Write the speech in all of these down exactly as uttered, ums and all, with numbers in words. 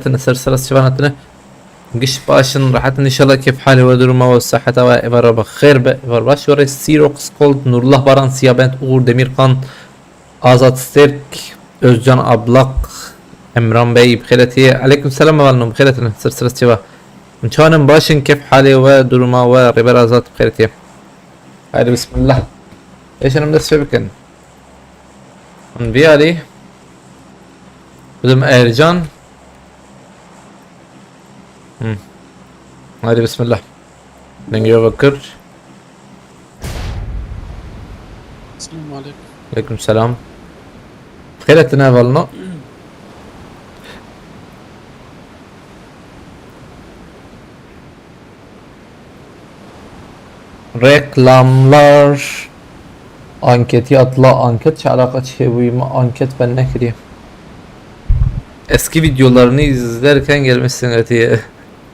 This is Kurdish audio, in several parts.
Tine ser sera çivanatine. Giş başın, rahatın inşallah, keyf hali ve duruma ve sahata ve evara bi xêr be, evar baş ve Sirox Cold, Nurullah Baran, Siyabent, Uğur Demirkan, Azat Sterk, Özcan Ablak, Emran Bey, bixêretî. Aleyküm selam, evalno, bixêretine, ser sera çiva. Çanim başın, keyf hali ve duruma ve Rêber Azat, bixêretî. Haydi bismillah. Eşenim dest çevikin. Hûn biyarî. Bidim Ercan. Hı. Haydi bismillah. Dengê we kir. Selamun aleyküm. Aleyküm selam. Xêr etine evalno. Reklamlar. Anketi atla, anket çi alaka çi hebûyî, me anket ben nekiriye. Eski videolarını izlerken gelmişsin öteye.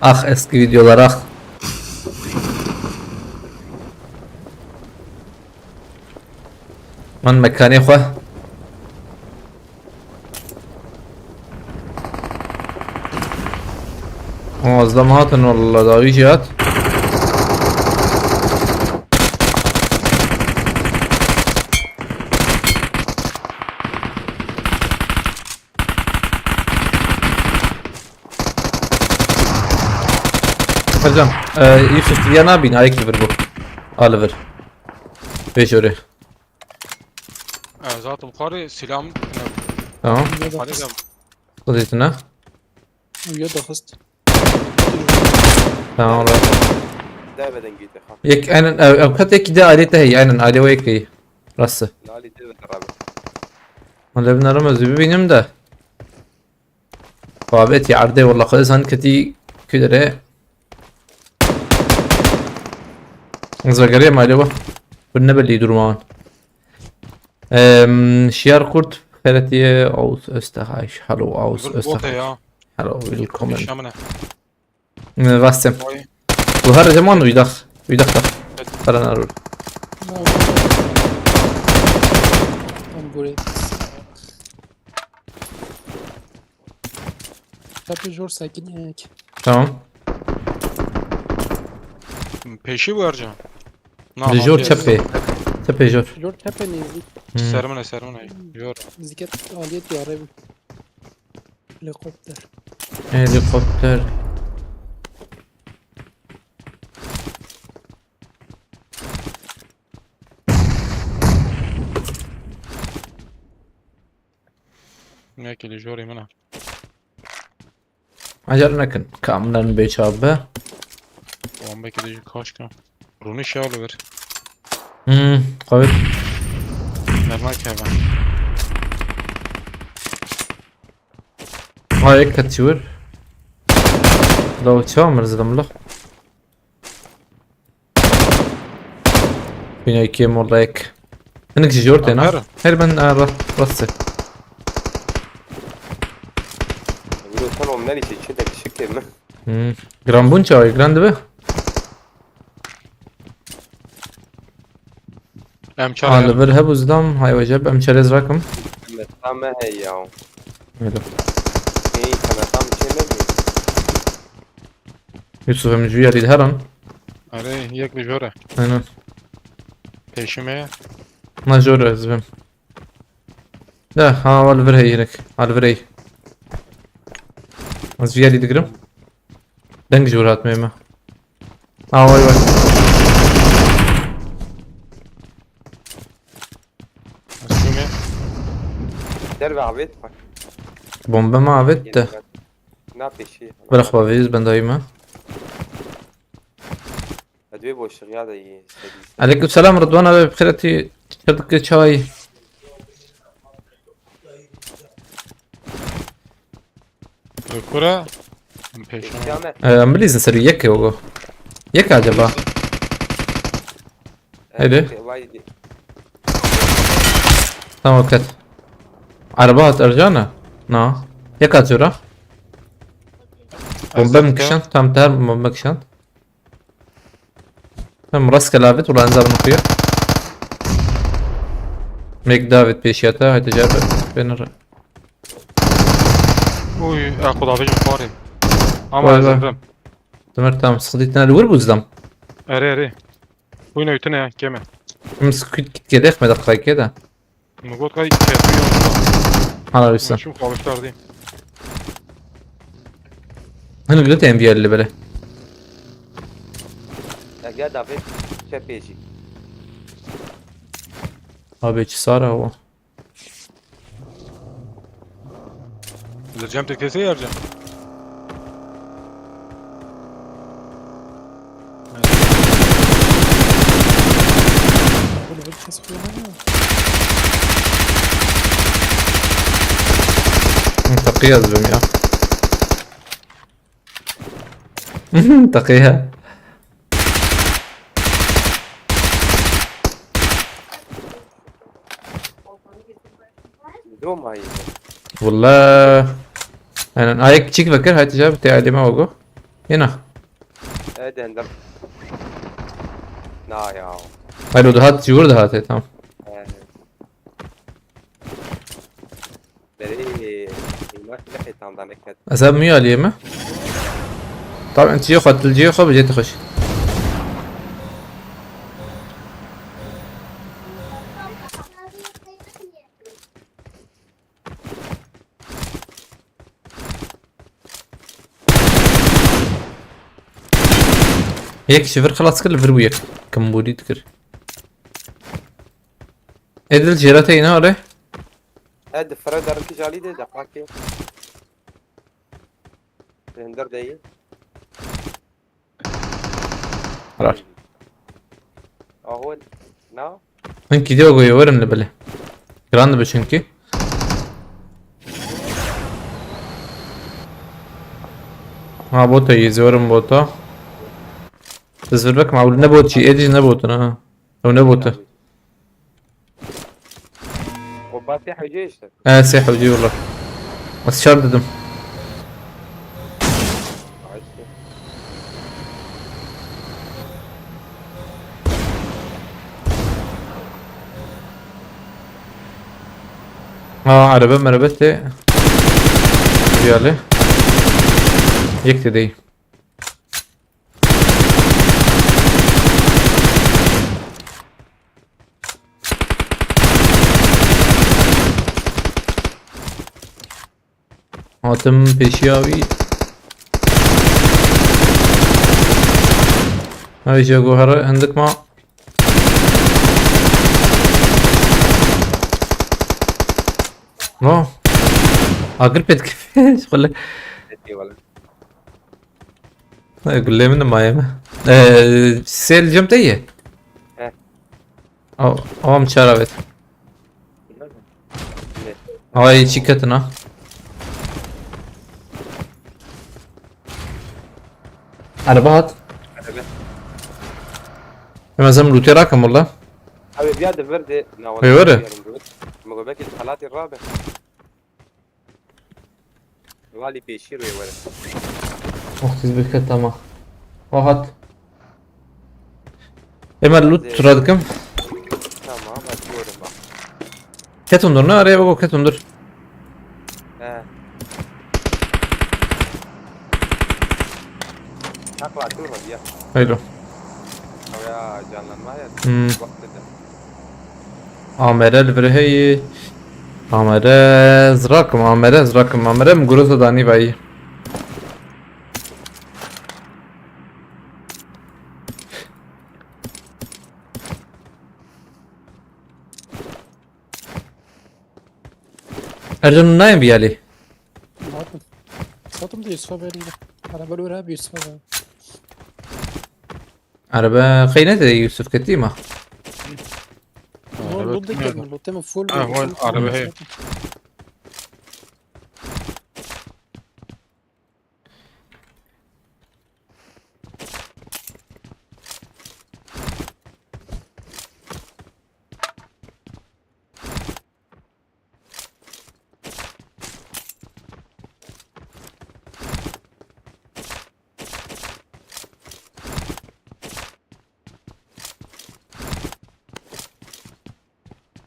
Ah, eski videolar, ah. Lan mekanê xwe. Aa, ez dem hatin walla, dawî jî hat. Hocam, e, Yusuf, ya nabîn, ayek li vir bû. A li vir. Vê jorê. E, zaten xwarê silam ne. Tamam. Xwarê da. Xwedê tune. Ew ya daxist. Tamam, rast. Deve dengî te xwe. Yek, aynen, ev, ev ket yekî de ailê te heye, aynen, ailê we yek heye. Rast e. Nalî deve de rabe. Wele binêrim ez ê bibînim de. Babetî erdê, wela Xwedê zanî ketî ku derê. Ez vegeriyam aile we. Hûn nebelî duruma wan. Em, Şiyar Kurt, xêretiye, Aus Österreich. Hallo, Aus Österreich. Hello, willkommen. Şamine. Em, Vastem. Oy. Bu her zaman uydak. Uydak da. Karan arur. Tam buraya. Çapê jor sekiniyek. Tamam. Pêşî bû Ercan. Na, Li jor çepê. Çepê jor. Jor çepê nêzîk. Hmm. Ser min e, ser min e. Jor. Ziket aliyet yare bû. Helikopter. Helikopter. Nekî li jorê min e. Acele nekin. Kamdan bê çabe. Bombekî de jî kaşka. Rûnî şew li vir. Hmm, qawit. Nerna keve. Ha, yek ket çi wir. Law çawa mirzilim la. Bînekê molek. Hinek ji jor têna. Aferin. Her ben, e, ra-, rastê. Wilo sen omnenî çi, çi de kişikê min. Hmm. Giran bûn çawa? Giran dibe? Em çare. Ha, li vir hebû zidam, hay weceb, em çerez rakim. Meta me hey ya. Hello. Hey, sana tam çê me. Yusuf, em ji wî alî diherin. Erê, yek li jor e. Aynen. Pêşî me ye. Na jor e, ez bim. De, ha, wa li vir heyî hinek. Ha, li vir heyî. Ez ji wî alî digirim. Deng ji wir hat me me. Ha, way, way. Derve avêt bak. Bombe me avêt de. Na pêşî. Bırak bavêz ben dayım ha. Edwê boşluğu ya da iyi. Aleyküm selam Rıdvan abi, bixêretî, çi dike çay? Kura? Pêşan. Ee, em bilîzin serî yek e o. Yek acaba? Hadi. Tamam, ket. Araba hat Ercana? Na. Yek at jora. Bombe mi kişand? Tam ter bombe kişand. Hem rastgele avêt, wala enza bin xuya. Mek David pêşiya te, haydi cevap ver. Beni re-, Uy, e, xudavêjin xwarê. Ama Vay ez vay. Evrim. Demir tam, sıkıntı itine de vur buzdam. Erê, erê. Uy, ne ütüne ya, keme. Hım sıkıntı git gedek me dakika keda. Min got ka çerpî ya. Hana wisa. Şû xwe wiştardî. Hini glit em biyerli bere. Ege davê çepê jî. Abi çi sara o. Li cem tirkesê yer cem. Böyle bir ses kullanamıyor. Taqiya dibim ya. Taqiya. Doma yî. Wala. Yani ayak kiçik bakır, hadi cevap te alime ogo. Yena. Evet, ender. Na ya. Hayır, o da hat, cıvır da hat, tamam. Evet. Berê, îmaj bile qêtan da neket. Ez hevmî aliyê me. Tabi, çiyê xwe, tilciyê xwe bijê xweş. Yek ji vir xilas kir, li vir bû yek. Kimbûrî dikir. Edil jêra teyna are. Ed fire derki jalî de depakê. Render de yî. Karar. Aho na. Hinkî diyo goyê werin li bilê. Giran dibe çünkü. Ha, bota yî, zê werin bota. Biz vir bekim, ew ne bot jî, êdî ne botin ha. Ew ne botin. O ba sê hewcê işte. He, sê hewcê wala. Ez çar dedim. Ay, işte. Ha, araba merebe tê. Diyali. Yek de değil. Hatim pêşiya wî. Ay, ji guhere hindik ma. No. Agir pê dike. Şixule. Peki, wala. Ay, gullê min maye mi? Ee, sel cem te ye? He. Aw, aw, em çara vet. Ay, çi ketina. Araba hat. Araba. Em ez em lûtê rakim wala. Abi, bir yerde verdi. Na, Hey, wala, were. Yerim, mi go belki halatî rabe. Valî pêşî rê were. Oh, siz bir ket ama. O hat. Ema loot Zê- tura dikim. Tamam, hadi gördüm bak. Ketum dur, ne araya bak, o ketum dur. He. Takla dur bak ya. Haylo. Ya canlanma ya. Hmm. Bak dedi. Amere li vir heye. Amere zirakim, amere zirakim, amere min guroza danî vayî. Ercan nayên biyalî. Satum da Yusuf'a vereyim. Araba lura bir Yusuf'a ver. Araba xeyne de Yusuf ketî ma. Araba Loot da temiz. Gelme, loot deme full. Ha, bir full, full araba full. Hey.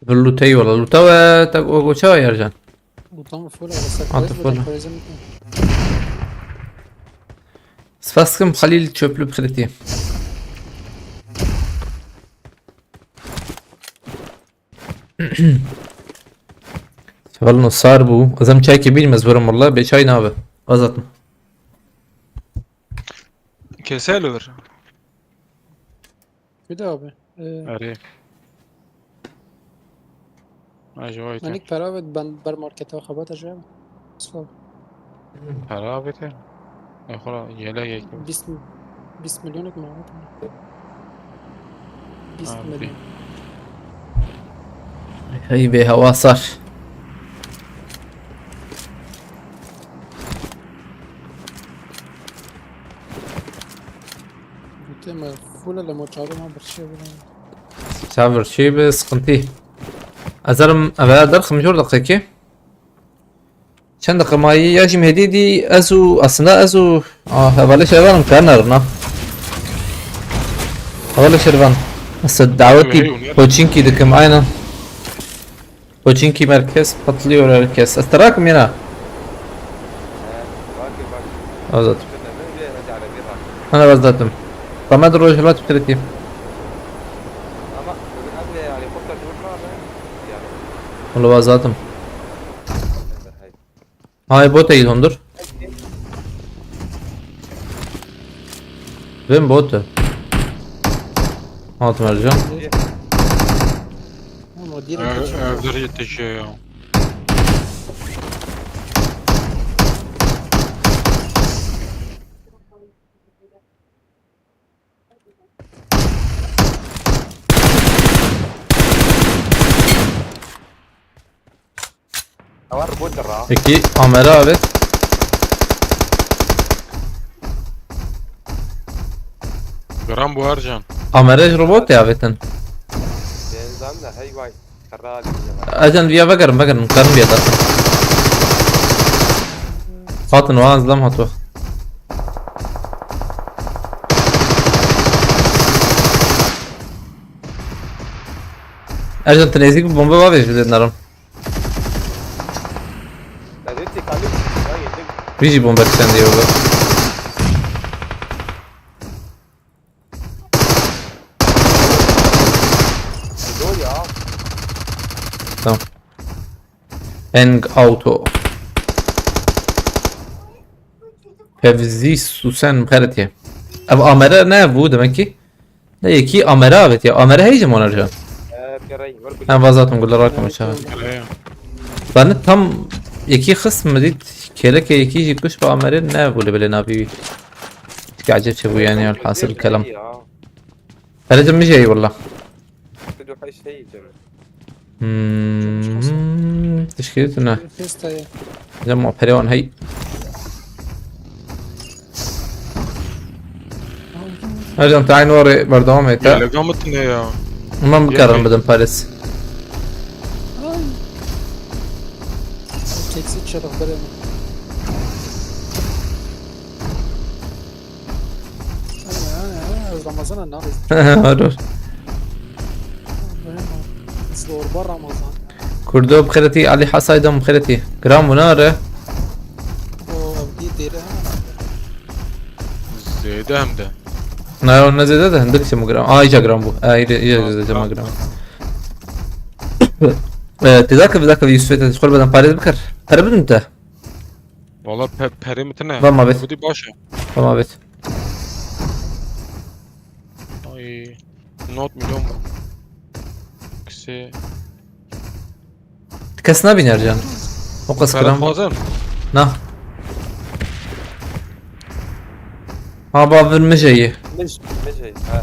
Lûtey wala, lûta we te go-, goça we Ercan. Tamam, full abi. Sen Hadi koyuz full. Koyuz mu? Spas dikim Xalîl Çöplü Pirtî. Hevalno sar bû. Ez em çayekê bînim, ez werim wele. Bê çay nabe. Azatım. Kese li vir. Bir de abi. Ee, Erê. Ay, ji vay te. Manik pera ve ben ber markete xebata ji. Sağ ol. Pera avête. E, xora yelek yek. Bîst, bîst milyonek mi avête? Bîst Ha, milyon. Hey be, hava sar. Gute me full le moçarı ma bir şey bile. Sabır, şey be, sıkıntı. Azarim, eve derxim jor dakika ki. Çend qemayî ya jî Mehedî dî ez û aslında ez û, ah, hevalê Şervan em karine rina. Hevalê Şervan. Ez dawetî Hey, Pochinki dikim, aynen. Pochinki merkez patlıyor herkes. Ez te rakim yena. Azat. Ana vazdatim. Tamam, roj helat bitireyim. Wala vazdatim. Hay bot eğil hondur. Vim bot. Altı mercan. Ama direkt Ev, geçiyor. Evler yetişiyor ya. Ewa robot ra. Peki, amere avêt. Gram bu Ercan. Amere ji robot ya avêtin. Denzan da hey vay. Kara diye var. Ercan, viya vegerin, vegerin. Karin viya da. Hatin, o an zlam hatwa. Ercan, tu nêzîk bi bombe bavêjî lê narim. Vî jî bombe kişendiye be. Tamam. Eng auto. Fevzi Susen Xeretiye. Ev amere ne bû demek ki? Ne yekî amere avêtiye. Amere heyî ji mona jî. Em vazatim gulle rakim çawa. Erê. Ben tam yekî xist mi dît. Kêleke yekî jî kuş bi amere ne bû li belê navî wî. Çika eceb çi bû yani, elhasil kelam. Erê, tu mijeyî wala. Hmm, tişkî tu ne? Pêstayê. Cem o perê wan hey. Ercan, tu aynı oraya berdewam et ha. Yelek mi tune ya? Hemen bikarin bidin Paris. Teksi çarık bere mi? Ramazan ne? Arur. Zorba Ramazan. Kurdo bixêretî, Alî Hasaydan bixêretî. Gram bû nare. O evdî dêre. Zêde hem de. Ne, o ne zêde de, hindik çi gram. Aa, îca gram bû. Aa, îca, îca zêde çi gram. Ee, têdake, bir dakika, Yusuf'e de xwe beden parêz bikir. Pere bidin te. Valla pe-, perê mi tine. Tamam, evet. Bu baş e. Tamam, evet. Ay, not milyon mu? Kisi. Kes nabîne Ercan. O qas Ferhat kiram. Fazıl. Na. Ha, bavir mijeyî. Mij-, mijeyî, he.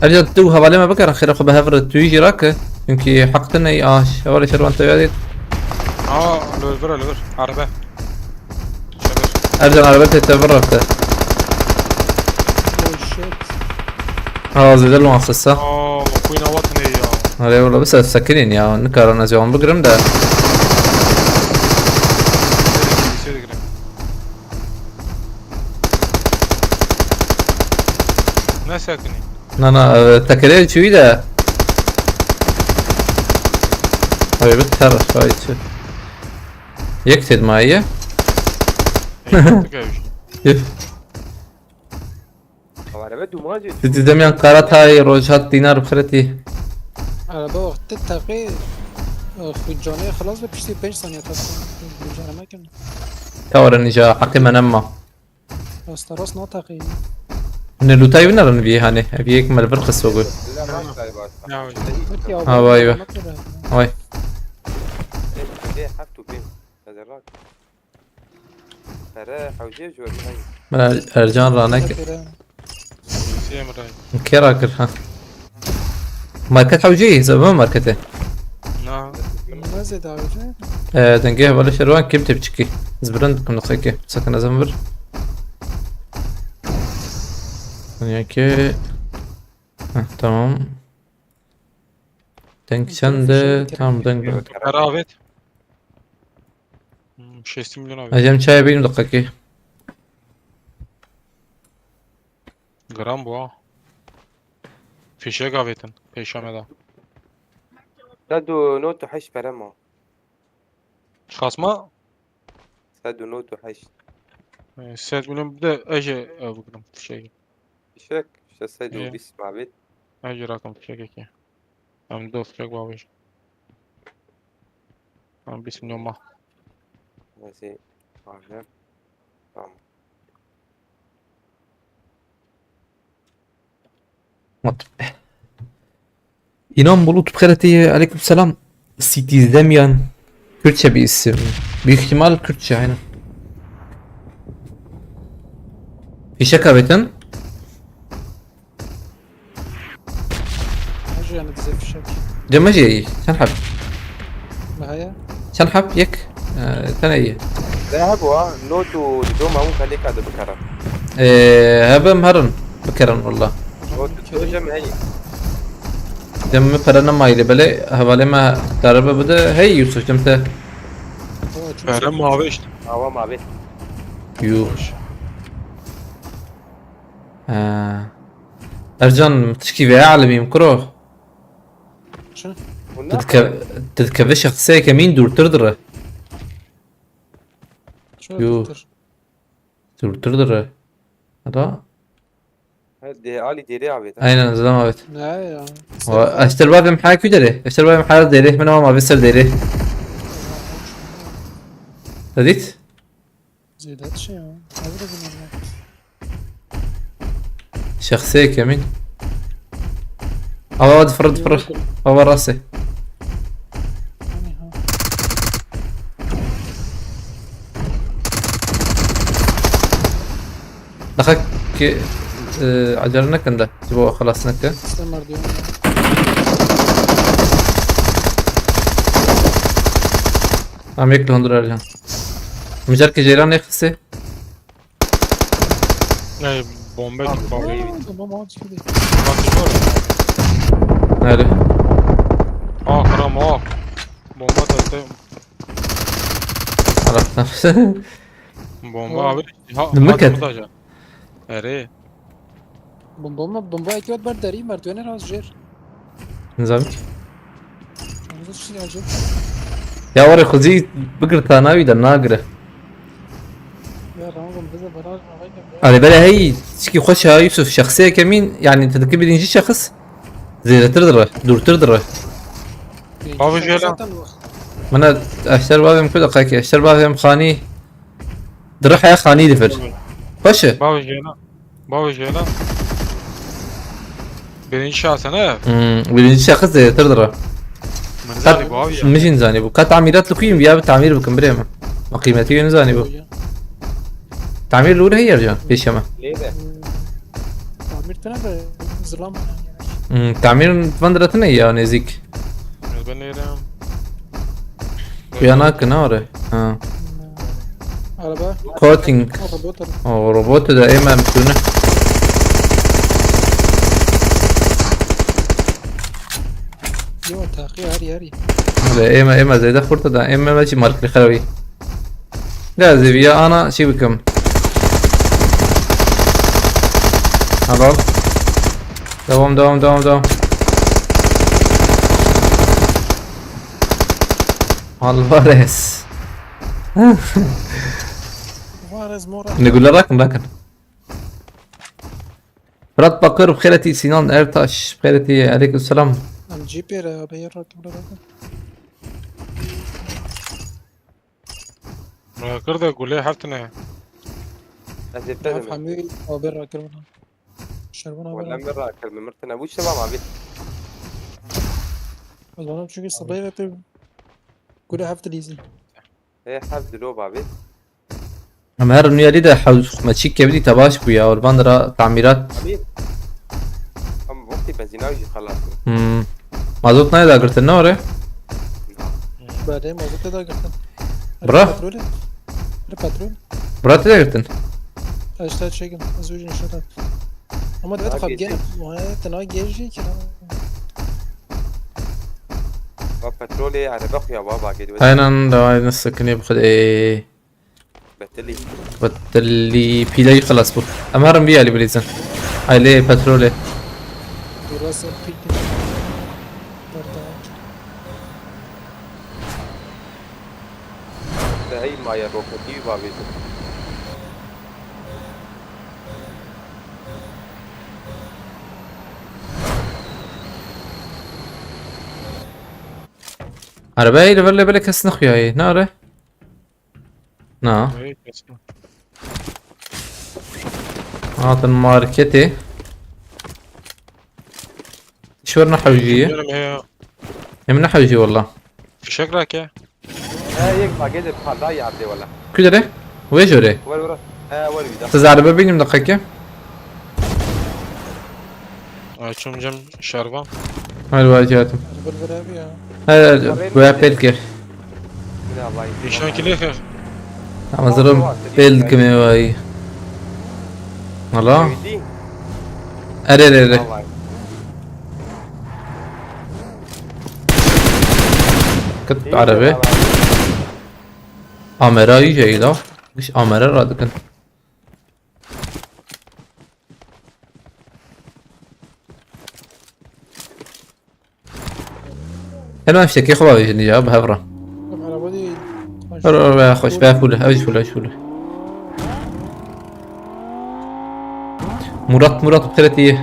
Ercan, tu hevalê me bikere, xêra xwe bi hev re tu jî rake. Çünkü haq te ney, aş. Hevalê şervan te yadît. Aa, li vir, li vir. Araba. Çevir. Ercan, araba te te vir rafte. Oh shit. Ha, zêde li wan xista. Aa, xwîna we tune ya. Erê wala, bisa sekinîn ya. Nikarin ez wan bigirim de. Sêr digirim, sêr digirim. Ne sekinî? Na, na, e, tekerê çiwî de. Ay, bir ter, ay, çi. Yek têt maye. Ey, mantık ev işte. Üf. Ama araba duman ediyor. Siz demiyan Karatay, Rojhat, Dinar, Xireti. Araba wextê teqî, e, xwe canê xilas be piştî pênc saniye teqî. Becereme kin. Tawara nîja, heqê me nema. Rasta rast nateqî. Ne lûtayî wî nerin vî hanê. Ev yek me li vir xisto got. Silah başlayı başla. Ya hocam. Peki abi, Ha, vay be. Anlatma be. Vay. Hep bir de hep tu bin. Hadi rak. Pere hewcê ji we min heyî. Min Er-, Ercan ranekir. Hadi be. Siyem ray. Kê rakir ha? Market hewcê, zebe markete. Na. Ne zêde hewcê? Ee, dengê hevalê şerwan kim tepçiki. Zbirin dikim diqeke. Sakın azam vir. Dünya ki. Heh, tamam. Deng çende, tamam, deng. Karavet. Hmm, şêstî milyon abi. Ecem çaya bînim diqekî. Gram bu ha. Fişek avêtin. Pêşame da. Sed û nod û heşt pere ma. Çiqas ma? Sed û nod û heşt. E, sed milyon bir de eje ev bigrim fişek. Fişek, işte sed û bîst mabit. Eje rakım fişek eki. Em do fişek babiş. Em bîst milyon ma. Nasıl? Tamam. Mat-, İnan Bulut, bixêretê, aleyküm selam. Citiz Demian. Kürtçe bir isim. Büyük ihtimal Kürtçe, aynen. Fişek avêtin. Hacı yani bize fişek. Cem Hacı, çend hab? Ne haya? Çend hab? Yek. Ee, tane iyi. Reha bu ha. Not û doma û xelêka de bikara. Ee, hebim herin. Bikerin walla. Not û cem heyî. Cem mi pere nemayî lê belê hevalê me derive bide. Hey Yusuf, cem te. Pere mavi işte. Awa mavi. Yuh. Ha. Ercan, tişkî vê alemîm kuro. Çi? Tu dike-, tu dikeve şexseyeke mîn dûrtir dire. Çi Yuh. Dûrtir? Dûrtir dire. Hada. Ha, de-, alî dêrê avêt, ha? Aynen, zidem avêt. Ne ya? Wa, eşter bavê min haya kû derê? Eşter bavê min haya derê. Min ama avê ser derê. Te dît? Zêde çi ya? Abi de bilmiyorum. Şexseyek Emîn. Ava, ava, difir, difir. Ava rastê. Hani ha. Daha ki, e, acele nekin de. Ji bo xelas neke. Sen var diyorum ya. Em yek li hundir Ercan. Mijar ki ceyran nexisi. Ey, bombe tut, bombe. Bombe mi? Bombe mi? Çıkıyor. Bak, çıkıyor. Nerede? Ah, kram, ah. Bomba taktı. Allah'tan. Bomba abi. Ha, Demek hadi ki. Mı taca? Ere. Bomba mı? Bomba iki bar deri merdivene rast jer. Nizam ki. Onu da şey acı. Ya var ya, xwezî bigir ta navî de nagire. Ya Ramazan bize baraj mı? Alê bele hey, çikî xweş ha Yusuf, şexseyeke mîn, yani te dikî birinci şexs. Zêdetir dire, dûrtir dire. Bavê jêla. Zaten bu. Min e, eşter bavê min ku deqekê, eşter bavê min xanî. Di rihaya xanî difir. Xweş e. Bavê jêla. Bavê jêla. Birinci şahsa ne? Hmm, birinci şahıs zêdetir dire. Min zanî bavê ya. Min jî zanî bû. Ka tamîrat li xwîn ya bi tamîr bikin birê min. Ma qîmetî wê nizanî bû. Tamîr li wir heye can, pêşe me. Lê de. Tamir tine de zilam. Hmm, tamir van diretine ya nêzîk. Ez ben nêrem. Kuya nakin ha oraya. Ha. Araba. Coating. Ha, robot araba. O robot da ême em tune. Yo, taqî herî herî. Hadi ême, ême zêde xurt da, ême me jî markli xerawî. Ya zêviya ana şey bikim. Helal. Devam, devam, devam, devam. Alvarez. Var ez mor. Ne gule rakin, rakin. Fırat Bakır, bixêretî. Sinan Ertaş, bixêretî. Aleyküm selam. Em cî pê re, abi, yer rakim, rakim. Rakir de gulê heft ne. Ez ê te Hef demê. Hemî abi rakir bana. Şervan abi Wala rakir. Min rakir, min mirtine. Bu işte baba abi. O zaman çünkü sabah ve pê gulê heft lîzî. E, heft dilo abi. Em her nûyerî de hewz me çîk kevdî te baş bû ya, urban ra tamîrat. Abi. Em wextî benzîna jî xelas bû. Hmm. Mazot nayê dagirtin ne ore? Belê, mazot tê dagirtin. Bira? Petrolê. Li petrol. Bira tê dagirtin? Ez te çêkim, ez wî jî nişte. Ama divê Abi, xwe bigêre, geçin. Wayê te nagê jî kira. Ba petrolê erebe xuya ba bagê dibe. Aynen, da aynen sıkıntı bu kadar. Betilî. Betilî pîleyî xilas bû. Em herin vî alî bilîzin. Ailê petrolê. Burası piknik. Orada. Te hey maye roketî bavêjin. Arabeyê li vir lê belê kes nexuyayê. Nare? Na. Hey, kesin. Hatin marketê. Şwer ne hewjî ye? Bilmiyorum ya. Em ne hewjî walla. Fişek rake. He, yek bagê de parda yardê wala. Ku dere? Wê jore. Wer wer. He, wer bir daha. Siz araba benim de kake. Açım cam şervan. Hayır, var hayatım. Vur vur abi ya. Hayır, bu ya pelke. Yine vay. Nişan kile kır. Ama zırım pelke mi vay. Hala. Ere ere ere. Vay. Kıt araba. Amera iyice iyi la. Hiç amera radıkın. Hemen işte ki xwe bavêjin ya, bi hev re. Em araba değil. Dur, dur, be, xweş, be, fûle, ew jî fûle, ew jî fûle. Murat, Murat, bi xêretî ye.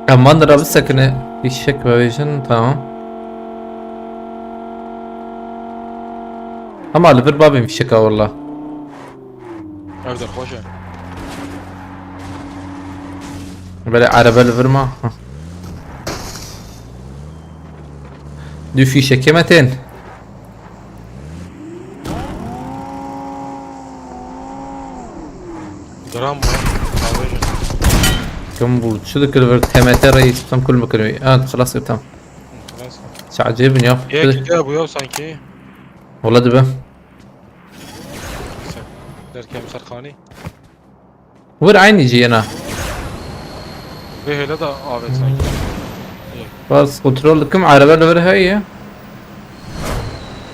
Em van dira bisekine. Fişek bavêjin, tamam. Ama li vir babên fişeka walla. Ev de xweş e. Belê erebe li vir ma. Hah. Du fîşekê me tên. Gram mı? Kahve. Kim bu? Şu da kırılır. T M T reis. Tam kul mü kırıyor? Evet, خلاص, tamam. Biraz. Sadece bin ya. Ya gidiyor bu ya sanki. Wala dibe. Derken Serkani. Wir aynî jî yena. Vê hêle de avêt sanki. Bas kontrol dikim, araba li vir heye.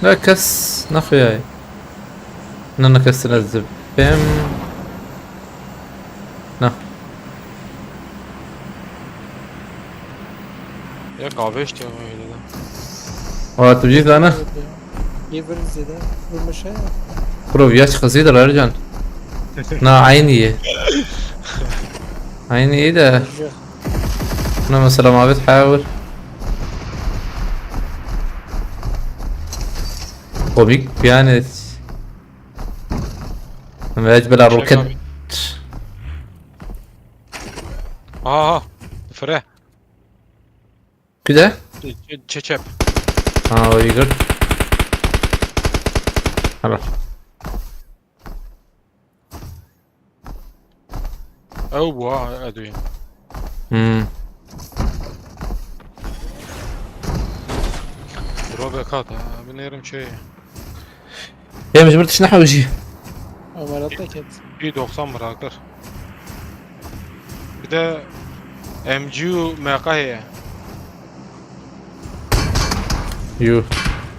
Ne kes nexuyaye. Ne, ne kes ne zibim. Ne. Ya kahve işte o hêle de. Wa tu jî zana. Yê vir zêde vurmuş he. Bro, ya çi qizî de Ercan. Na, aynî ye. Aynî ye de. Yok. Na mesela mavit hawir. Komik yani. Mec bela roket. Aha, fire. Kide? Çe-, çeçep. Ha, o iyi gör. Helal. Ew bu ha, edwin. Hmm. Robe kat ha, binêrim şey. Em ji bir tişt nehewjî. Amara te ket. Bir doksan bırakır. Bir de M G U M K heye. Yuh.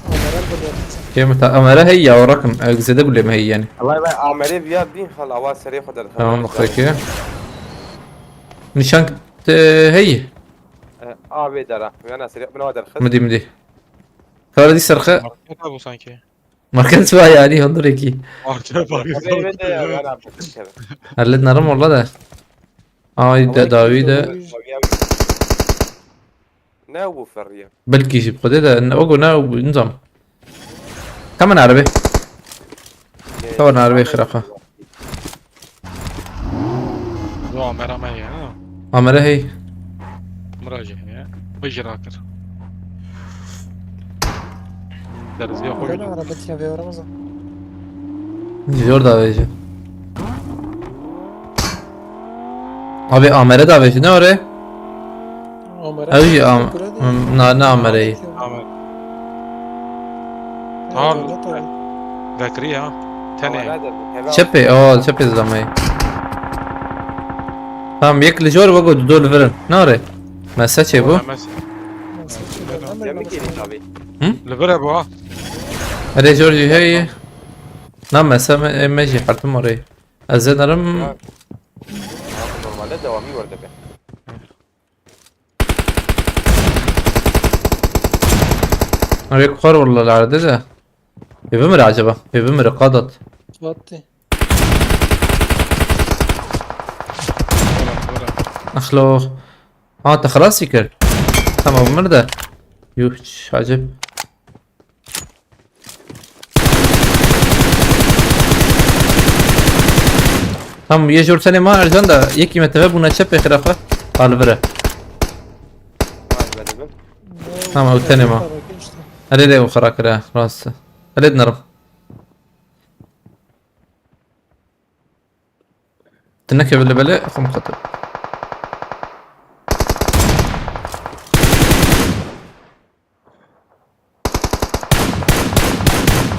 Amara burada. Kêm ta-, amara hey ya, rakim. Ew zêde gulê me hey yani. Vay vay, amere viya din xal awa serê xwe derxan. Tamam, bak peki. Nîşan te heye. E, A B dera. Yana seri, bina derxist. Midî, midî. Kara dî serxe. Market bu sanki. Market var yani, ondur eki. Market var. Oraya ben de ya, yana. Hallet narım ola da. Ay de davi de. Ne bu ferriye? Belki jî bi Xwedê de ne, wego ne, nizam. Hemen arabe. Hemen arabe xirafa. Yo, amera me ya. Amera hey. Mira jî heye. Bi jî rakir. Derziya xwe. Gel araba tiya ve Ramazan. Zor davêje. Abi amere davêje ne ore? Amere. Ew jî am-, na, ne amereyî. Amer. Tamam. Bekri ya. Tenê. Çepê, o çepê zamayî. Tamam, yek li jor wego du li vir in. Ne ore? Mese çê bû? Mese. Hı? Li vir e bu ha. Erê jor jî heye. Na mese me, me jî hertim orê. Ez ê nerim. Ha. Normalde devamî werde be. Abi kuxar valla lerde de. Ê bimire acaba? Ê bimire qadat. Battı. Axlo. Ha, te xelasî kir. Tamam, mir de. Yuh, acib. Tamam, yê jor tenê ma Ercan da, yekî me teve bûna çepê xirafa. Al vire. Tamam, ew tenê ma. Erê de ew xira kire, rast. Erê dinerim. Tu nekeve li belê, xwe miqetil.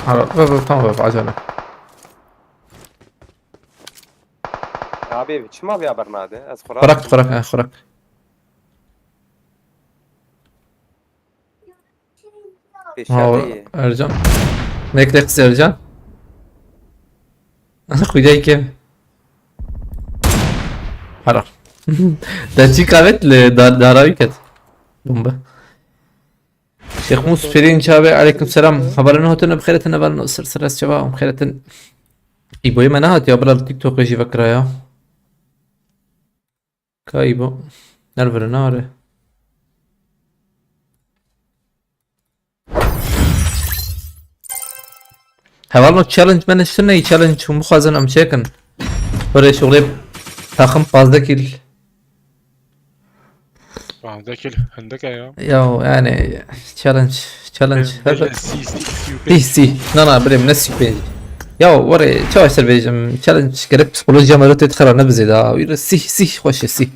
Hala, ve, ve, tamam, ve, acele. Abi, çima vê haber nade? Ez xwe Xwerak, xwerak, ha, xwerak. Pêşiya Ha, te yê. Ercan. Nek nek Ercan. Xwedayê kim? Hara. Te çî kavet li da-, darawî ket. Bombe. Şêx Mûs Pirîn çavê, aleyküm selam. Hevalên hotine bi xêretin, hevalên sir sir ez çava, em xêretin. Îboyê me nehatiya, bila li TikTokê jî vekiraya. Ka Îbo. Nervire nare. Hevalno challenge me niştine, challenge hûn bixwazin em çêkin. Were şuxlê taxim pazdeh kîl. Pazdeh kîl hindike ya. Ya yani challenge, challenge. Hebe- Sî, sî, sî û pênc. Sî, sî. Na, na, birê min ne sî û pênc. Ya were çawa ser bêjim, challenge gerek psikolojiya me tê xera ne bizê da. Wî re sî, sî xweş e, sî.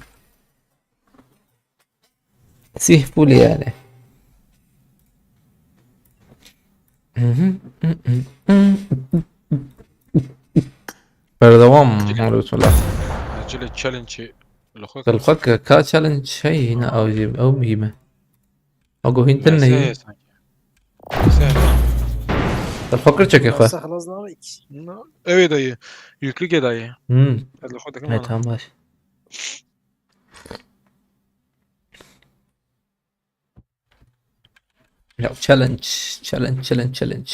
Sîh pûlê yani. Berdewam. Acele, acele challenge'ı li xwe. Li xwe ke ka challenge hey yine ew jî, ew muhîm e. Ew guhîntir neyê. Mesele sanki. Mesele. Li xwe kir çekê xwe. Nasıl xelas name ki? Ew ê dayê. Yüklük ê dayê. Hmm. Ez li xwe dikim. Evet, tamam, baş. Ya challenge, challenge, challenge, challenge.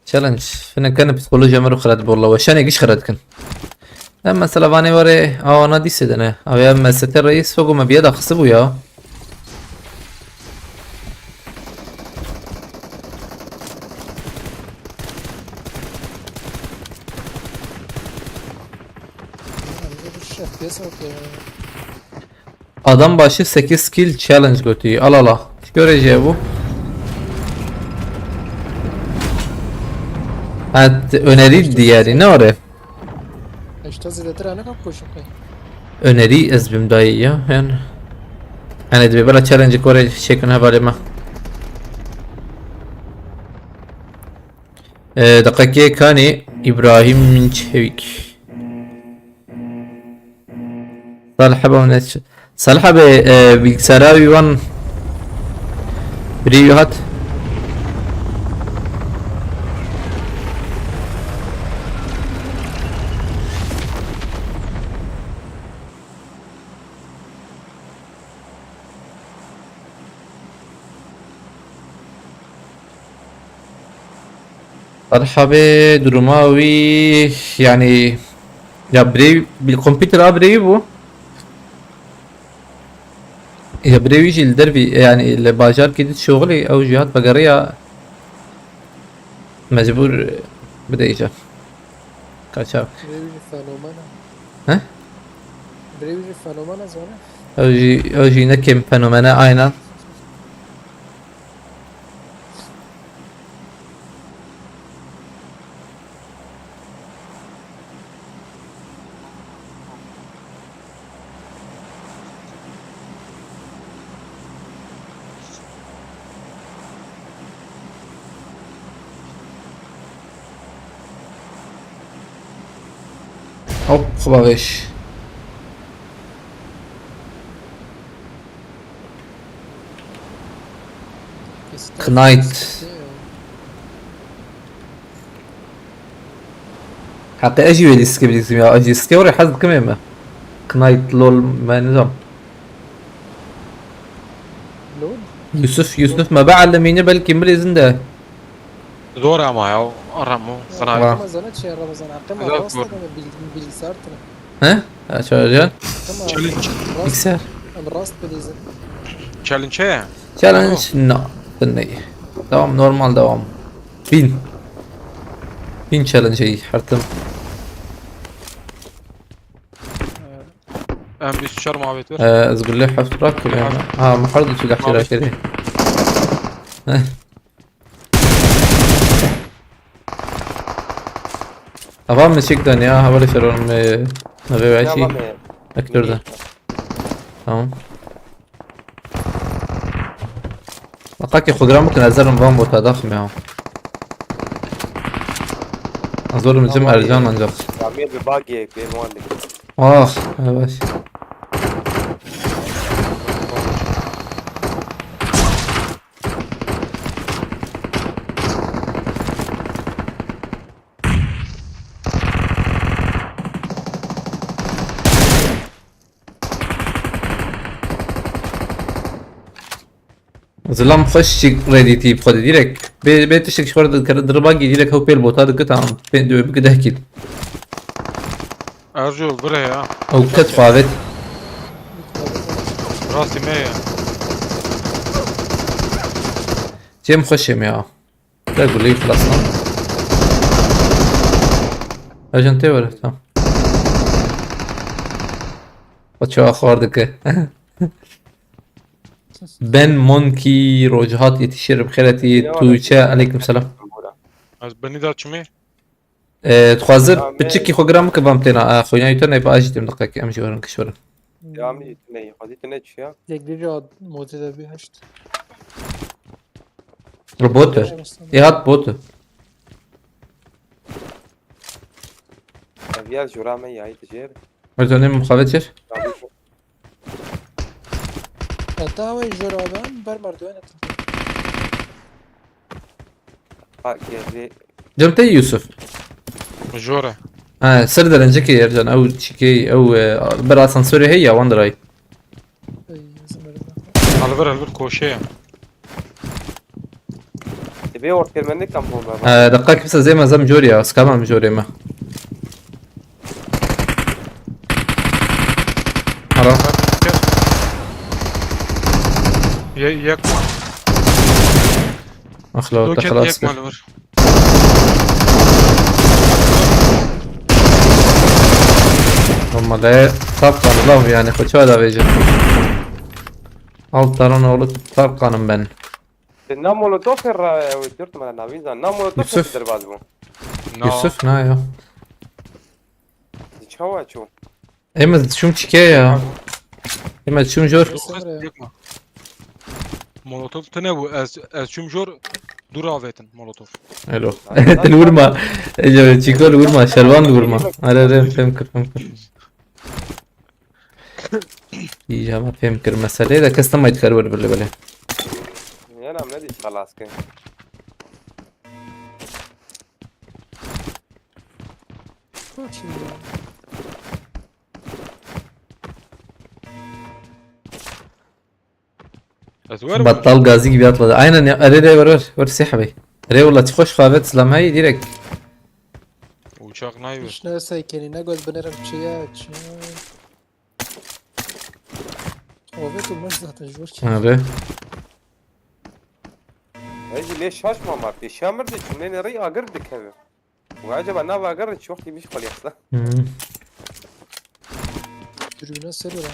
Challenge. Fine kene psikolojiya me rû xira dibe, walla weşanê giş xira dikin. Em mesela vanê warê awana dîsê de ne. Ew ya M S T reis wego me biye daxisi bû ya. Şef, piyasa bak ya. Adam başı sekiz kill challenge gotî. Al ala. Çi göreceği bu? Ha, t-, öneri diyeri. Ne oraya? Heşta zêdetir e, ne kap koşup kay? Öneri ez bim dayı ya. Yani. Yani dibe bela challenge kore çekin hevalê me. Ee, dakikê kanî İbrahim Minçevik. Salih abi ne ç-, Salih abi, e, bilgisayara bir van biri hat. Talha bê duruma wî, yani, ya birê, bi kompîter a birê wî bû. Ya birê wî jî li dervî, yani li bajarkî dît şoxilî, ew jî hat vegeriya mecbûr bide îcar. Kaçak. Birê wî jî fenomena. He? Birê wî jî fenomena zane. Ew jî, ew jî ne kêm fenomene aynen. Hop, xuba vêş. Knight. Heqê ez jî wê lîstikê bilîzim ya. Ez lîstikê were hez dikim ê me. Knight lol me nizam. Lol? Yusuf, Yusuf me be'ellemîne belkî milê zinde. Zor ama ya. Ramo. Sana. Ama zana çi ya Ramazan? Heqê me rast dike me bilgisayar tine. He? Ha, çağırcan. Tamam. Challenge. Rast. Bilgisayar. Em rast bilîzin. Challenge heye? Challenge no. Dinley. Devam, normal devam. Bin. Bin challenge heye her tim. Em bîst û çar muhabbet ver. Ee, ez gulle heft rak. Ha, muharrad tu dahil rakeri. Heh. Ava mi çek dan ya, hava şeron me neve vahşi. Ektor da. Tamam. Baka ki xudram bikin, ez zerim van bota daxim ya. Zorum cim Ercan ancak. Ya mir bir bug ye, bir muan de. Ah, evet. Zilam xweş jî ready tî bi xwe de direkt. Bê, bê tiştek ji xwe re dikere, dirba gî direkt hew pêl bota dike, tamam. Pê dê bike deh kîl. Ercû, vire ya. Ew ket xwe avêt. Rastî me ye. Cem xweşê me ya. Te gulî xilas lan. Ajan tê were, tamam. O çawa xwar dike. Ben Monkey roj hat yetişir bi xêretî Tuğçe, aleyküm selam. Ez benî da çimê? Ee, dixwazir piçikî xwe giran bike van têna. Ee, xwîna yû tene bi ajî têm diqekî em jî werin kişwerin. Ya min yû tene, xwedî tene çi ya? Yek dî jî motê de bî heşt. Bot e. Ê hat bot e. Ev ya jora me ya, yî dijêr. Mercanê min muxabet kir. Heta wê jora ben ber merdiven etin. Ha, gerê. Cem te Yusuf. Jora. Ha, ser derencekê Ercan, ew çikê, ew, e, ber asansörê heye ya, wan diray. Ey, ez merdim. Alver, alver koşe ya. Ê, bê ortê me ne kam bomba var. Ee, deqa kimse zê me zem jor ya, skama em jorê me. Ara. Ye-, yek. Axla, te Roket xelas yek kir. Mal var. Ama le, tap kan lan yani, xwe çawa da vêjin. Alt taran oğlu tap kanım ben. Te na molotof ra, e, dört numara navîn zan. Na molotof Yusuf. Nasıl derbaz bu? No. Yusuf ne ya? Çawa ço? Ê me çûm çike ya. Ê me çûm jor. Dokuz, yekma. Molotof tune bu. Ez, ez çûm jor. Dur avetin molotof. Elo. Dil vurma. Ê, çiko vurma. Şervan vurma. Are, are, fem kir, fem kir. Îja me fêm kir. Meseleyê de kes nema dikar were bile bile. Yana me dî xelas kir. Ez werim. Battal gazî gibi atladı. Aynen ya. Erê de ver ver. Ver sehbey. Erê wela, çi xweş xavet zilam hey direkt. Uçak nayber. Hiç ne sekenî, ne got binerim çiye, çi. Xavet olmaz zaten, jor ki. Erê. Ez jî lê şaş ma ma pêşiya mir de çûm, lê rî agir dikeve. Û acaba nav agir çi wextî min jî xwe lê xista. Hmm. Dürbüne ser ora.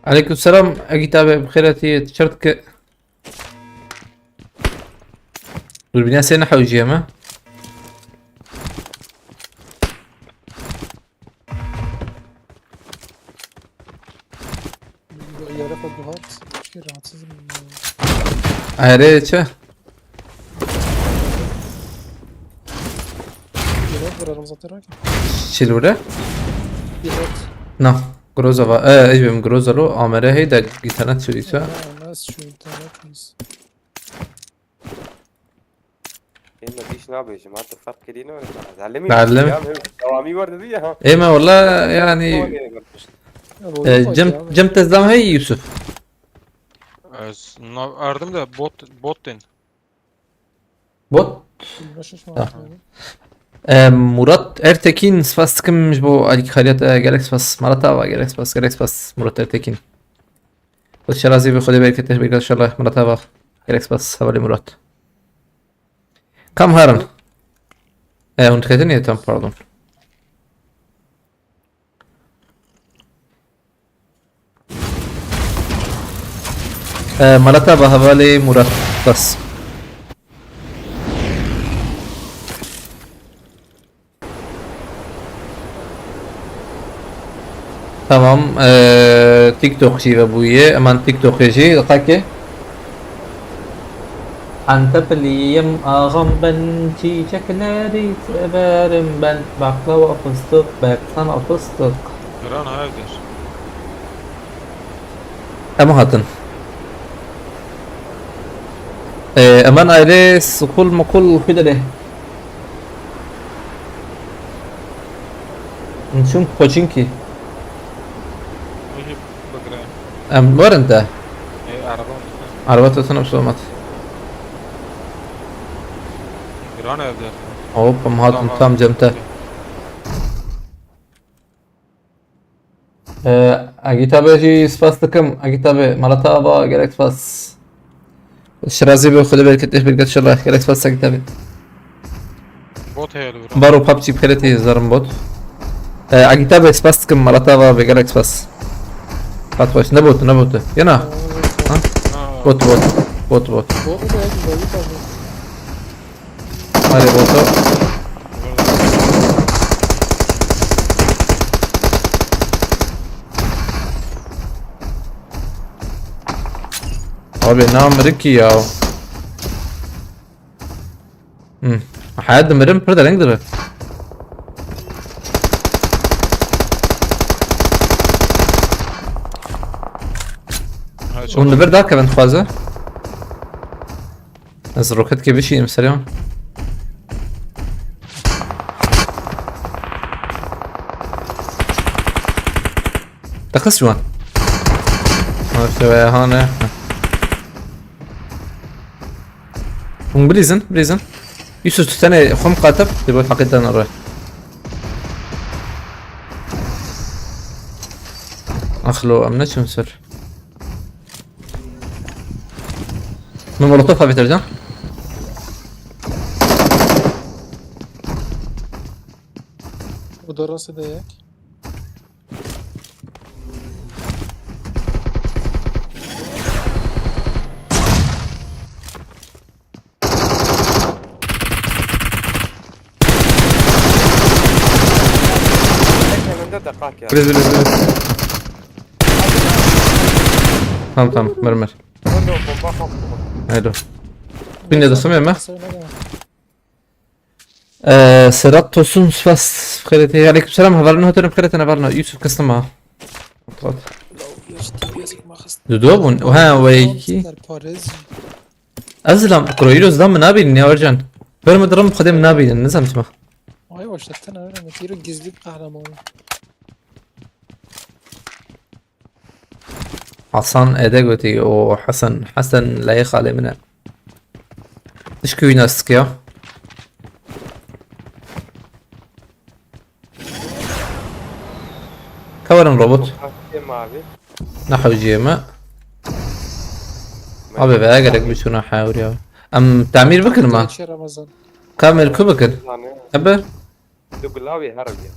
Aleyküm selam, Egît abi, bi xêr hatî, tu çer dike? Durbîna sê nehewcî ye me. Yere koydu hat. Şey, rahatsızım. Erê çi? Yere vurarım zaten. Çil wire? Bir hat. Na. Groza va. E, ez bim Groza lo. Amere hey de internet çi dîsa. Nasıl şu internet biz? Ême dîş nabêjim, hate ferq kirî ne were. Zalimî. Zalim. Ya, dewamî werde diye ha. Ê me wela yani e, cem cem te zilam hey Yusuf. Ez nav erdim de bot bot tên. Bot. Bilmem şaşma. Ah. E, Murat Ertekin, spas dikim ji bo alîkariyê te, gelek spas. Malat Ava, gelek spas, gelek spas Murat Ertekin. Xwedê şerazî bi, Xwedê bereketê bêga inşallah Malat Ava. Gelek spas hevalê Murat. Kam herin? E, hûn diketin ya, tam pardon. E, Malat Ava, hevalê Murat. Bas. Tamam, e, TikTok jî vebûye. Eman TikTokê jî, diqekê. Antepli yim ağam ben, çiçekleri severim ben. Baklava fıstık, baksana fıstık. Giran ha evdir. Em hatin. Ee, eman aile sukul mukul xwî de. Çûn koçinkî. Wî bigire. Em werin te. Ê araba. Araba te tune selamet. Giran evdir. Hop, em hatin tam cem te. Ee, Agîta be jî spas dikim. Agîta be, Malat Ava, gelek spas. Şirazî be, Xwedê bereketê bêga inşallah. Gelek spas Agîta be. Bot heye li vir. Baro PUBG bi xêrê tê, zarim bot. Ee, Agîta be, spas dikim, Malat Ava be, gelek spas. Hat xweş, ne bot, ne bot. Yena? Ha? Bot, bot. Bot, bot. Bot mu da ya? Bot mu? Hadi boto. Abi ne amriki ya. Hmm. Hayat dimirim pir dereng dire. Hûn li vir dakevin dixwaze. Ez roketkê bişînim ser wan. Te xist wan. Ha, şeveya hane. Hûn bilîzin, bilîzin. Yusuf, tu tenê xwe miqate, dê bo heqî te nere. Axlo, em neçin ser. Min molotof avêtir can. Bu da rastı da yak. Önde de kalk ya. Biliriz, biliriz, biliriz. Tamam, tamam, mer, mer. Önde o bomba kalktı. Haydi. Bin de dostum yeme. Söyle de. Ee, Sedat Tosun, spas, xêrê te. Aleyküm selam, hevalno, hatırım xêrê te, hevalno. Yusuf kıstım ha. Geçti, yazık, mahsus. Dudu bun. Ha, ve iki. Parez. Ez lam, Kroyro zda min nabînin ya Ercan. Ber min dirim xwedê min nabînin, nizam çima. Ay başlattın öyle mi? Tiro gizli bir kahraman. Hasan Ede gotî, o Hasan, Hasan layê xalê min e. Çi wî nas dikiya? Ka werin robot. Tê mavî. Ne hewciyê me. Abi ve gerek biçûna hewriya. Em tamîr bikin ma. Çi Ramazan? Ka mêr ku bikin? Zane. Ebe? Du gula wê herin ya.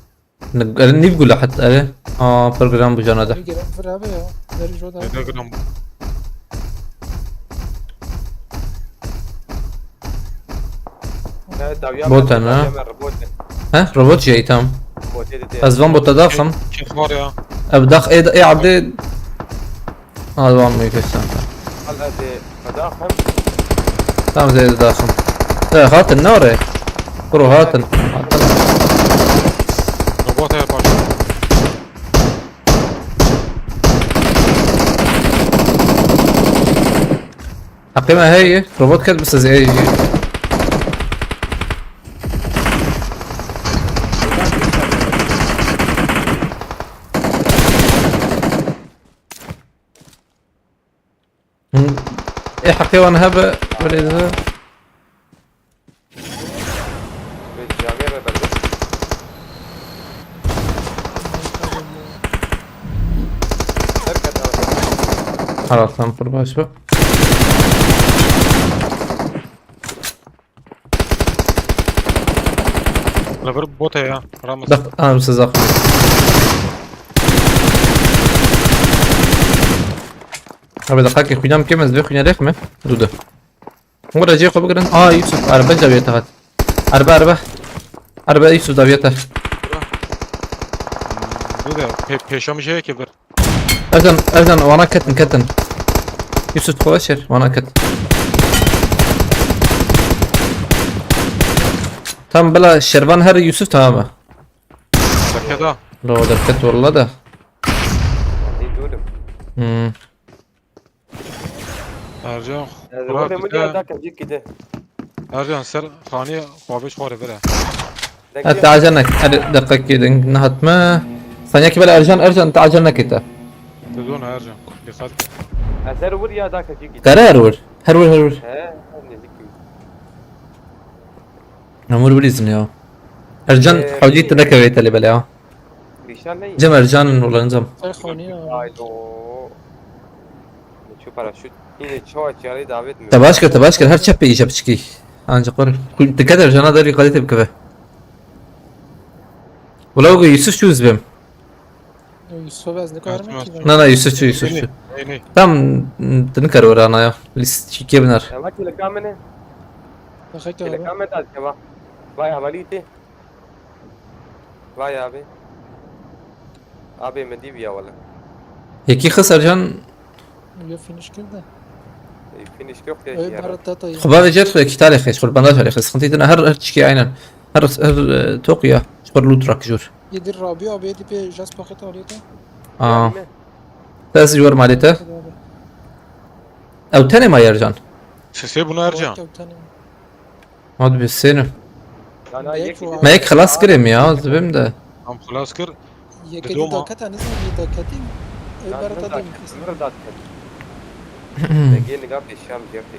N-, ere nîv gula het ere. Aa, program bu cana de. Bir gelen fır abi ya. Nereye şu adam? Ne program? He, dawiya Bot me, ana. Dawiya me, robot. He? Robot jî tam. Botê de. Ez van bota daxim. Kim var ya? Ev dax ê, ê abdê. Al van mı köşen. Al hadi. Daxim. Tam zeyde daxim. Ya hatin ne oraya? Kuru hatin. Hatin. Robot yapar. Heqê me heye, robot ket bi siz ê jî. Hûn ê heqê wan hebe, belê dibe. Bi camêr re berde. Serketa. Halastan pir baş be. Li vir bot heye ya. Ramos. Bak, abi siz aklı. Abi dakika ki kuyunam kemez ve kuyuna rek mi? Dudu. Were cê xwe bigirin. Aa, Yusuf, araba caviyete hat. Araba, araba. Araba Yusuf daviyete. Bu da pe pêşa min jê yekê vir. Ercan, Ercan, wana ketin, ketin. Yusuf, xwe şer, wana ket. Tam bila şervan her Yusuf tamam mı? Dakika da. Lo, derket valla da. Zî dûr im. Hmm. Ercan, Ez Kurat, olim bir diye de dakika cik gide. Ercan, ser xanî xwabêj xwarê vere. Hatta acan ek, hadi dakika gidin, ne hatma. Sanya ki bela Ercan, Ercan, ta acan ek ita. Dizon Ercan, dikkat et. Ez her vur ya dakika cik gide. Kare her vur. Her vur, her vur. He, her nezik ki. Memur bilizin ya. Ercan, Ee, hawcî tu nekevê telê bele ya. Nîşan neyê? Cem Ercan'ın olan Cem. Ser xanî ya. Haydo. Çu paraşüt. Yine çoğu çare davet mi? Te baş kir, te baş kir. Her çepê îşe piçikî. Ancak var. Dikkat Ercan'a da bir kalite bir kafe. Ula o Yusuf çu üzbem. Yusuf ez nikarim ki ben. Na, na, Yusuf çu, Yusuf çu. Tam, mm, tu nikar orana ya. List çikiye biner. Ya bak ile kamene. Bak ile kamene da keva. Vay havalite. Vay abi. Abi min dî viya wele. Yekî xis Ercan. Yo finish kir de. Ey, finish yok ya. Ey, bara tata. Xwe bavê cer xwe kî tarê xêş, xwe bandaj harê xêş. Sıkıntı tine her, her çikî aynen. Her, her, e, tok ya. Ji xwe loot rak jor. Yedir Rabî abi, yedi pê jas paket aliyete. Aa. Te ez jor malê te. Ew tenê ma Ercan. Sesê bûna Ercan. Ew tenê. Hadi biz seni. Me yek xilas kirim ya, zibim de. Tam xilas kir. Yekê dî daketa nizam yê daketî. Ew berda dem. Degê niga pêşiya min gertê.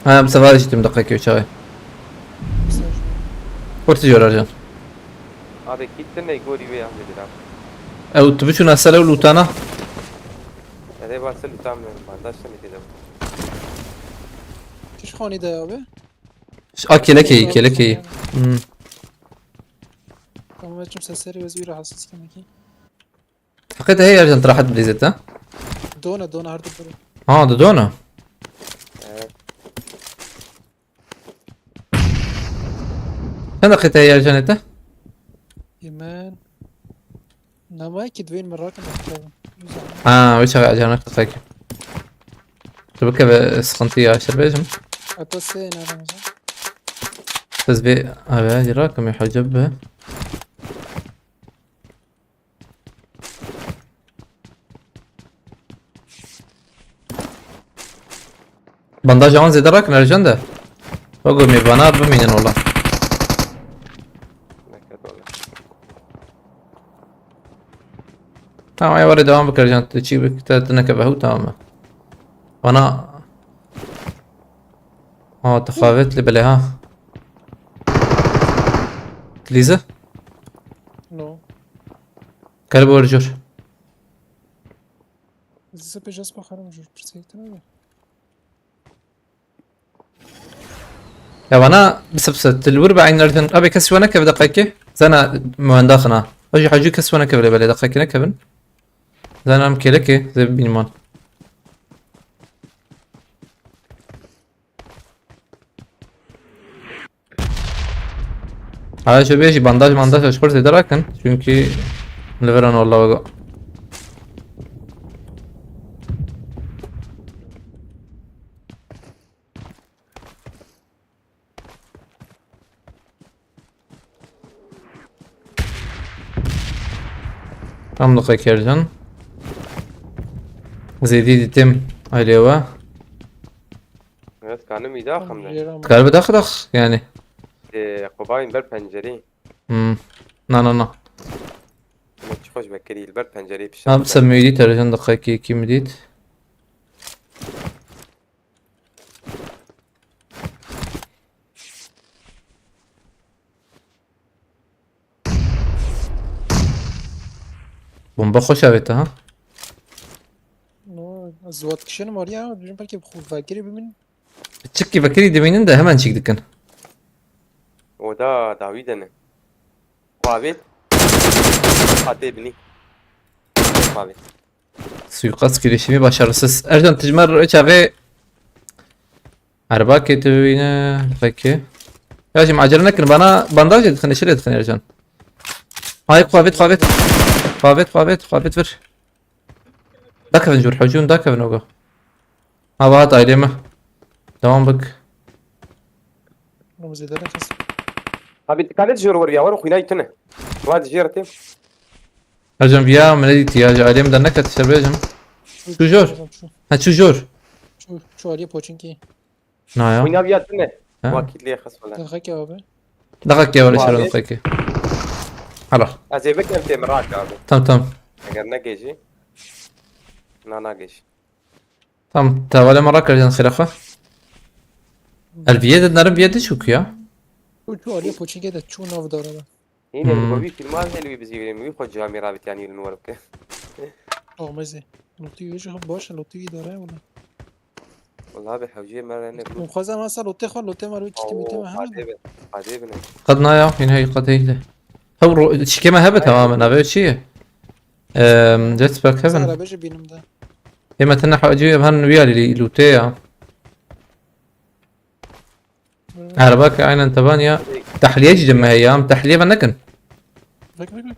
Ha, em sevar jî tim dakika çaxê. Kurtî jor Ercan. Abi gittin ne gori ve ya nedir abi? Ew tu biçûna ser ew lûtana? Erê va ser lûtan mi? Bandaj sen de. Çi xanî de abi? A kelekeyî, kelekeyî. Hmm. Tamam, çim sesleri ve zî rahatsız kemekî. Heqê te heye Ercan, tu rahat bilîzet ha? Dona, dona, her du biri. Ha, tu dona? Evet. Çend heqê te heye Ercanê te? Yemen. Namaya ki dwên min rakin. Ha, wê çaxê Ercan qisek. Tu bikeve sıkıntı ya, şer bêjim. Hatta sê ne Ramazan. Siz bir abi, Ercan, mi hocam be. Bandaj an zêde rakin Ercan de. Bak o mêvana bimînin ola. Tamam, ya were devam bik Ercan. Tu çî bik, te, tu neke behu, tamam mı? Bana Ha, tu xavêt li belê ha. Lîze? No. Kar bi wercûr. Lîze pê jes baxerim jûr pirsek tine mi? Ya vana bisip se, tu li wir be eynerdin. Abi kes şiwa nekeve deqekê. Zana muhenda xina. O jî hecû kes şiwa nekeve lê belê deqekê nekevin. Zana em kêlekê, zê bibînim wan. Ha, şu bêjî bandaj mandaj ji xwe zêde rakin. Çünkü li vir an walla wego. Tam diqe kercan. Zêdî dîtim alêwa. Evet, kanım iyi daha Tam kamda. Jêra mı? Kar bi dax dax yani. Ee, kobayın ber pencereyi. Hmm. Na na na. Ama çok hoş bekir, il ber pencereyi pişer. Tam semûdî tercan diqe ki kim dît. Bomba xweş avête ha. No, ez wat kişenim oraya, dibêjim belkî bi xwe vekirî bimîn. Çikî vekirî dimînin de hemen çîk dikin. O da dawî de ne. Xwavêt. Hatê binî. Xwavêt. Suikast girişimi başarısız. Ercan, tu ji me re çavê erbakê tu bibîne, peki. Ya jî acele nekin, bana bandajê dixin, şirê dixin Ercan. Ay, xwavêt, xwavêt. Xwavêt, xwavêt, xwavêt vir. Dakevin jûr, hecûn dakevin ogo. Ha, va hat ailê me. Devam bik. Bunu zêde ne kes. Abi, dikkat et, jor vur ya, var o xwînayî tune. Var jêr tê. Hecem viya min nedîtiya, ji alêm de neket, şerbêjim. Çû jor. Çû. Ha, çû jor. Çû, çû aliyê poçinkî. Na ya. Xwîna viya tune. Ha. Vakit lê xes wala. Daxeke abi. Daxeke wala şerbê daxeke. Hala. Ez ê bikim tê min rak abi. Tam, tam. Eger negêjî. Na nagêjî. Tam, tavale me rakirdan xêra xwe. El viye de nerim viye de çûk ya. Çû, çû aliyê poçinkê de çû nav dara da. Yine Hmm. Bi wî filman hel wî bizîvirî min, wî xwe camî rabit, yanî yilin wer bike. Amezê. Lotî wê jî baş e, lotî wî dare wala. Wala bi hewcê me re ne Min xwazam hasa lotê xwe, lotê me re wî çitî mîtê me hemî. Qadê bin, qadê bin. Qad naya, yine hey qad heyle. Hew ro-, çikê me hebe tamamen, navê çi ye? Ehm, jetpack heaven. Zara beji bînim de. Ê me tene hacî hem wî alî lûtê ya. Araba ki aynen taban ya. Tahliye cicim me ya. Em tahliye ben nekin. Bek, bek, bek.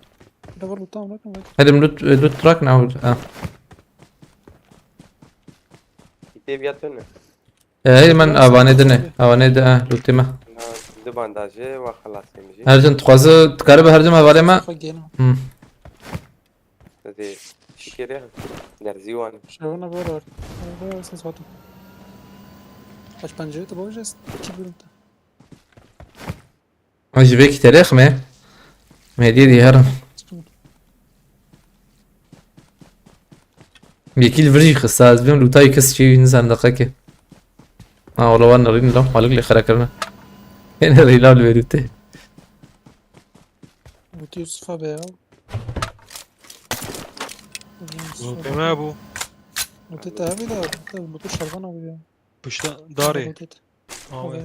Double loot, tamam, bakın, bak. Hadi loot, loot truck now. Ha. Kitêb ya tune. E, hey, men avane dine. Avane de, ha, lootê me. Na, di bandajê ve xelas kemijî. Her can dixwaze, dikare bi her can avale me. Xwe gêno. Hmm. Hadi, şikere. Derzî wan. Şevana bor var. Bor ses var. Kaç pencere de bakacağız. İki bölümde. Ji vê kî terêx me. Me dî dî herin. Yekî li vir jî xista, ez bêm lûtayî kes çî nizan deqekê. Ha, ola wan nerîn lo, malik lê xera kirine. Ê nerîn lo li vê lûtê. Lûtê Yusuf abi ya. Lûtê me bû. Lûtê te abi de, lûtê şervan abi ya. Pişta darê. Lûtê te. Awe.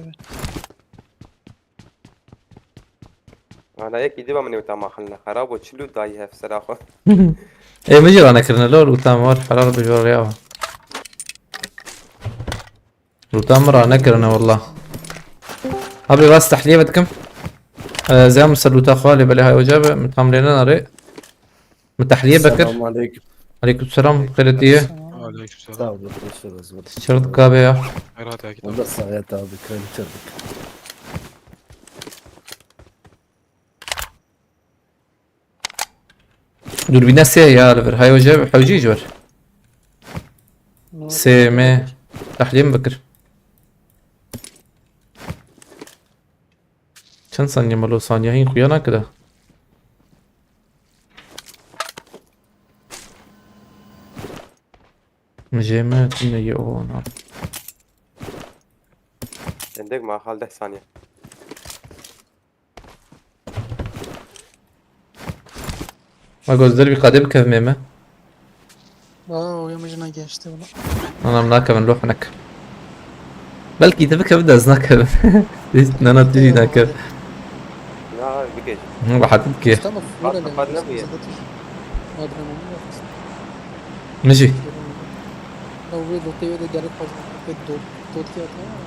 Ana yekî dî ba min ê wita ma xilne xerab û çi lût dayî hev sera xwe. Ê, min jî ranekirine lor û tam war herar bi jor ya. Lûta min ranekirine walla. Abi rast tahliye ve dikim. Ee, ziyam ser lûta xwe lê belê hay oca be min tam lê nenarê. Min tahliye bekir. Selamun aleyküm. Aleyküm selam, xêretiye. Aleyküm selam. Sağ olun, hoş geldiniz. Çirdik abi ya. Hayrat ya, kitap. Onda sayet abi, kraliçedik. Dûrbîne sê ya li vir. Hay hoca, hewcî ji vir. Sê me. Tahliye min bikir. Çend saniye me lo, saniye hîn xuya nakire. Jê me tune ye o na. Dek ma hal deh saniye. Ma göz derbi qadê bikevmê me. Aa, o yamacına geçti bunu. Anam nakevin loh nek. Belkî te bikevin de ez nakevim. Hiç nana tu jî nakevin. Na bigej. Hı, rahat ki. Tamam, Bak, öyle kapat demek. ne bu ya? Zaten adrenalin yapıyorsun. Min jî. Ya bu da tevede gerek fazla. Pek dot, dot ya tamam.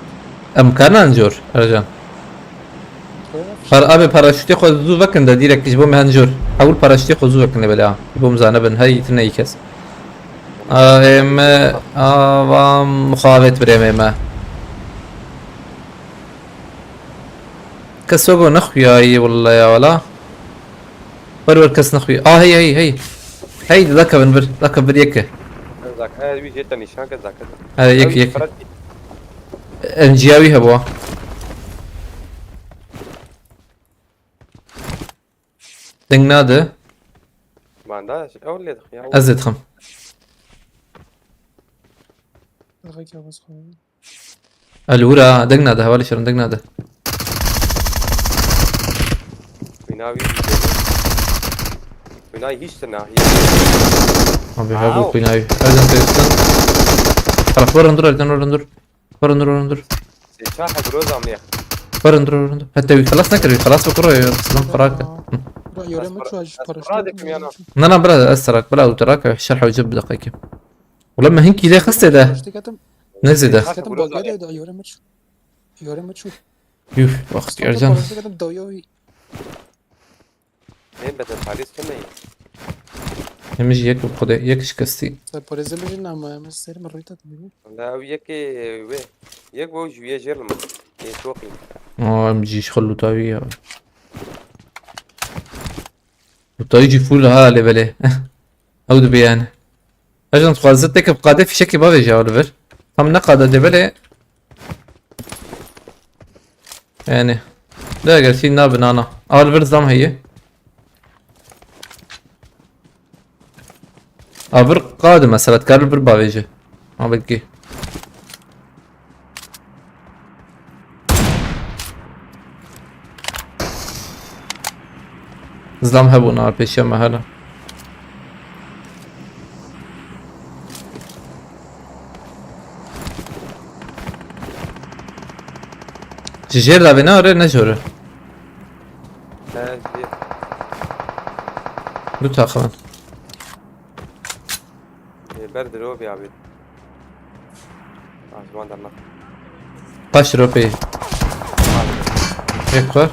Em karnan jor, Ercan. Öyle. Par abi paraşütê xwe zû vekin de direkt ji bo me hin jor. Hewil paraşütê xwe zû vekin lê belê ha. Ji bo min zanibin hey tine kes. A ê me a va muxabet birê me me. Kes wego nexuyayî willa ya wala. Wer wer kes nexuy. A hey hey hey. Hey dakevin bir, dakevin bir yeke. Zak, e, wî jê te nîşan ke zaket. He yek yek. Em ciya wî hebû. Deng nade. Manda, ew lê dixya. Ez ê dixim. Daha kağıt koyalım. Elûra, deng nade, hevalê şerin deng nade. Wîna wî. Wîna hiç tine. Abi hebû kuynayî. Ercan teyzden. Taraf verin dur, Ercan verin dur. Verin dur, verin dur. Sêçar hebû roz amliye. Verin dur, verin dur. Hatta wî xelas nekir, wî xelas bikir, xelas xerak. Bura yoreme çu aj paraşüt. Bura dikimiya na. Na na bira ez serak, bira û teraka şerh û cib deqekî. Wala me hinkî lê xiste de. Paraşüt ketim. Ne zêde? Ketim bagaya da yoreme çu. Yoreme çu. Yuf, bak Ercan. Paraşüt ketim dayoy. Ên beden Paris kime ye? Hemî jî yek bi xwedê, yek şikestî. Sen parêzê min jî nama em serim rîta dibî. La ew yekê wê. Yek bo ji wî jêr lima. Ê toqî. O M G ji xwe lûta wî ya. Lûta wî jî full ha lê belê. Ew dibe yani. Ercan dixwaze teke bi qadê fişekê bavêje Oliver. Tam ne qada dê belê. Yani. De eger sî nabin ana. Oliver zam heye. A vir qadi mesela dikar vir bavêje. Ma belkî. Zlam hebûna pêşiya me hele. Ji jêr davê ne ore ne jore. He, jê. Du taxi min. Ê, ber diro bî abi. Ah, ji wan derna. Paş ropê. Yek xwe.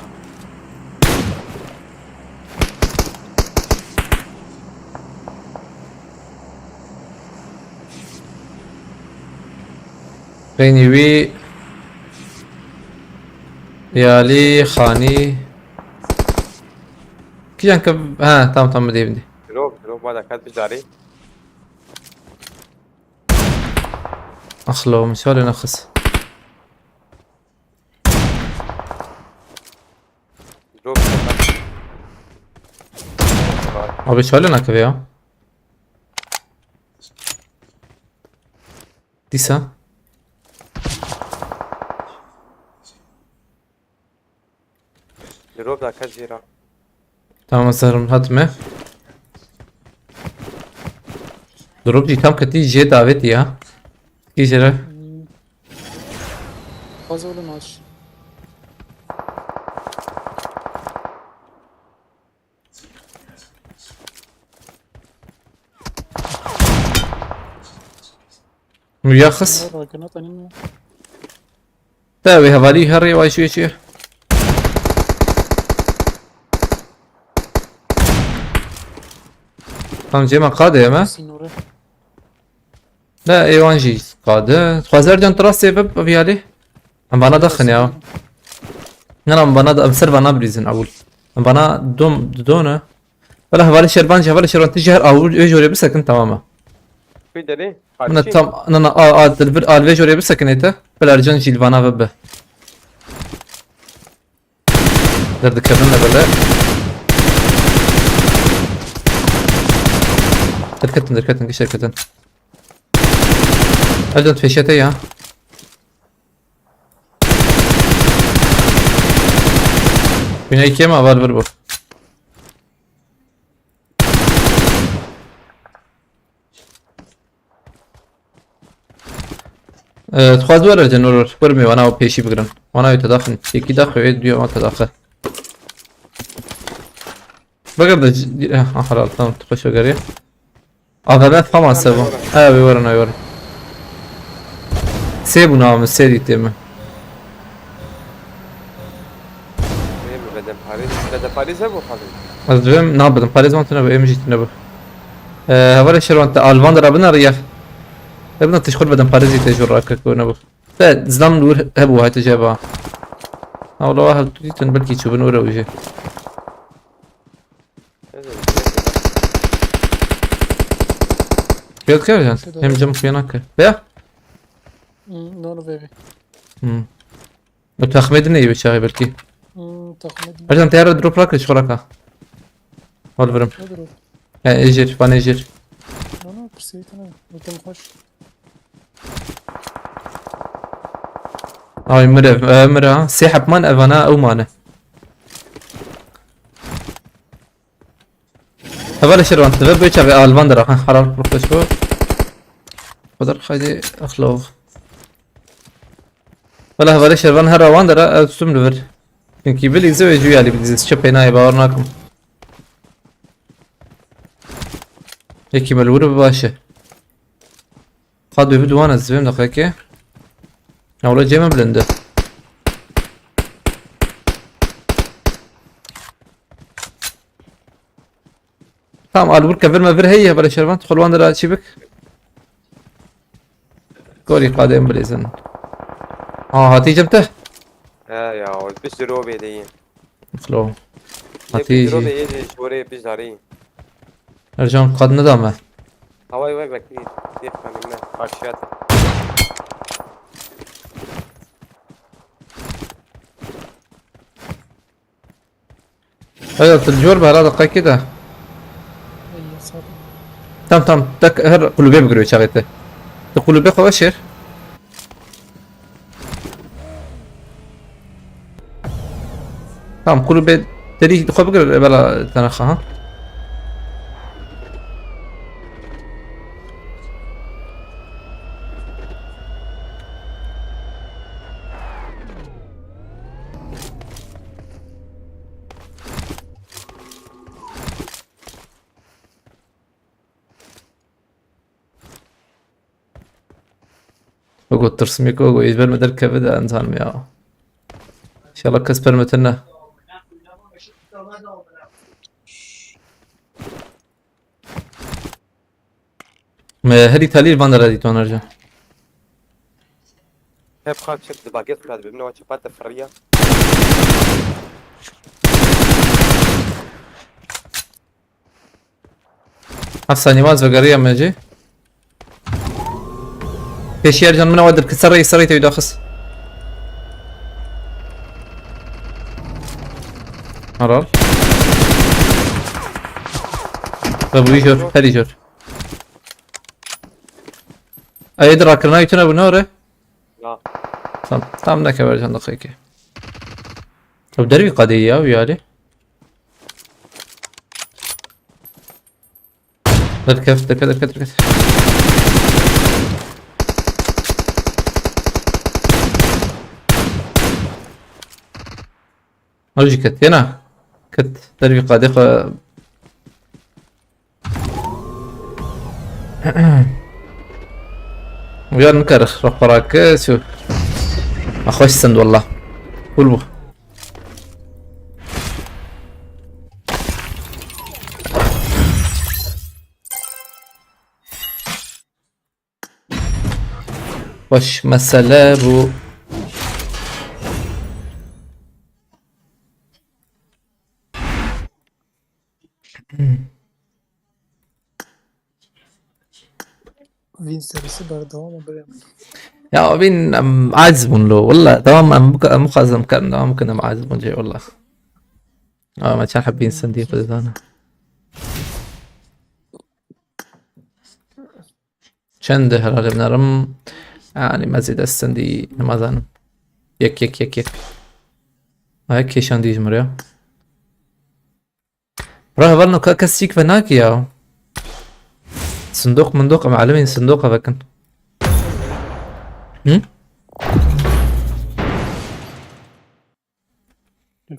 Peynî wî. Yalî, Xanî. Kijan ke, ha, tamam, tamam, dê bindî. Diro, diro, bada kat bijarî. Axlo, min şalê nexis. Diro, Abi şalê nakeve ya. Dîsa. Diro da kat jêra. Tamam, ez herim hatime. Drop jî tam ketî jê davêtî ya. Kî jê re? Fazla olun aç. Muyaxis. Nerede? Granat anim ya. Te wê hevalî herê way çûye çûye. Tam cêma qadê me. Sinore. Ne êwan jî qade. Xwezer can trastê bi bi viyalî. Em vana daxin ya. Ne em vana da em ser vana bilîzin awul. Em vana dom done. Wala hevalê şervan jî hevalê şervan tijî her awul ê jorê bisekin tamam e. Kuy derê? Min tam na na a a dilbir alvê jorê bisekinê te. Bila Ercan jî li vana ve bi. Derdikevin de bile. Derketin, derketin, geç derketin. Ercan pêşete ya. Binayê kêm a, val vir bû. Ee, dixwaz were cin, were, were. Were me, wana pêşî bigirin. Wana wê te daxin. Yekî daxi wê, duya wan te daxi. Bigir de c-, c-, eh, ah, helal, tamam, tu xweş vegeriye. A V M F Hamas e bu. He, wê werin, wê werin. Sê bû nava min, sê dîtê min. Wê mi bedem parêz, bedem parêz hebû xalê. Ez divêm, na bedem parêz wan tune bû, êm jî tune bû. Ee, hevalê Şervan te alvan de rabin ariyar. Te bina tişxur bedem parêz jî te jor rakek bû nebû. Te zilam li wir hebû, hate ceba. Ha, wala wa hev tu dîtin belkî çûbin wir ew jî. Kêt kar can. Şurada. Hem cam xuya nake. Ya? Hmm, no, no, baby. Hmm. O taxmê din ê çaxê belkî. Hmm, taxmê din. Ercan, teyara drop rakir, şu raka. Wal virim. Ne drop? Ya, ejir, van ejir. No, no, pirsê te ne. Wekî xweş. Ay, mirev, e, mira. Sê hepman evana ew mane. Hevalê Şervan, tu ve bê çavê alvan dira, ha, haram profeşo. Kadar haydi, axlov. Wala hevalê Şervan her awan dira, ez tum li vir. Çünkü bilî zê wê jû yalî bilî zê, çi pênayê bawer nakim. Yekî me li wir bi baş e. Qad wê biduwan ez divêm deqekê. Ya wala cê me bilind e. Tamam, al wir kevir me vir heye, hevalê Şervan, tu xwe li wan dira çî bik. Gorî qadê em bilêzin. Ha, hatî cem te? He ya, pişt di robê de yî. Xlo. Yê Hatî pişt di robê jî. Yê jî ji gorê pişt darî. Ercan qad nida me. Hawayê wek wek yê. Yê xanî me. Karşıya te. Haya, tu li cor be, hela deqekê de. Ey, sağ ol. Tam, tam. Tek her kulübe bigir wê çaxê te. Tu kulübe xwe veşêr. Tam kulübe derî xwe bigir, bela tenexa, ha. Wego tirsimê ku wego êj ber me derkeve de enzanim ya. İnşallah kes permetin ne. Me herî talîr van de redî tonerce. Hep xaç çek di bagêt xwe dibim, ne çepat de firiya. Heft saniye waz vegeriya me jî. Pêşiyer can min ewa dirkit serreyê serreyê tewî daxist. Helal. Ve bu jor, herî jor. Ayê di rakirina yutuna bu ne ore? Ya. Tam, tam ne kever can daxiki. Ew dervî qadê ya, wî alî. Derkef, derkef, derkef, derkef. Ew jî ket, yena. Ket, dervî qadê xwe. Uyan nikar rexberake çû. Xweş send wallah. Cool bû. Baş mesele bu. Wîn serisi berdewam e birê min. Ya wîn em aciz bûn lo. Wallah, dewam em bika-, em bixwazin em karin dewam bikin, em aciz bûn jê, wallah. Ama çend heb wîn sendî xwe dizane. Çend herhalde binerim. Yani mezî dest sendî nimazanim. Yek, yek, yek, yek. Ay, kêşandî ji min re ya. Bro, heval no ka kes çîk ve nake ya. Sindoq mindoq, em elimên sindoqa vekin. Hı?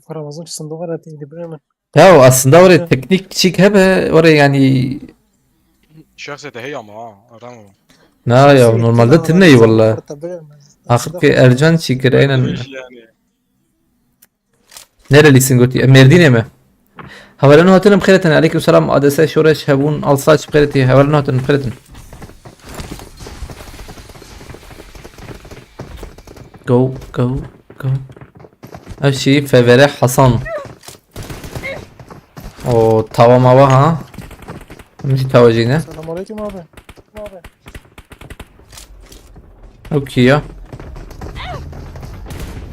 Fara mazın sindoqa da teydi, bilemem. Ya aslında oraya teknik çîk hebe, oraya yani. Şahsiyete hey ama ha, adam o. Na ya, normalde tine iyi valla. Axir ki Ercan çîkir, aynen. Yanî. Nerelisin gotî? E, Mêrdînê me. Hevalên hatin bi xêretin. Aleyküm selam. A D S Şoreş Hebûn Alsaç bi xêretî. Hevalên hatin bi xêretin. Go, go, go. Ev şî Fevere Hasan. O tawa mawa ha. Min jî tawa jî ne? Selamünaleyküm abi. Ew kî ya?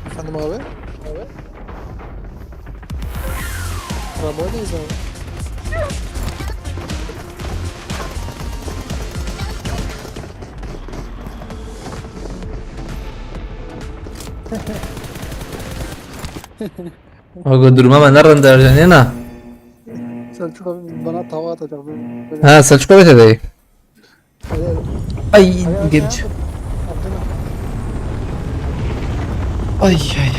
Efendim abi? Abi? Ramoy'dayız abi. Aga duruma ben nereden dereceğim ya? Selçuk abi bana tava atacak. Böyle, böyle. Ha, Selçuk abi de. Ay, ay, ay, genç. Ay, ay, ay.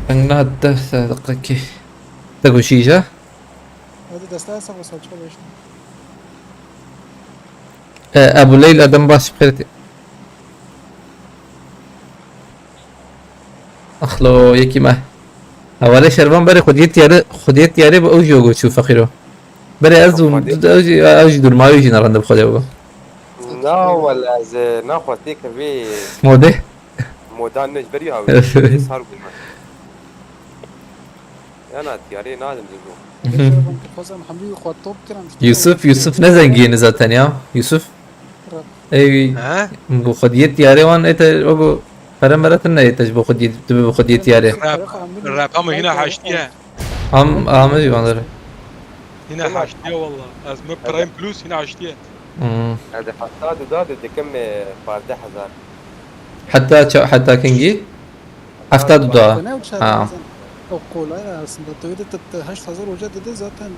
Engna deh dakika ki. Te goşî ja? Hadi destaya sağ ol, Selçuk abi işte. E, Ebu Leyla dem baş xêrtî. Axlo, yekî me. Hevalê şervan berê xwediyê tiyarê, xwediyê tiyarê bi ew jî ogo çû feqîro. Berê ez û ew jî, ew jî durma wî jî nerende bi xwedê ogo. Na wele ez, e, naxwestê kevê. Modê? Modan ne ji berî hawî. Sar bûme. Yana tiyarê nadim digo. Yusuf, Yusuf ne zengîn zaten ya. Yusuf. Ey, he? Bu xwediyê tiyarê wan ete o bu pere mere tine ete ji bu xwediyê, tu bu xwediyê tiyarê. Rap, rap ama yine haştiye. Am, ama jî wan dere. Yine haştiye valla. Ez me Prime Plus yine haştiye. Hmm. Hadi hatta duda de dikim, e, pazdeh hezar. Hatta ça-, hatta kingi? Hefta du daha. Ne uçar? Ha. O kolay aslında. Tövbe de tı-, tı-, heşt hazar hoca dedi zaten.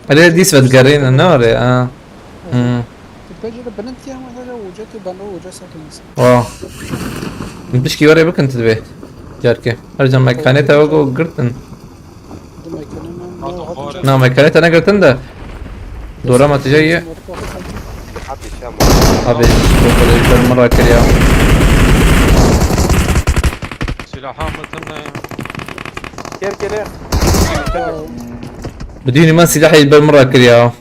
Öyle dis ve gerine ne var ya? Ha. Evet. Hmm. Tı peki de benim tiyama da hoca tı bana hoca sakınız. Oh. Pişki oraya bakın tı be. Carke. Her zaman mekaneta o girtin. Na, mekaneta ne girtin de. Dora ma tijayê. Abi, bu kadar bir merak ya. Silaha mı tınne? Gel, gel, gel. Bidînî me sîlehê ji ber min re kiriya.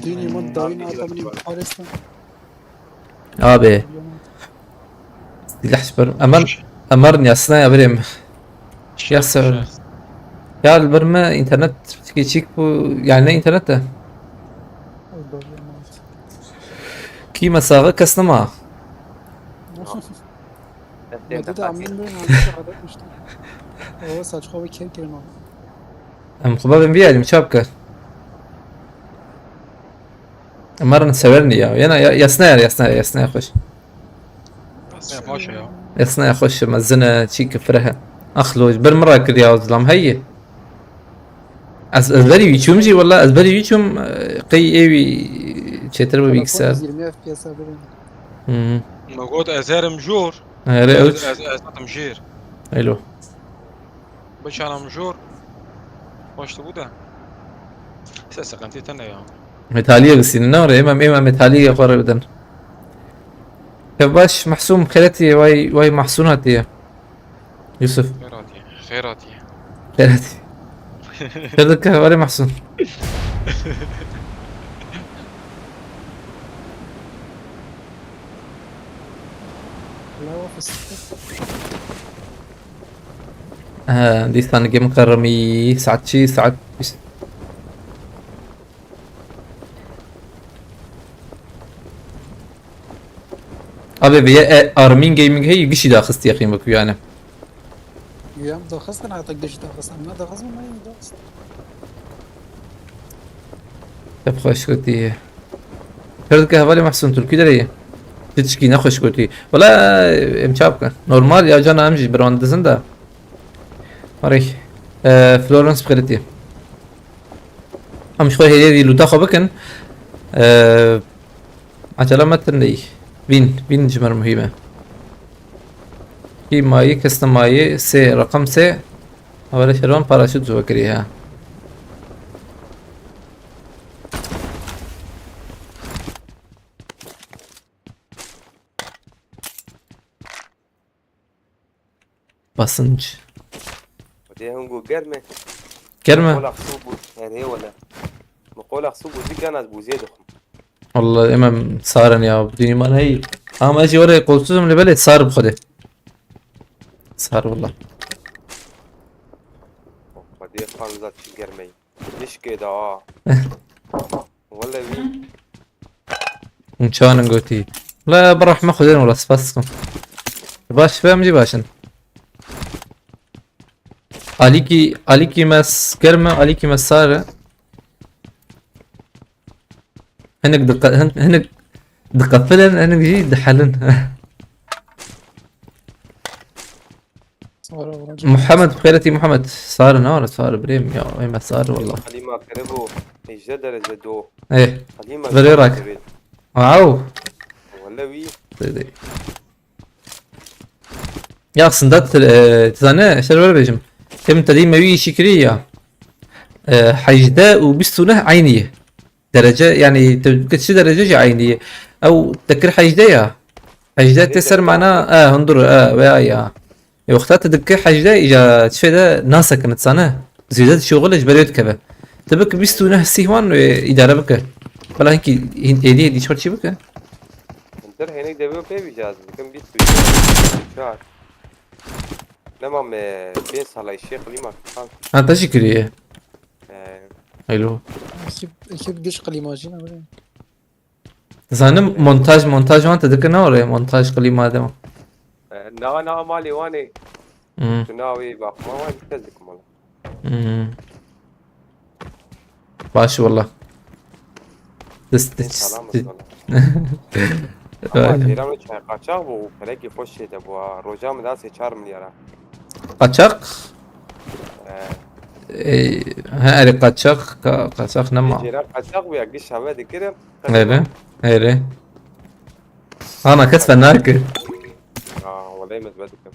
Dînî min dawîn ata min parêstin. Abi. Sîleh ji ber. Emel, Emel ya sina ya birêm. Ya ser. Ya li ber me internet, çîk bu, yani ne internet de. Kî me saxi kes nema. Destê Me de de Emîn Bey, Emîn Bey adet işte. O saçma bir kek yerim abi. Em xwe bavên vî alî çap kir. Em herin sewer niya. Yena ya-, yasna yer, yasna yer, yasna yer xweş. Yasna yer baş e ya. Yasna yer xweş e, mezin e, çî kifir e. Axlo, ji ber min re kiriya zilam heye. Ez, ez berî wî çûm jî, wela ez berî wî çûm, e, qey ê wî çêtir bi bilgisayar. Yirmi F P S a birin. Hmm. Me got ez herim jor. Erê, ez, ew ç- ez, ez hatim jêr. Elo. Biçanam jor. Baş dibû de. Se seqentî tene ya. Metaliye bisînin, ne oraya? Êma, êma metaliye xwe re bidin. Tev baş, Mahsûm, xêretî, way, way Mahsûn hatiye. Yusuf. Xêr hatiye, xêr hatiye. Xêretî. Xêr dike, were Mahsûn. He, dîsa nigê min qerimî, saet çi, saet bîst. Abi, vê ye, e, Armin Gaming heye, gişî daxist yexîn wekî yani. Yem daxistin, heta gişî daxistin. Ne daxistin, ne daxistin. Hep xweş gotiye. Kerdike hevalê Mahsun Turkî derê ye. Piçkî nexweş gotî. Wala em çap bikin. Normal ya cana em jî biran dizin de. Arey. E, Florence bi xêr hatî. Em ji xwe hêdî lûta xwe bikin. E, Acele me tune. Vîn, vîn ji me re muhîm e. Kî mayî, kes nemayî, sê, reqem sê. Evere şervan paraşût ji we kirî ha. Basınç. Xwedê hûn got germ e. Germ e? Qola xisû bû. Erê wele. Min qola xisû bû, zî gana ez bûzê dixwim. Wallah, em em sar in ya, bi dînî me neyî. Ama ez jî were qolsuz im, lê belê sar bi Xwedê. Sar wallah. Xwedê xanza çi germeyî. Nişkê de ha. Wele wî. Hûn çanin gotî. La bi rehme Xwedê wela spas dikim. Baş be em jî baş in. Alîkî, alîkî me s-, germ e, alîkî me sar e. Hinek diqe-, hin-, hinek diqefilin, hinek jî dihelin. Sare, oran çok Muhammed, xêretî Muhammed. Sar ne var? Sar birêm ya. Ey me sar wallah. Halîma kiribû hejdeh derece do. Ê, Halîma verê rak. Wow. Wele wî. Dê, dê. Ya aslında t-, e, tu zane, şer ver bêjim. Tim tedî me wî îşî kirî ya. E, hejdeh û bîst û neh eynî ye. Derece, yani, tu, tu çi derece jî eynî ye. Ew te kir hejdeh ya. Hejdeh tê ser mana, e, hundur, e, veya ya. E, wexta tu dikir hejdeh, îca çi de nasekin, tu zane. Zêde dişoxile ji ber wê dikeve. Tu bik bîst û neh sîhwan wê îdare bike. Bela hinkî hin-, êdî êdî çor çî bike. Hundir hênik devê pê bî caz bikim bîst û çar. Nema me pênc sala îşê qilîma kan. Ha, te jî kiriye. Ee. Hello. Ekip, ekip giş qilîma jî ne böyle. Zanim montaj, montaj wan te dike ne oraya montaj klima dema. E, na, na malê wan ê. Hmm. Tu navê bakma wan kes dikim wala. Hmm. Baş wala. Dist, dist, Salam dist. Wala. Ama Aynen. Ceyran o çay kaçak bu, pelekî xweş şeyde bu ha. Roja min da sê çar milyara. Kaçak? He. Ey, he, erê kaçak, ka-, kaçak nema. Ceyran kaçak bu ya, giş heve dikirim. Hele, hele. Ana kes fena kir. Aa, vallahi mezbet dikim.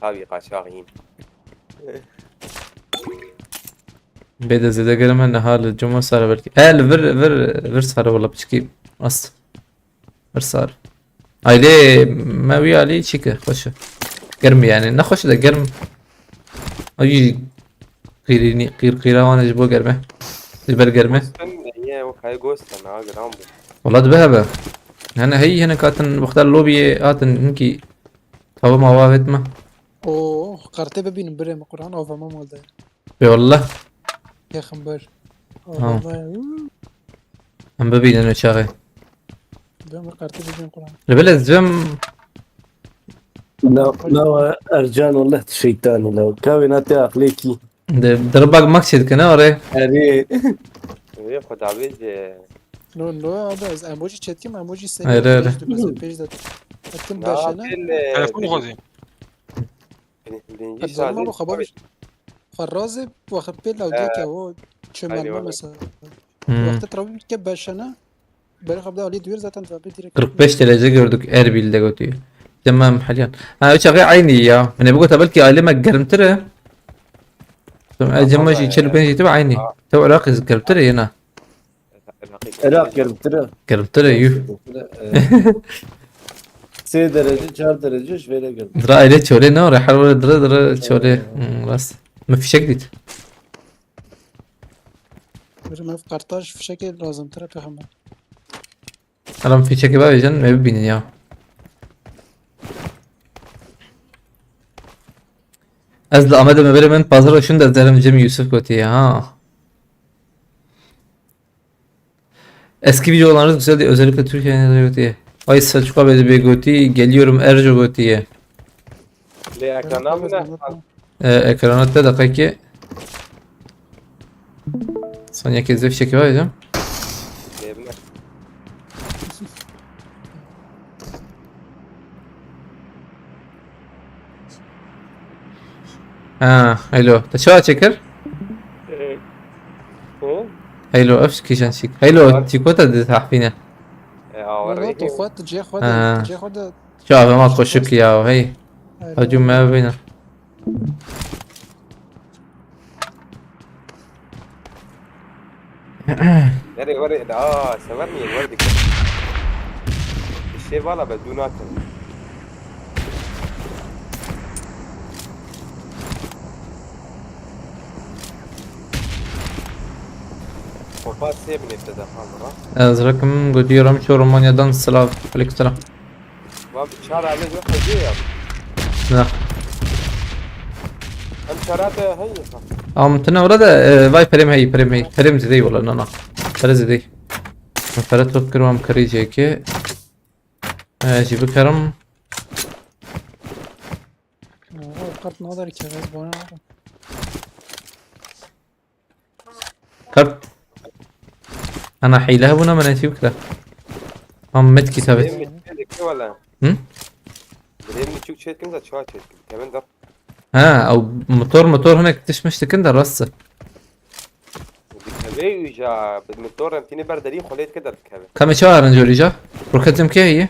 Tabii kaçak yiyeyim. Bê de zêde germ e, niha li cuma sare belkî. E, li vir, vir, vir sare wala piçkî. Ast. Vir sar. Ailê me wî alî çi ke xweş e. Germ e yani. Ne xweş e de germ. Ay qîrînî, qîr qîra wan e ji bo germe. Ji ber germe. Boston ye, o kayı Boston ha, gram bu. Wala dibe hebe. Yani hey hene katin wexta lobiyê hatin hinkî tava mava vetme. Oo, qertê bibînim birê min Quran ava me mal de. Ê wallah. Yaxin ber. Tamam. Ava me. Em bibînin o çaxê. Ben bir qertê bibînim Quran. Li belê ez cem. Na, na Ercan wallah tu şeytan la. Kavê na te aqlê kî. De, de bak mak çêdike ne orê? Erê. Ê, xwe davêje. No, no, abi ez emoji çetkim, emoji seni Hayır, hayır. Pêş de, pêş de. Ettim Na, beşene. Telefon xwezî. Birinci Her zaman şarjı bu xabar. Xwe razê, waxit pê lawdê ke o çömelme mesela. Hmm. Wextê trafik ke beşene. Böyle kapıda Ali diyor zaten trafik direkt. kırk beş derece gördük Erbil'de götüyü. Tamam haliyan. Ha, üç ay aynı ya. Hani bu kadar belki aileme germtir e. Tamam, e, cemma jî çel pênc jî tib aynî. Tev Iraqê germtir e yena. Iraq germtir e. Germtir e, yuh. Germtir e, e. Sê derece, çar derece ji vê re germ. Dira aile çolê ne ore, her ore dira dira çolê. Hmm, rast. Me fişek dît. Bir mev kartaj fişekê lazımtır e peygamber. Aram fişekê bavêjin, me bibînin ya. Ez li Amedê me berê min pazar şûn de ez derim Cem Yusuf gotiye ha. Eski videolarınız güzeldi, özellikle Türkiye'nin gotiye. Ay Selçuk abi de bir goti, geliyorum Erco gotiye. Lê ekrana min ne? E, ekrana te deqekê. Saniye kez fişekê var ya. Lê min ne? Ha, Heylo. Te çawa çêkir? Ee, hı? Heylo, ev kîjan çîk. Heylo, çîko te di tahfîne. Ee, awa Wala rêhê. Tu xwe, tu cê xwe Ha. de, tu cê xwe de. Çawa ma xoşik ya, hey. Hadi. Hacı me bine. Nereye, nereye? Aa, sever miyim? Nerede? Bir şey valla ben dün attım. Hopa, sevin işte de fazla. Ez rekim godiyorum şu Romanya'dan, silav, aleykümselam. Wan bi çar alê zor xwediyê ya. Na. Em çara te heye. Am tine ora da, e, vay perem hey, perem hey. Perem zidey wala, na, na. Pere zidey. Pere top kir, wan kirî cêkê. E, jî bikerim. Aa, kart nader ki, ez bana. Kart. Ana hile hebûna min çî bikira. Am met kitabet. Benim mi çekti valla? Hı? Benim mi çok çektim de çoğa çektim. Hemen de. Ha, ew motor, motor hinek tişmiş dikin de rast. Dikeve uca, bi motor em tini ber derî xolê dike derdikeve. Kamê çawa erin corî ca? Roketim kê heye?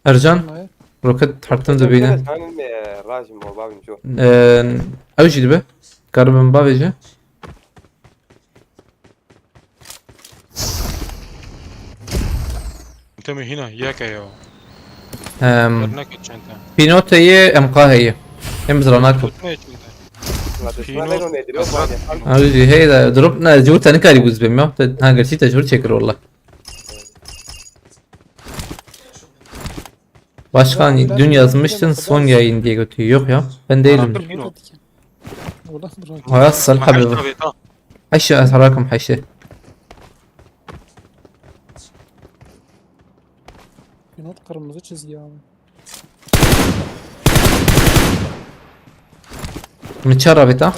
Ercan, Hayır. Roket hertim dibîne. Sen, e, rajim o, bavim co. Ee, ew jî dibe. Karibim bavê jî. Temê hîna, yek e ya. Em, Derneke çente. Pînote ye, em qaheye. Em zira nakim. Tutmaya çente. Pînot. Ew jî hey de, drop ne, cihû te nikarî bû zibêm ya. Te, ha, gerçî te cihû çêkir wala. Başkan, dün yazmıştın son yayın diye götüyor. Yok ya, ben değilim. Anlattım Pino. Hayat salih abi bu. Heşe, ez harakim heşe. Pinot kırmızı çizgi abi. Min çar avêta?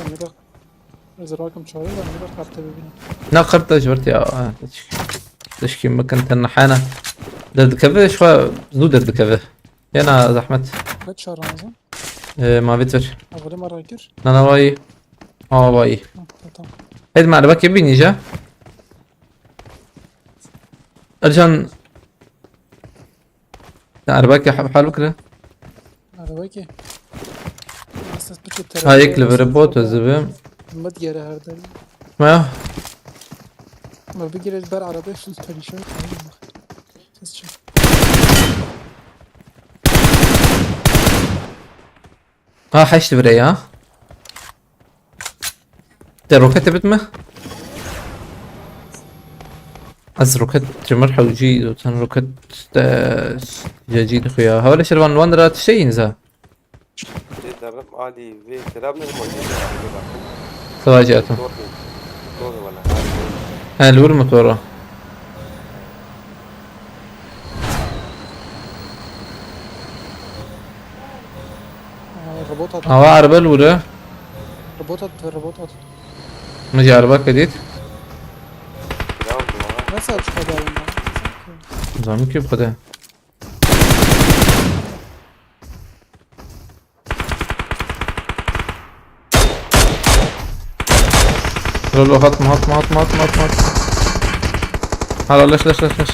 Ez rakim çare, ben bir karte bibînim. Na kart da ji vir ya. Ha, tişkî, tişkî mikin te nehena. Derdikeve, ji xwe zû derdikeve. Yana zehmet. Kaç çare lazım? Ee, mavê vir. Evvelê me rakir. Nana vayî. Awa vayî. Ha, tamam. Hêd me erebekê bînî je. Ercan. Te erebekê hal bikire. Erebekê. Esas piçê Ha, yek li terefê vir bot ez dibim. Mid gere her dem. Ma. Ma bigire ber arabê şul perîşan. Ses çek. Ha, heşt vire ya. Te rokete bit mi? Ez roket cimir hewcî, zaten roket te jecî dixuya. Hewle şervan wan dira tişteyîn za. Derim Ali ve selam ne zaman geliyor? Savaş hayatım. Doğru. Doğru valla. He, li wir motora. Aa, robot attı. Awa erbe li wir e. Robot attı, robot attı. Min jî erebeke dît. Nasıl açık haber bunlar? Zanim ki bu kadar. Lolo, hatma, hatma, hatma, hatma, hatma. Hala leş, leş, leş, leş.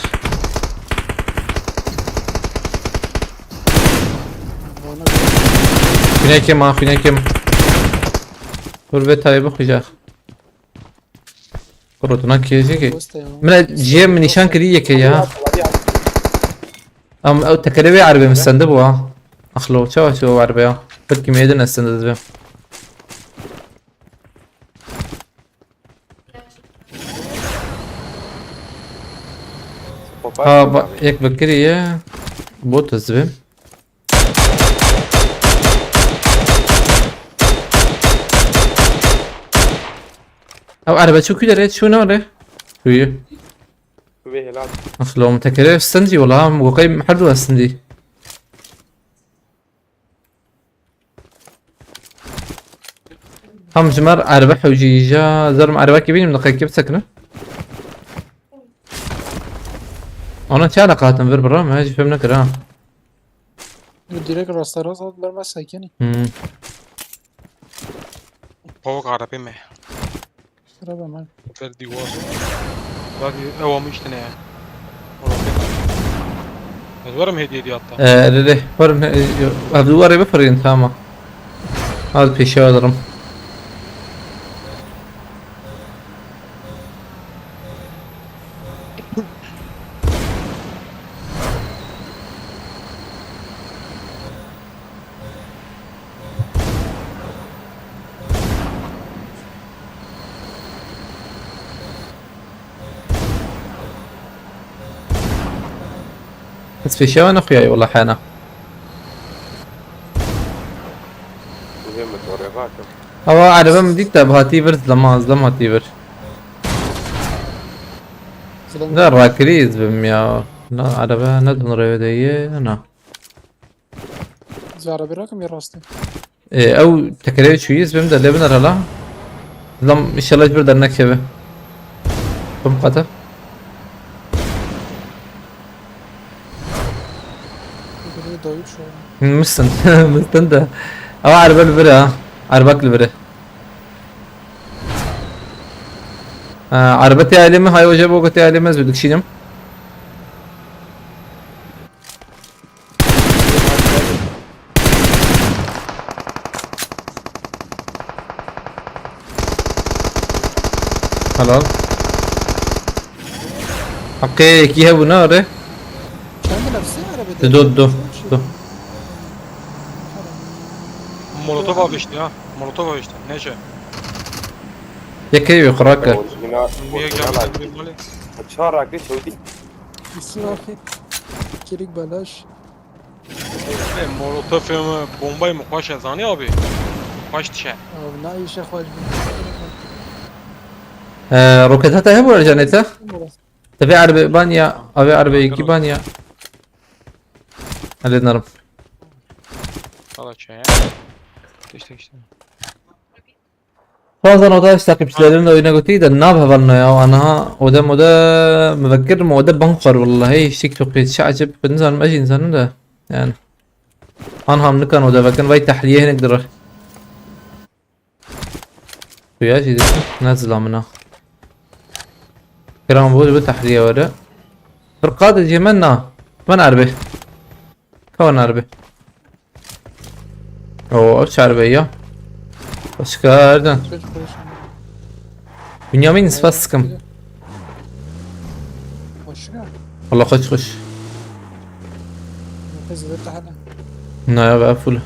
Xwînekê ma, xwînekê ma. Dur vê tayê bixwîje. Kuro, tu nakê jê kê. Min cihê min nîşan kirî yekê ya. Am, ew tekerê wê erebê min stendibû ha. Axlo, çawa çi ew erebe ya? Belkî mêdin ez stende dibim. Ha, ba-, yek vekirî ye. Bot ez dibim. Ew erebe çû kû derê, çû ne were? Kuyu. Wê helal. Axlo, min tekerê stendî wala, min goqey her du stendî. Tam ji me re erbe hewcî ja, zer min erebekê bînim, diqekê bisekine. Ona çi eleqa hatin vir bira, me jî fêm nekir ha. Direkt rasta rast hat ber me sekinî. Hmm. Pawok arabê me. Araba me. Ber dîwar. Bak ew amîştine ya. Roket. Ez werim hediye diye hatta. Ee, re re. Werin, e, ev duwarê bifirin, tamam. Hadi pêşiya dirim. Ez pêşiya we nexuyaye wela hena. Muhim e, torê vakim. Ewa erebe min dît te bi hatî vir, zilema, zilem hatî vir. Zilem. Da rakirî ez bim ya. Na erebe ne dun rêve de ye, na. Zara birakim ya rastî. E, ew tekerê çûyî ez bim de lê biner hala. Zilem inşallah hiçbir dernekeve. Bim qate. Biri dayı şu an. Mistin. Mistin de. Ewa erebe li vir e ha. Erebek li vir e. Ha, erebe tê ailê me, hay oje bo tê ailê me, ez dikişînim. Helal. Heqê yekî hebû ne are? Kendi nefsi arabede. Di do, di do, di do. Molotov avişti ha. Molotov avişti. Neyse. Yekê wî xurake. Orijinal, Niye orijinal geldi abi. Bir böyle? Çar rakı çewdî. Israfil. Kirik belaş. Ve Molotov mu, bombayı mı? Xweş e zanî abi. Xweş dişe. Abi ne işe xweş bin. Ee, roket hata hebû ercanê te? Te vê erbê banya, avê erbê yekî banya. Hadi narim. Hala şey ya. İşte işte. Bazen oda işte takipçilerimle oyuna götürdü de nav hevalno ya. Anaha oda moda müvekkir mi oda bank var vallahi. Hiç TikTok hiç şey acip. Ben zaten mecin insanım da. Yani. Anham nikan oda bakın vay tahliye hinek durar. Xuya jî dikin, ne zilamina. Kiram bo, bi tahliye were. Bir qad jê me na. Min erbe. Kawan erbe. Oo, ev çi erbe ya? Başka erden. Bünyamin, spas sıkım. Başka. Allah koç koç. Nefes zıvı tahada. Na ya, be full.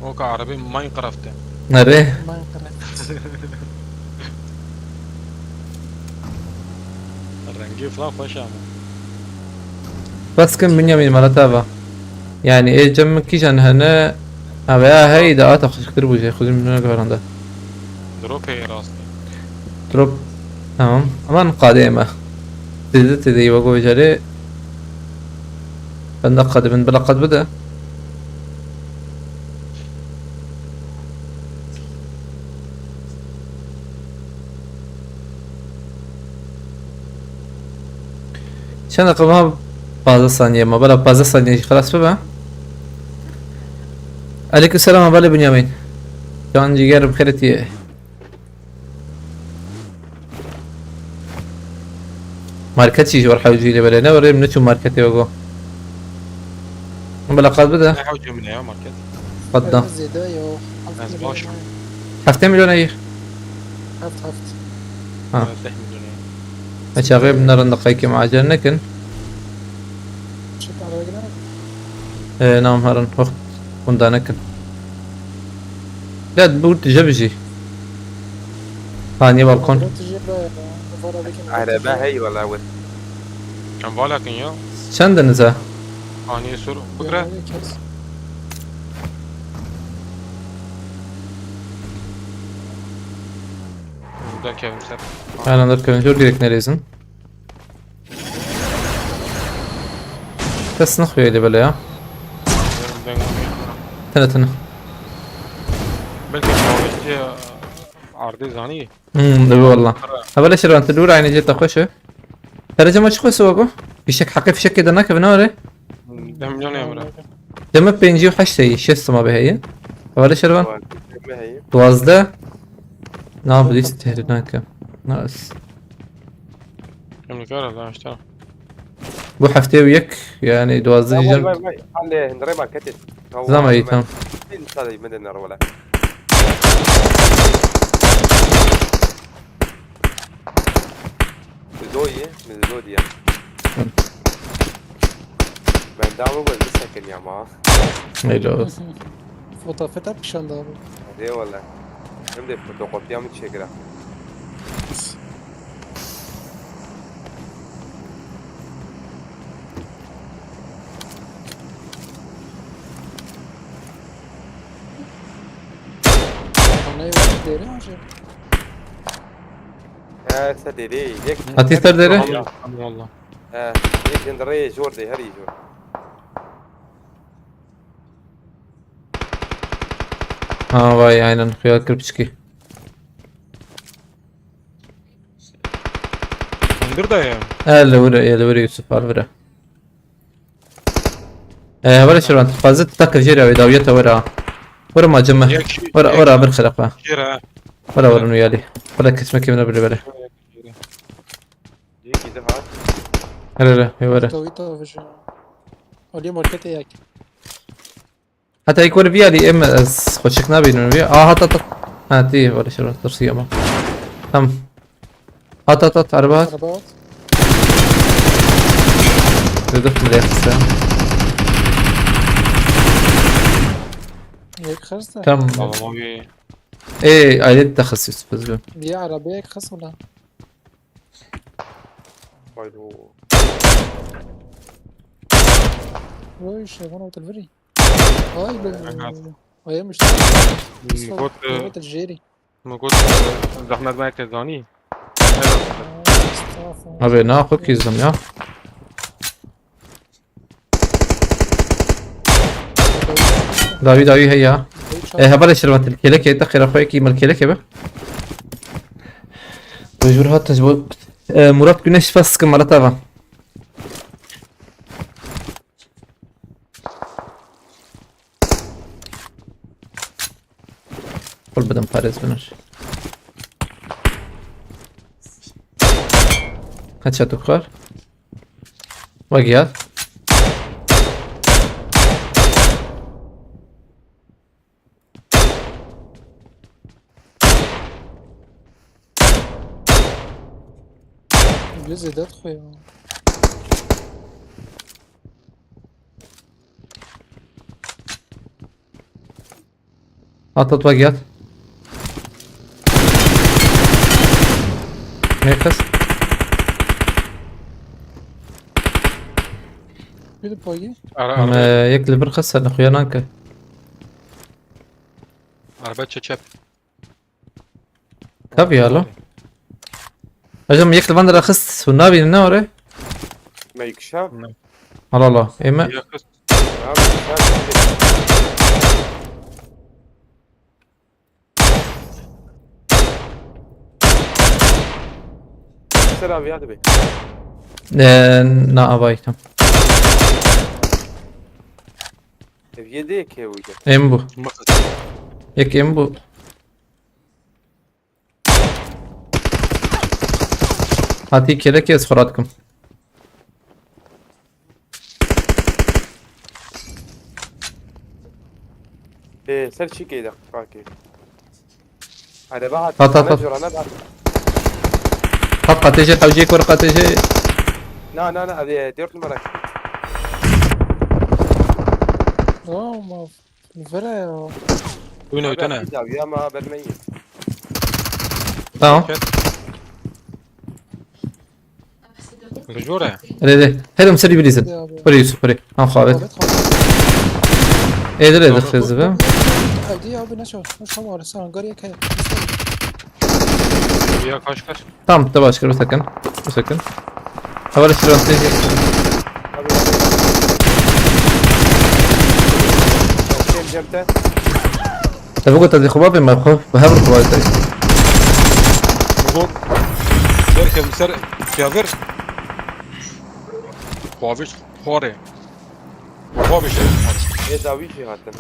O ka arabi Minecraft e. Nerede? Minecraft. Rengi falan xweş ama. Bas kim Bünyamin, mala tava. Yani e cem kijan hene. Ha veya hey da ata xuşktir bu şey. Xuzim ne garanda. Drop e rastı. Drop. Tamam. Aman qadê me. Têde têde wego jere. Ben de qadê min bila qad bide. Çend dakika ma? Pazdeh saniye ma. Bela pazdeh saniye jî xelas bibe. Aleyküm selam, hevalê Bünyamin. Can ciger bi xêr tî. Market jî ji wer hewcî lê belê ne werê min neçû marketê wego. Min bila qad bide. Ne hewcî min ya market. Qad da. Zêde yo. Ez baş. Heftê milyon eyî. Heft heft. Ha. Deh milyon ya. Eçaxê min ne rindiqayke macel nekin. Çi para gider? Ee, nam herin. Wext hunda nekin. Ya bu tije bijî. Haniye balkon. Araba hey wala wê. Em valakin ya. Çend dinize? Aniye sor. Bikre. Burada kevim ser. Aynen, dur kevin. Jor gerek nerezin. Kes nixuye de böyle ya. Ben Tene tene. Belki kavgacı ardı zani. Hmm, de bu valla. Ha böyle şirvan te dur aynı jeta xoşe. Terece maç xoşe wako. Fişek hakkı fişek keda nakevin öyle. Dem milyon emre. Cem'e pêncî û heşt heye, şêst sima bê heye. Hevalê Şervan. Wan, me heye. Duwazdeh. Na, bi dîst tehdît nake. Nas. Em dikare lan işte. Bu heftê û yek, yani duwazdeh Vay jî. Vay vay. Hale hindire marketê. Zama iyi, tamam. Bin sadece mende nar wala. Zoyi, min zodiya. Ben daha mı böyle sakin ya ma. Öyle o. Fotafeta pişanda abi. Eyvallah. Hem de fotokopiya mı çekira. Anayı var deri hocam. He, se deri. Yek. Atî ser deri. Tamam, tamam valla. He, yek hindire jor de, her jor. Ha vay, aynen, xiyal kir piçkî. Hundir de ya. Hele vire, hele vire Yusuf, al vire. Ee, vire Şirvan, fazla takir jêra ve dawiyete vire. Vire macime. Vire, vire bir xerapa. Jira. Vire vire nuyali. Vire kesme kemine bile bile. Yek gidi ha. Hele hele, vire. Tabii tabii hocam. Ali markete yak. Heta ek were vî alî em ez xweşik nabînim vî. Aa, hat hat hat. Ha, tî were şeref tirsiya ma. Tam. Hat hat hat, araba hat. Araba at. Dedik mi de xiste. Yek xırsta. Tam. Tamam abi. Ê, alet de xist Yusuf ez bim. Bir arabaya ek xırsta ulan. Haydi o. Vay şey bana otel veri. Ay be. Aha. Ayamıştı. Min got, e, Otel jeri. min got, e, zehmet me ke zanî. Estağfurullah. Abi ne yapıp kizdim ya? Dawî dawî heya. E, hevalê Şirvan, til kelekê te xêra xwe yekî mal kelekê be. Mecbur hatin ji bo, e, Murat Güneş, spas dikim, Murat Ava. Xul bidim parêz binir. Headshot xwar. Wek yar. Göz edat koyuyor. At at, wek yar. Ne kız? Bir de payı. Ara Em, ara. e, yek li vir xist, sen xuya nake. Araba çeçep. Tabii ya lo. Hocam yek li van de xist, hûn nabînin ne ore? Meykşa. Allah Allah. Eme. Ya kız. Abi sen Ser abi hadi be. E, na avaytam. Ev yedi ke uydu. Em bu. Bak. Yek em bu. Hatî kelekê ez xwe radikim. Ee, ser çi keyde fakir. Araba hat. Hat, hat, Ana hat. corana bak. Hat qatêje, hewcê kur qatêje. Na na na abi dört numara. Tamam abi. Vere ya. Oyun oytana. Abi ya ama haber meyi. Tamam. Li jor e. Rê rê. Herim serî bilîzin. Hadi abi. Hadi Yusuf, hadi. Han xavet. Davet kaldı. Êdir êdir Tamam. xêz be. Hadi abi ne çal? Ne çal var? Sen hangar yakaya. Ya kaç kaç. Tamam, te baş kir, bisekin. Bisekin. Heval şirin têjî. Abi. Cem cemte. Te bigot ez ê xwe bapê me xwe bi hev xwe te. Bok. Ser kem ser kevir. Xwaviş xware. Xwaviş. E dawi jî hatin.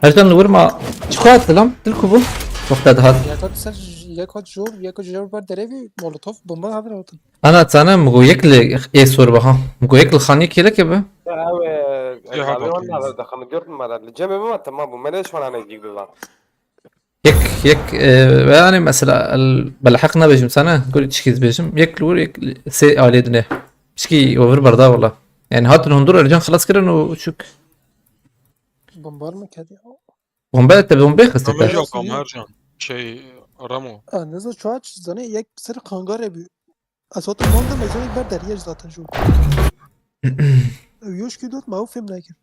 Her can li wir ma. Çi xwe hat dilam? Dil ku bû? Wexta dihat. Yek hat ser, yek hat jor, yek hat jor ber derevî, molotof, bomba hadir hatin. Ana, tane mi go yek li ê sor be ha. Mi go yek li xaniyê kêlekê be. Ya, ew, e, Ya, ev haba wan kêlekê. Nabe dixin, gördün mü? Li cemê bima, tamam bu. Me ne şwana ne cîk biba. Yek, yek, e, yani mesela, el, bela heq nabêjim sana, gurî çikî dibêjim. Yek li wir, yek li sê alê dine. Çikî over berda wala. Yani hatin hundur Ercan xelas kirin û çûk. Bombar mı kedi? Bombe, te bombe xiste Ama te. Yok ama Ercan. Şey, Ramo. Ha, ne zaman çoğaç zanê yek ser kangar ebi. Esot monda mecbur ber deriyê zaten şu. Yoş ki dot ma o film nakir.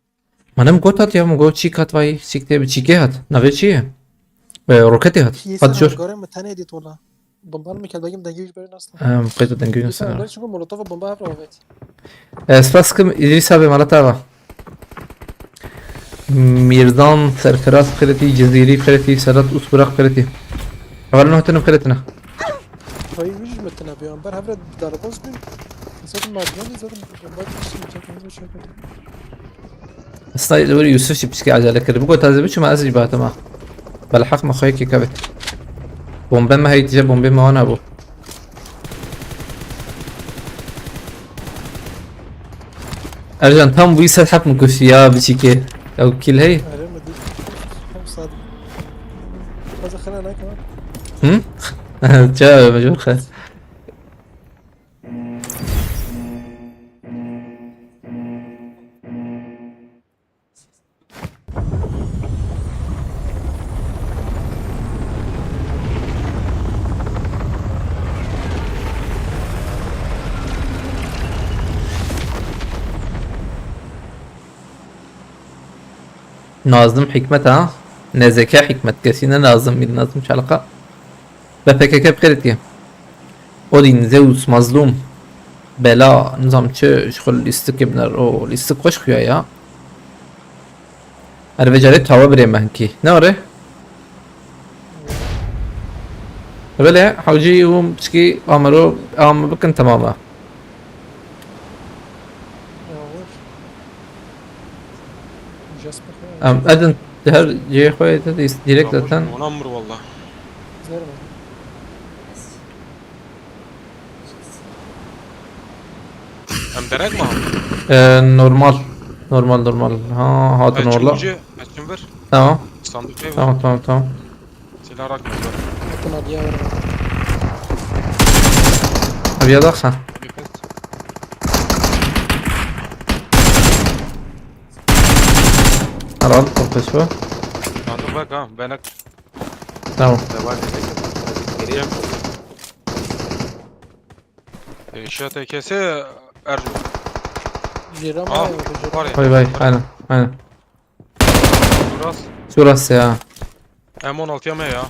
Manem got hat ya, mi got çîk hat vay, çîk te bi çîkê hat. Navê çi ye? E, roketê hat. Hat jor. Hangare mi tane dit wala. Bombar mı kedi, begim dengê ber nasıl? Em, qeyda dengê nasıl? Sen ben çünkü molotof bomba hep ravet. E, spas kim İdris abi, mala te ava. Mîrzan Serfiraz xêretî, Cizîrî xêretî, Sedat Usburak xêretî. Hevalin hatine xêretine. Hayır, yüz metre abi, ben hevre darabaz bin. Zaten merdiven de zaten bomba düştü, çok hızlı bir şey yapıyor. Aslında li wir Yusuf jî piçkî acele kir. Bigot ez ê biçim, ez jî bihatim ha. Belheq me xwe yekê kevê. Bombe me heyt je, bombê me wana bû. Ercan, tam bu set hep mi kuştu ya, biçîkê. Ew kil hey. Öyle mi? Tam sadık. Fazla xena ne kadar? Hı? Çağı mecbur xwe. Nazım Hikmet ha. Nezeke Hikmet. Kesî ne Nazım, bir Nazım Çalıka. Be P K K bi xêr tî. Odin, Zeus, Mazlum, Bela, nizam çi, ji xwe lîstikê biner, o lîstik xweş xuya ya. Her vê carê tawe birê me hinkî. Ne were? Belê, hewcî û piçkî amero am bikin temam e. Jasper. Em edin her cihê xwe de direkt zaten. Ona mir valla. Zerre. Em derek mi? Ee, normal. Normal, normal. Ha, hatun orla. Açın ver. Tamam. Sandık ver. Tamam, tamam, tamam. Silah rakma. Bakın abiye ver. Abiye bak sen. Herhal korkmuş bu. Sandık bak ha. Benek. Tamam. Cem. Eşya tekesi Ercü. Jira mı? Aa, var ya. Vay vay, aynen, aynen. Burası. Şurası ya. M on altı yeme ya.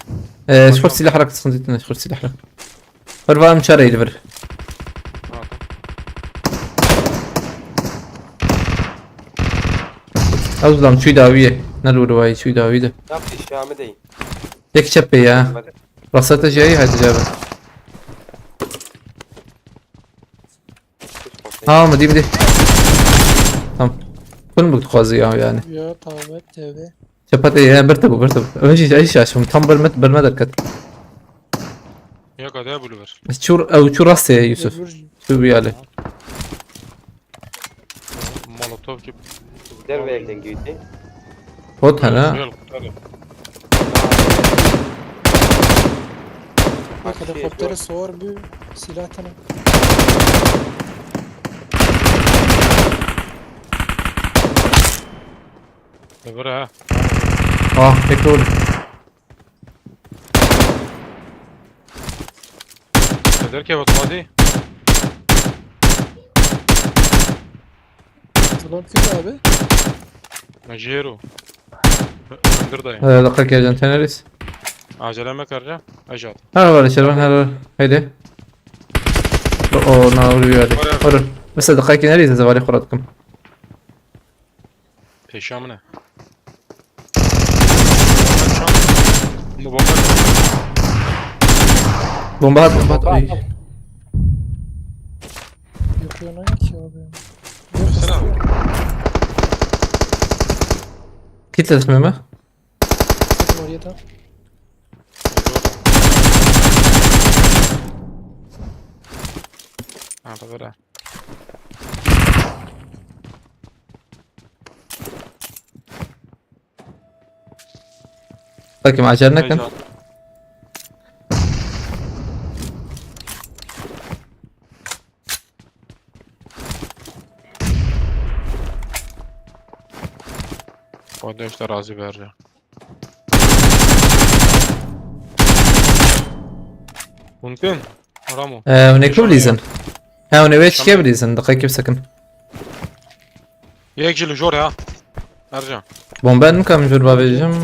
Ee, şur silah rak sıkıntı etme, şur silah rak. Bir var mı çare ili bir. Tamam. Azlam çuy dawiye. Ne lulu vay çuy dawiye. Yap işimi değil. Tek çep ya. Rasata jayî hadi cevap. Ha, mı dî, mı dî. Tamam. Kun bu xwazî ya yani. Ya, tamam, T V. Çepat ya, bir tabu, bir tabu. Önce ay şaşım tam bir met, bir met dikkat. Ya kadar bulu ver. Çur, ev çur rastê Yusuf. Öbür. Şu bir yali. Molotov gibi. Derbe elden girdi. Hot hana. Güzel kurtardı. Bak, helikoptere sor bir silah tanı. Öbür ha. Ah, pek doğru. Derkeve hadi. Zılan kim abi? Majero. Öndür dayı. Ee, dakika geleceğim, teneriz. Aceleme karca. Ajat. Her var içeri, her var. Haydi. O, o, na vuruyor hadi. Var, var. Vurur. Mesela dakika geleceğiz, zevari kuratkum. Peşamine. Bu bomba. Bomba at, bomba at. Ay. Yapıyor lan ki abi. Selam. Kit etmeme. Sakın oraya da. Ha, bibire. Bakayım, acele nekin. Xwedê işte razî berre. Mumkin. Ramo. Ee, ne kul izin? Ha, ne veç ke bilizin, dakika kim sakın. Yek jî li jor ya. Ercan. Bomba nikim jor bavêjim.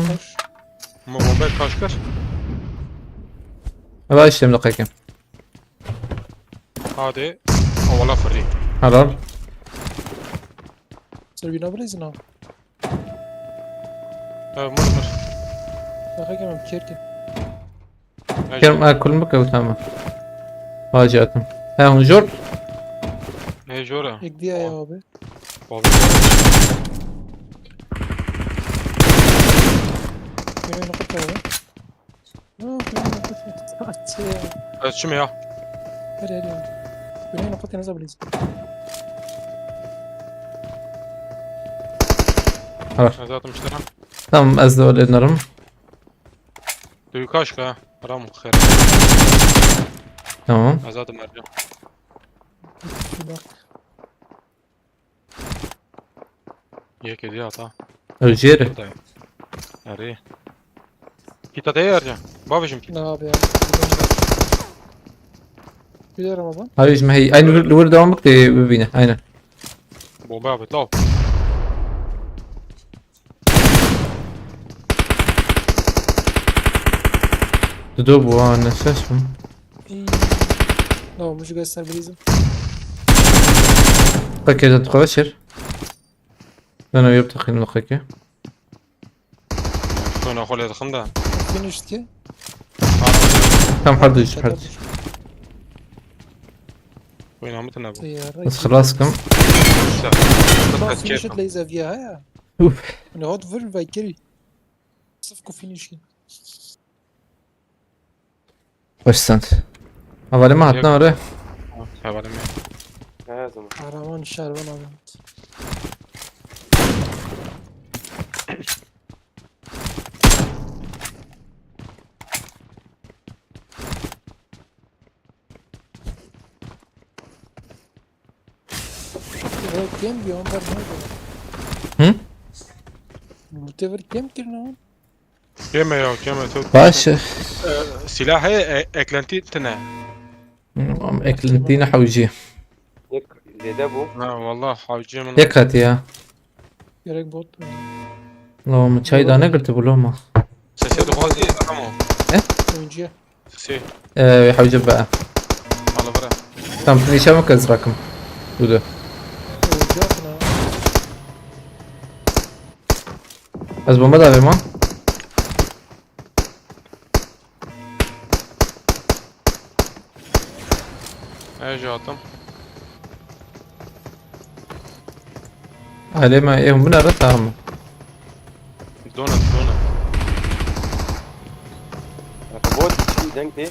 Ma bomba kaş kir. Eva işte dakika kim. Hadi. Awala firî. Helal. Ser bîna bilêzin ha. Ha, mir mir. Dakika kim em kêrkin. Kerem, ha, kulum bike, tamam. Hacı atım. Ha, hon jor. Ne jora? Yek diye ya abi. Abi. Yine ne kadar abi? Yok, yok, yok. Aç ya. Açım ya. Hadi hadi. Güney nokta temiz biliriz. Zaten işte lan. Tamam, ez de öyle derim. Duykaşka. Ram xer. Tamam. Azad Mercan. Bak. Yek hediye ata. Öjeri. Erê. Kita te Ercan. Bavêjim ki. Ne abi ya? Giderim abi. Abi, şimdi hey, aynı vur, vur devam bak de bibîne. Aynen. Bomba abi, tamam. Dudu bu ha, ne ses mi? İyi. Tamam, bu göster bizim. Dakika, da tu xwe çir. Ben o yap taxin dakika. Kona xole dixin de. Finish ki. Tam her duyucu, her duyucu. Oynamışsın abi. Seyara. Bas xelas kim. Finish it laser via ya. Uf. Ne hot vur ve kiri. Sıf ku finish ki. Hoş sent. Havale mi hatna oraya? Havalim ya. Her zaman. Kahraman şervan abi. Evet, kim bir onlar ne diyor? Hı? Bu tevir kim kirdi lan? Keme ya, keme çok. Baş. Silah he, e, eklenti tine. Am eklentîne hewcî. Yek zêde bû. Ha, vallahi hewcî min. Yek hatiye. Gerek bot. Lo, min çay da negirti bu loma. Sesê dixwazî ama. Oyuncuya. Sesê. Ee, hewcî be. Alavara. Tam finişe mi kez rakım? Dudu. Oyuncuya atın ha. Ez bomba da vermem. Her şey attım. Alema, e, bu ne ara, tamam. Donut, donut. Bot çi deng tê.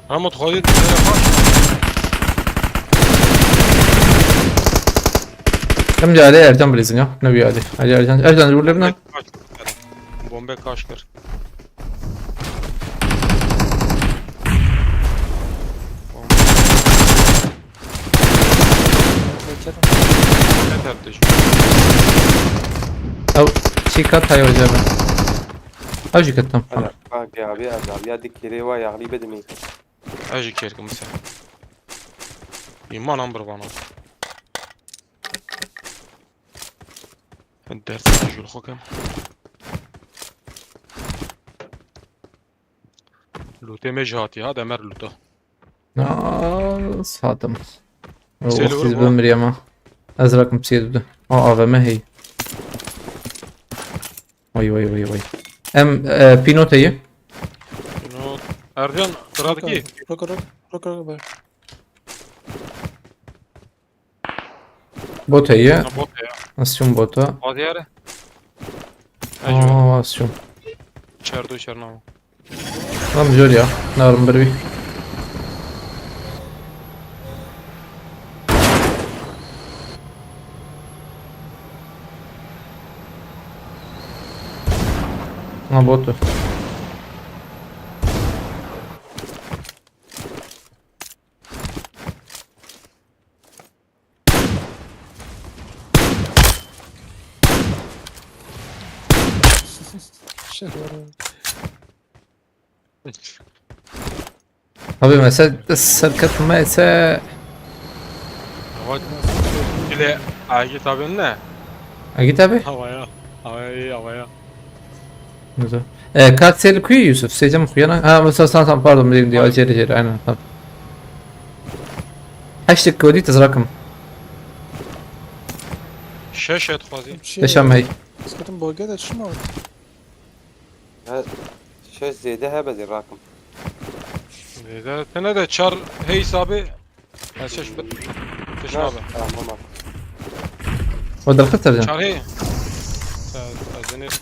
Ama tu xwedî tu ne yapaş. Hem de Ali Ercan bilirsin ya. Ne bir Ali. Ali Ercan. Ercan vurlar ne? Bombe kaç kır. Bekledim. Ne tartış? Ew, çî kat hay hocam. Ew jî ket tam. Hadi, bak ya, abi, abi, abi, ya dikire wa ya, abi, bedimi. Ew jî kêrkim sen. Îman an bir bana. Ders jul xokem. Lûtê me jî hatiye, ha, demer lûto. Aa, satim. Sêli Wextî vurma. Bi miriyama. Ez rakim psê dudu. A, A V M hey. Vay, vay, vay, vay. Em, e, pînot heye. No, Ercan, sıradaki. Roka, roka, roka, roka. Bot heye. Ha, bot ya. Asyon bota. Hadi yere. Aa, asyon. Çerdo çernama. Tamam, jor ya. Narim bir bir. Ha, botu. Şey var abi. Abi mesela serketmeyse. Ama bile Agit abi ne? Agit abi? Havaya. Havaya, iyi havaya. Güzel. E, kaç sayılı kuyu Yusuf? Seyircim kuyana. Ha, mesela sen, sen pardon, bileyim diye. Abi. Acele, acele, aynen, tamam. Heştik kodi tezrakim. Şeş et fazla. Şey, Yaşam hey. Sıkıntım bölgede çim abi. Ha, şeş zêde hebe zî rakim. Zêde tene de çar hey hesabê. Ha, şeş be. Şeş nabe. Tamam, tamam. O derxist sercan. Çar hey. Sa-, sa-, zenir.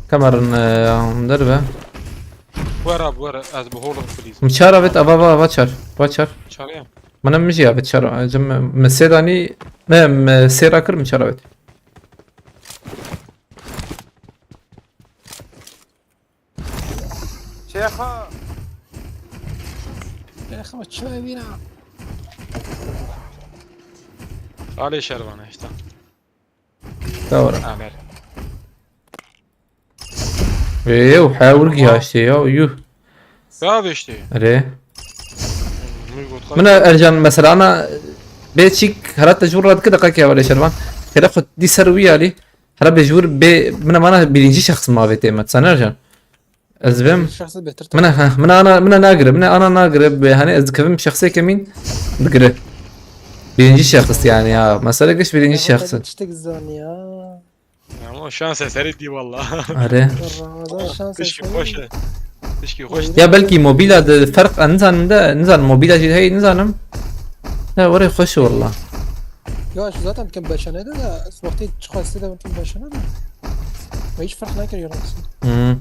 Kamerin, e, derbe. Wera, wera, ez bi hol, please. Mi çar avêt, ava, ava, ava çar. Va çar. Çar ya. Mana mi jî avêt çar. Cem, mi sê danî, me, me sê rakir, mi çar avêt. Şêxa. Şêxa, çi wîna? Alê şervan işte. Doğru. Amer. Ê, ew hewir gihaştê ya, yuh. Ya beştê. Erê. Min got, Min Ercan, mesela, ana bê çîk herat te jûr radike deqakê ya, Erê Şervan. Kere xwe dî ser wî alî. Hera bêjûr bê, min e mana birinci şexs ma vê tême. Sen Ercan. Ez vêm. Şexsê bêtir Min e, ha, min e ana, min e nagire, min e ana nagire, bê, hani ez dikevim şexsê kemîn digire. Birinci şexs yani ya. Mesele geç birinci şexs. Tiştek zanî ya. Ama şans eseri dî valla. Are. Ramazan şans eseri. Tişkî xweş e. Tişkî xweş. Ya belkî mobîla de ferq, e, nizanim de, nizanim mobîla jî hey nizanim. Ya were xweş e valla. Ya şu zaten bikim beşene de, de wextê çi xwestê de bikim beşene de. Ve hiç fark nekir ya nasıl. Hmm.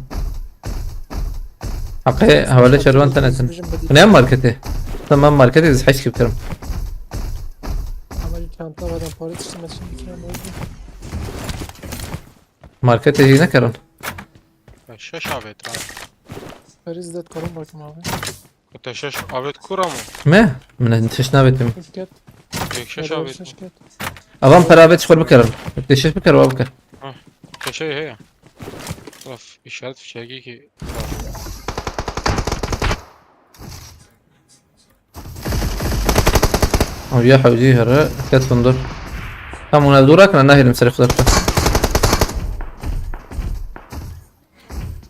Heqê hevalê şervan tenetin. Hûn ya marketê? Tamam, marketê ez heşkî bikirim. Ama çanta var, para tiştim ben şimdi kiram oldu. Marketê jî nekerin. Ya şeş avêt ha. Feriz de karım bakım abi. Te şeş avêt kura mı? Me? Min teş navêtim. Şirket. Yek şeş avêt. Şirket. Avan pera avêt şixul bikerin. Te şeş bikir, wa bikir. Ha. Te şey heye. Of, işaret fişegi ki. Ew ya hewcî here, ket hundir. Tam hûn ev dû rakine, nahêlim serê xwe derxe.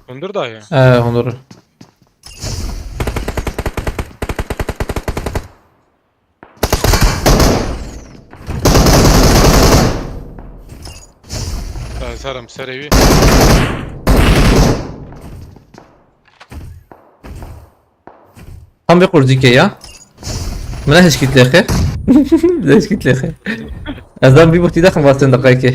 Hundir daye? E, hundir. E, serim serê wî. Tam vê qurcîkê ya. Min ne hişkît lêxê. Min ne hişkît lêxê. Ez dan bî bûtî dexim vastên deqayekê.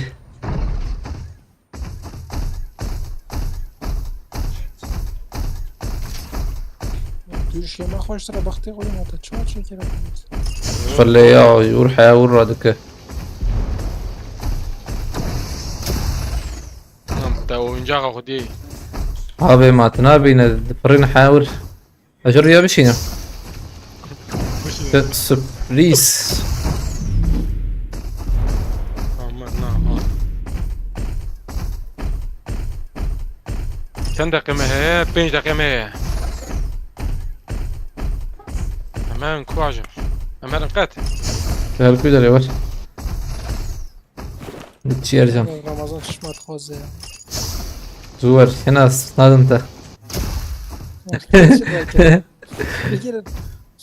Dûrişê me xweştir e, bextê xwe yê me te çawa çêkir e? Xilê ya, ûr heya ûr radike. Tamam, te oyuncağa xwe diyê. Abi ma tu nabîne, dipirîne heya ûr. Ez ji riya bişînim. Bişîne. Sürpriz. Aman, na, ha. Çend deqe me heye? Pênc deqe me heye. Hemen kuajim. Hemen qet. Her ku derê var. Çi Ercan? Ramazan şişmat xwaze ya. Zuwer, hena s-, nadin te. Markete çi belki? Fikir,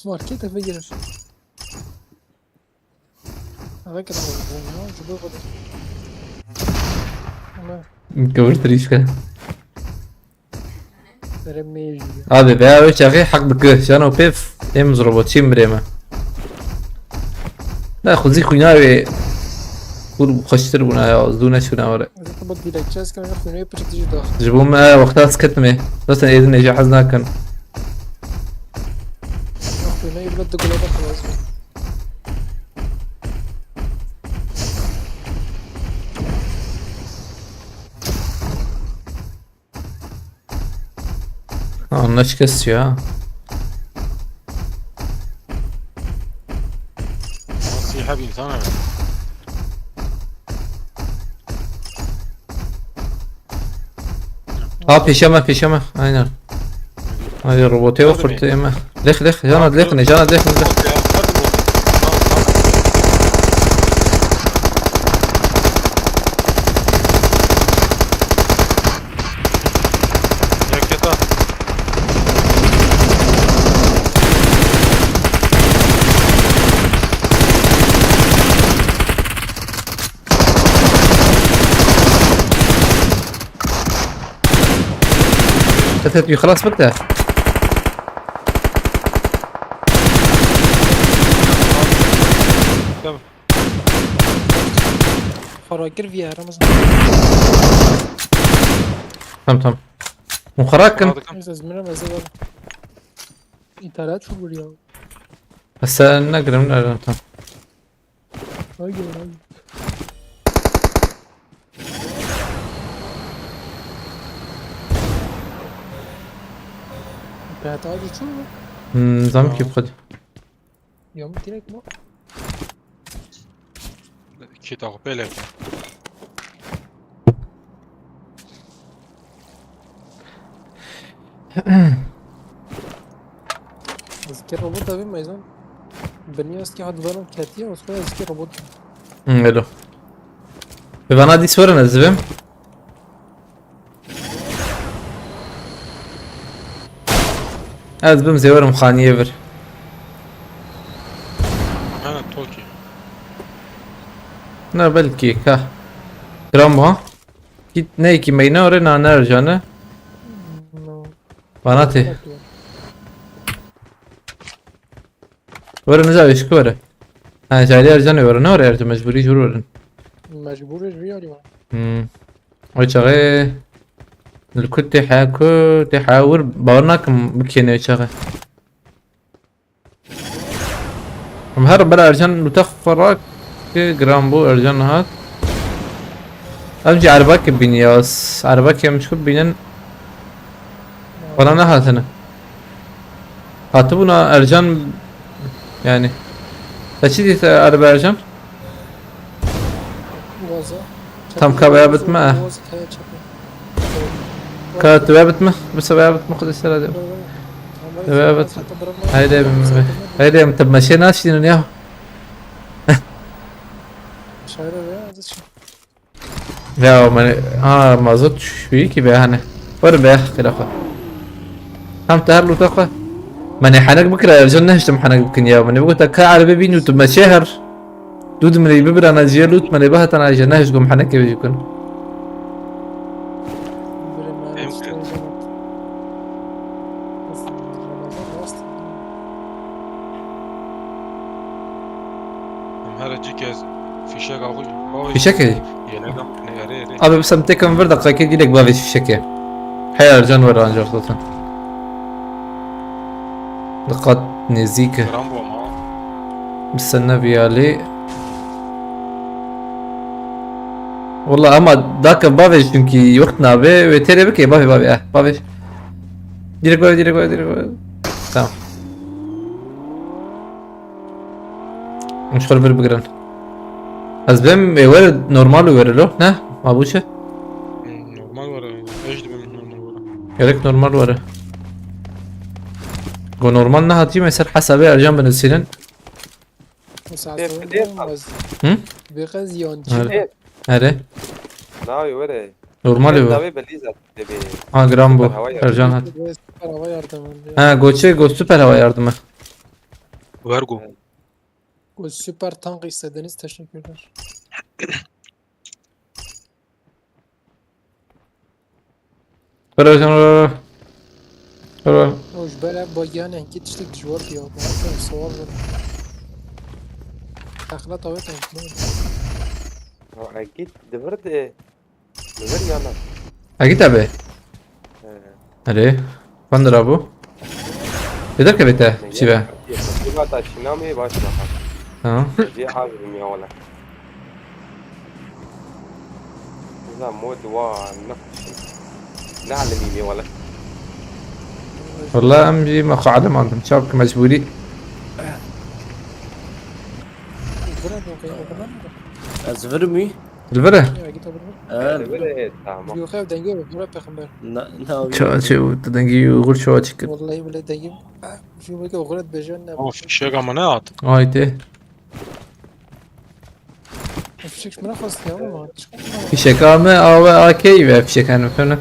markete fikir. Eve kira bu ya, şu bu kadar. Ama Gavur trişka. Abi, be ew çaxê heq dike. Şano pêv, êm zirobotçî mirê me. Ne, xwezî xwîna wê kur xweştir bûna ya, zû neçûna were. Zaten bu dilekçe ez kemî xwîna wê piçek dijî dax. Ji bo me wexta ez ketime. Zaten êdin êja hez nakin. Xwîna wê bila du gula da xelas bû. Anlaşkası ya. Nasıl hep insan abi. Ha, pêşe me, pêşe me. Aynen. Ay, robotê Yardım xurt ême. Lêx, lêx, cana lêxine, cana lêxine, lêx. Yaketa. Te, te, xelas bikte. Tamam. Xwe rakir vî Ramazan. Tamam, tamam. Hûn xwe rakin. Aldık. Ez ez mirim ez ê. İnternet çok vuruyor. Sen ne grim, ne grim, tamam. Hayır hayır. İnternet abi çok mu? Hmm, zam ki bu kadar. Ya mı direkt mi? İki takı pele. Ez ki robot abi meyzan. Beni eski hadvanım ketiye, o sonra eski robot. Hmm, elo. Ve bana dis verin, ez bim. Ez bim zêwerim xaniyê vir. Ha, Toki. Ne belki ka. Gram ha. Git ne ki meyna oraya na ne ercane. No. Bana te. Were ne zaviş ki were. Ha, cahili ercane were, ne were ercane mecburi jur were. Mecbur bir yol var. Hmm. O çağı. Li ku tê ha, ku tê ha wir bawer nakim bikêne o çağı. Em her bela ercan lûta xwe rak ki giran bû, ercan hat. Em jî erebakê bîn ya. Erebakê em ji ku bînin. Bana nehatine. Hatibûna ercan yani. Te çi dît erebe ercan? Gaza. Tam ka veya bitme, eh. Gaza kaya çapı. Ka tu veya bitme. Bisa veya bitme xwedê sera de. Veya bit. Haydi em, haydi em tebmeşe naştînin ya. Şaire veya adı şu. Ya, me, ha, mazot şûyî kî be hene. Werin be, qîla xwe. Hem te her lûta xwe. Me nê henek bikira, ercan nehiştim henek bikin ya. Me nê bigota ka erebê bîn û tu me çê her. Dû di min ê bibirana ciya lût, me nê bihatana ciya nehişt gom henekê wê bikin. Bire me Em- işte o zaman. Nasıl? Ramazan nasıl? Em her cî kes fîşek axuy. Fîşek ê? Yelek am ne erê erê. Abi, bi semtêkan vir deqekê gilek bavê fîşekê. Hey, ercan were ancak zaten. Diqat nêzîk e. Rambo ma. Bi sene viyalê. Walla ama dake bavê, çünkü wextê nabe wê têrê bike, bavê, bavê, eh, bavê. Direkt bavê, direkt bavê, direkt bavê. Tamam. Em ji xwe li vir bigirin. Ez bêm ê were normal û were lo, ne? Ma bû çi? Hmm, normal were. Ez dibêm normal were. Gerek normal were. Go normal nehatî me ser hesabê ercan binivîsînin. Mesela Dep- sonra dep- olmaz. Hı? Biraz yancı. Öyle. Erê. Navê were. Normal ê bu. Navê belî zaten dibê. Ha, giran bu. Süper hava yardımı. Ercan hat. Biraz süper hava yardımı. Ha, goçê go süper hava yardımı. Vergo. Bu süper tank istediniz, teşekkürler. Ver Ercan, ver, ver. Ver, ver. Hoş, böyle bagiyan enki tiştek dijwar diyor. Bana sen soğan ver. Takla tavet enki. Ha, git, divir de. Divir yana. Egît abi. He. Erê. Bandira bu. Ê derkevê te, çi be? Divata çinamê baş nahat. Tamam. Cê hazir mi wala. Za mod wa ne. Ne alemî mi wala. Wallah em jî me xwe elemandim. Çav ki mecbûrî. Vira do kayı o kadar mı? Ez virim wî. Li vir e? Ya git o kadar. Ee, Yok ev denge yok. Vira peygamber. Na, na, Ça çê û tu dengî û gur çawa çikir. Vallahi bile denge. Şu bölge o kadar bejen ne? O fişek ama ne at? Ay tê. Fişek şmına fazla ya ama. Çıkartma. Fişeka me awe A K ve fişek hanım fena. Bana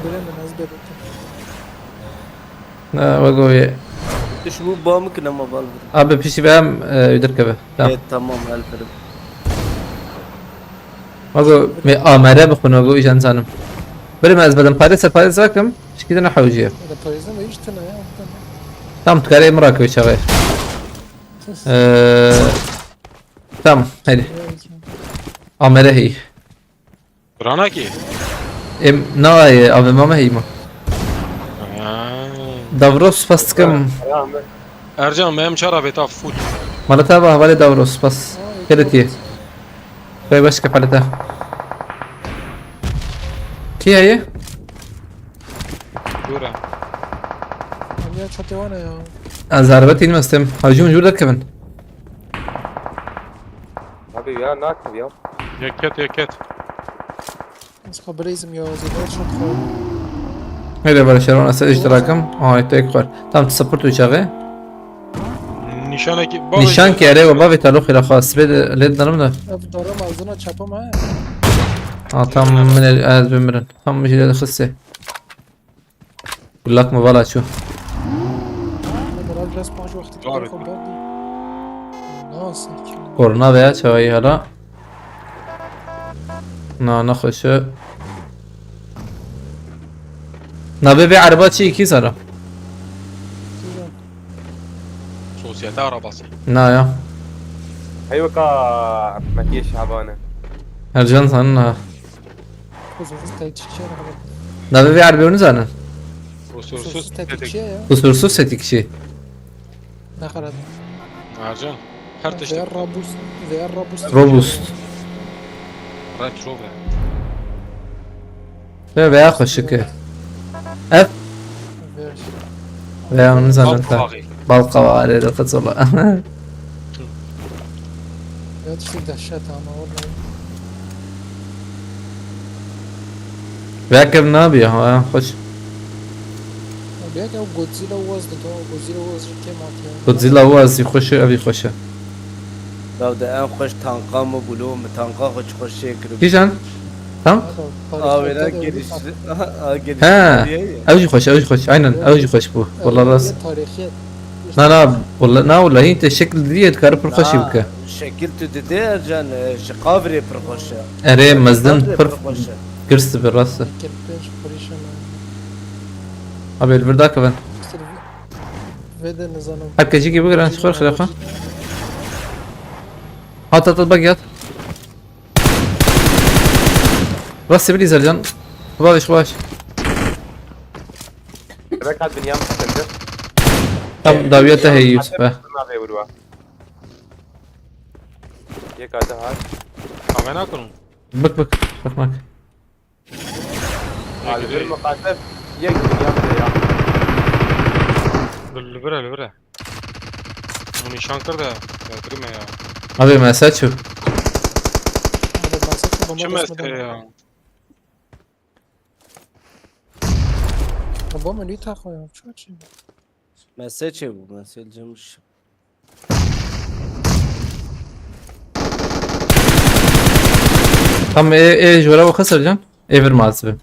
bile mi nazbe bitti. Na wago ye. Tu şu bu bağımı kına ma bal virim. Abi pişi be em e, ödür kebe. Tamam. Evet, tamam, el virim. Wago me amere bi xuna go ijan zanim. Birim ez bedim pare ser pare zakim. Şikide ne hawjiye. Ya da parizden de hiç tane ya. Tam tu kare mırak ve çağır. Ee, tamam hadi. Amere hey. Rana ki. Em na ye abi mama hey ma. Ha. Davros pastkım. Ercan, benim çara beta full. Malata ba havale davros pas. Kedetiye. Koy başka paleta. Kiyaye? Dura. Ya çatı var ya. Ez arabet inmestim. Hacım jur derkevin. Abi ya nakim ya. Yeket yeket. Nasıl kabrezim ya. Zedar çok fazla. Hele barışar ona sen iştirakım. Ay tek var. Tam support uçağı. Nişaneki. Nişan ki ere baba ve talo xira xas. Be de led danım da. Ev darım ağzına çapım ha. Ha tam min ez bimirin. Tam bir şeyler xisse. Kulak mı valla şu. Biraz biraz baş vakti. Doğru. Nasıl ki? Korna veya çavayı hala. Na ne hoşu. Na be bir araba çi iki zara. Sosyete arabası. Na ya. Heyvaka Metiye Şabane. Ercan sen na. Kusursuz tetikçi araba. Na be bir araba onu zaten. Kusursuz Kusursuz tetik. Tetikçi ya. Kusursuz tetikçi. Ne kadar? Ercan. Her tişt. Veya Robust. Veya Robust. Robust. Range Rover. Ve veya hoşu ki. Ev. Veya Veya onu zaten. Bal kabağı. Bal kabağı araya da katsola. Ya işte dehşet ama vallahi. Veya kevin abi ya ha hoş. Belki o Godzilla waz da o Godzilla waz kim atıyor? Godzilla waz xweş e, ev xweş e. Ya da en xweş tanka mı bulu mu tanka xweş xweş şey kırıp. Kîjan? Tam? Aa, wêna giriş. Aa, giriş. Ha. Diye ya. Ew jî xweş, ew jî xweş. Aynen, ew jî xweş bû. Wala rast. Tarihiyet. Na na, wala na wala hîn te şekil diye dikare pir xweşî bike. Şekil tu dide Ercan, e, ji qavrê pir xweş e. Erê mezdin Qavrê pir pir xweş e. girs dibe rast e. Kempêş xurîşan. Abi li vir dakevin. Ve de nizanim. Heke jî ki bigire xwer xire xwe. Hat hat hat bak yat. Rastê bilî Zercan. Xwe baş xwe baş. Rek hat dinya mı sıkıntı? Tam dawiye te heye Yusuf be. Navê vurwa. Yek adı har. Kamera kurun. Bik bik. Bak bak. Alvir mı kaset? Yek dinya mı ya? Lübüre lübüre. Bunu nişan kır da. Yatırma ya. Abi mesaj şu. Hadi bahset de bomba Kim basmadan. mesele ya? Bomba mı ne takıyor ya? Çok şey. Mesele bu, mesele camış. Tam e e jora bu xesir can. Evir mazibim.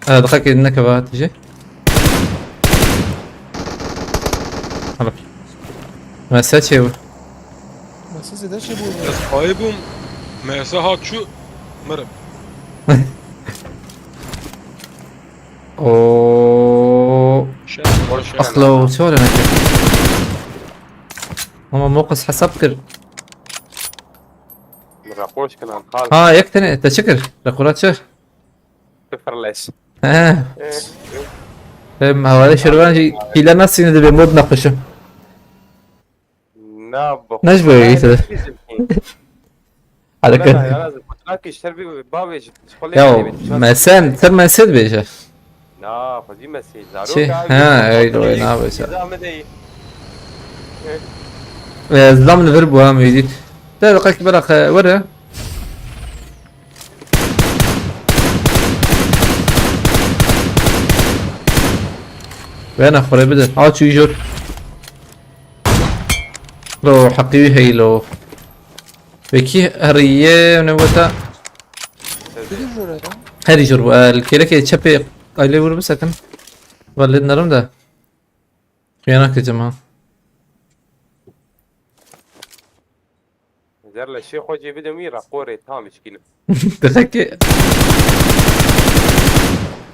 Evet, hak edin ne kabahat işi. Hala. Mesela şey bu. Nasıl zede şey bu? Ez ayıbım. Mesela ha şu. Mırım. Oo. Şey. Aklo, çi var demek ki? Ama moqis hesap kir. Mira hoş kanan. Hal. Ha, yek tane, te çi kir? Rekora çi? Sıfır leş. He. Eh, Hem havale şervan jî kîle nasıl yine de bir mod nakışım. Ne bu? Ne ji böyle işte? Hareket. Wala ya, lazim. Fotoğraf ki işler bir bavê ji xwe lê Ya, bavê, mesen, ser mesen bêje. Na, xwezî mesî. Çi? Zarok abi. Ha, öyle, öyle, ne yapacağız? Ceza mı değil? Ee, zam li vir bu ha, Mecid. Te dakika ki bırak, e, were. Wena xore bide. Aç uy jor. Lo, hakkı heylo. Peki, heriye, ne wata? Biri jor ya. Her jor bu. El, kelek çepê aile vur bisekin. Vallahi narim da. Xuya nakecim ha. Zer leşê xwe cê bidin wî, reqorê tam işkînim. Dixekê.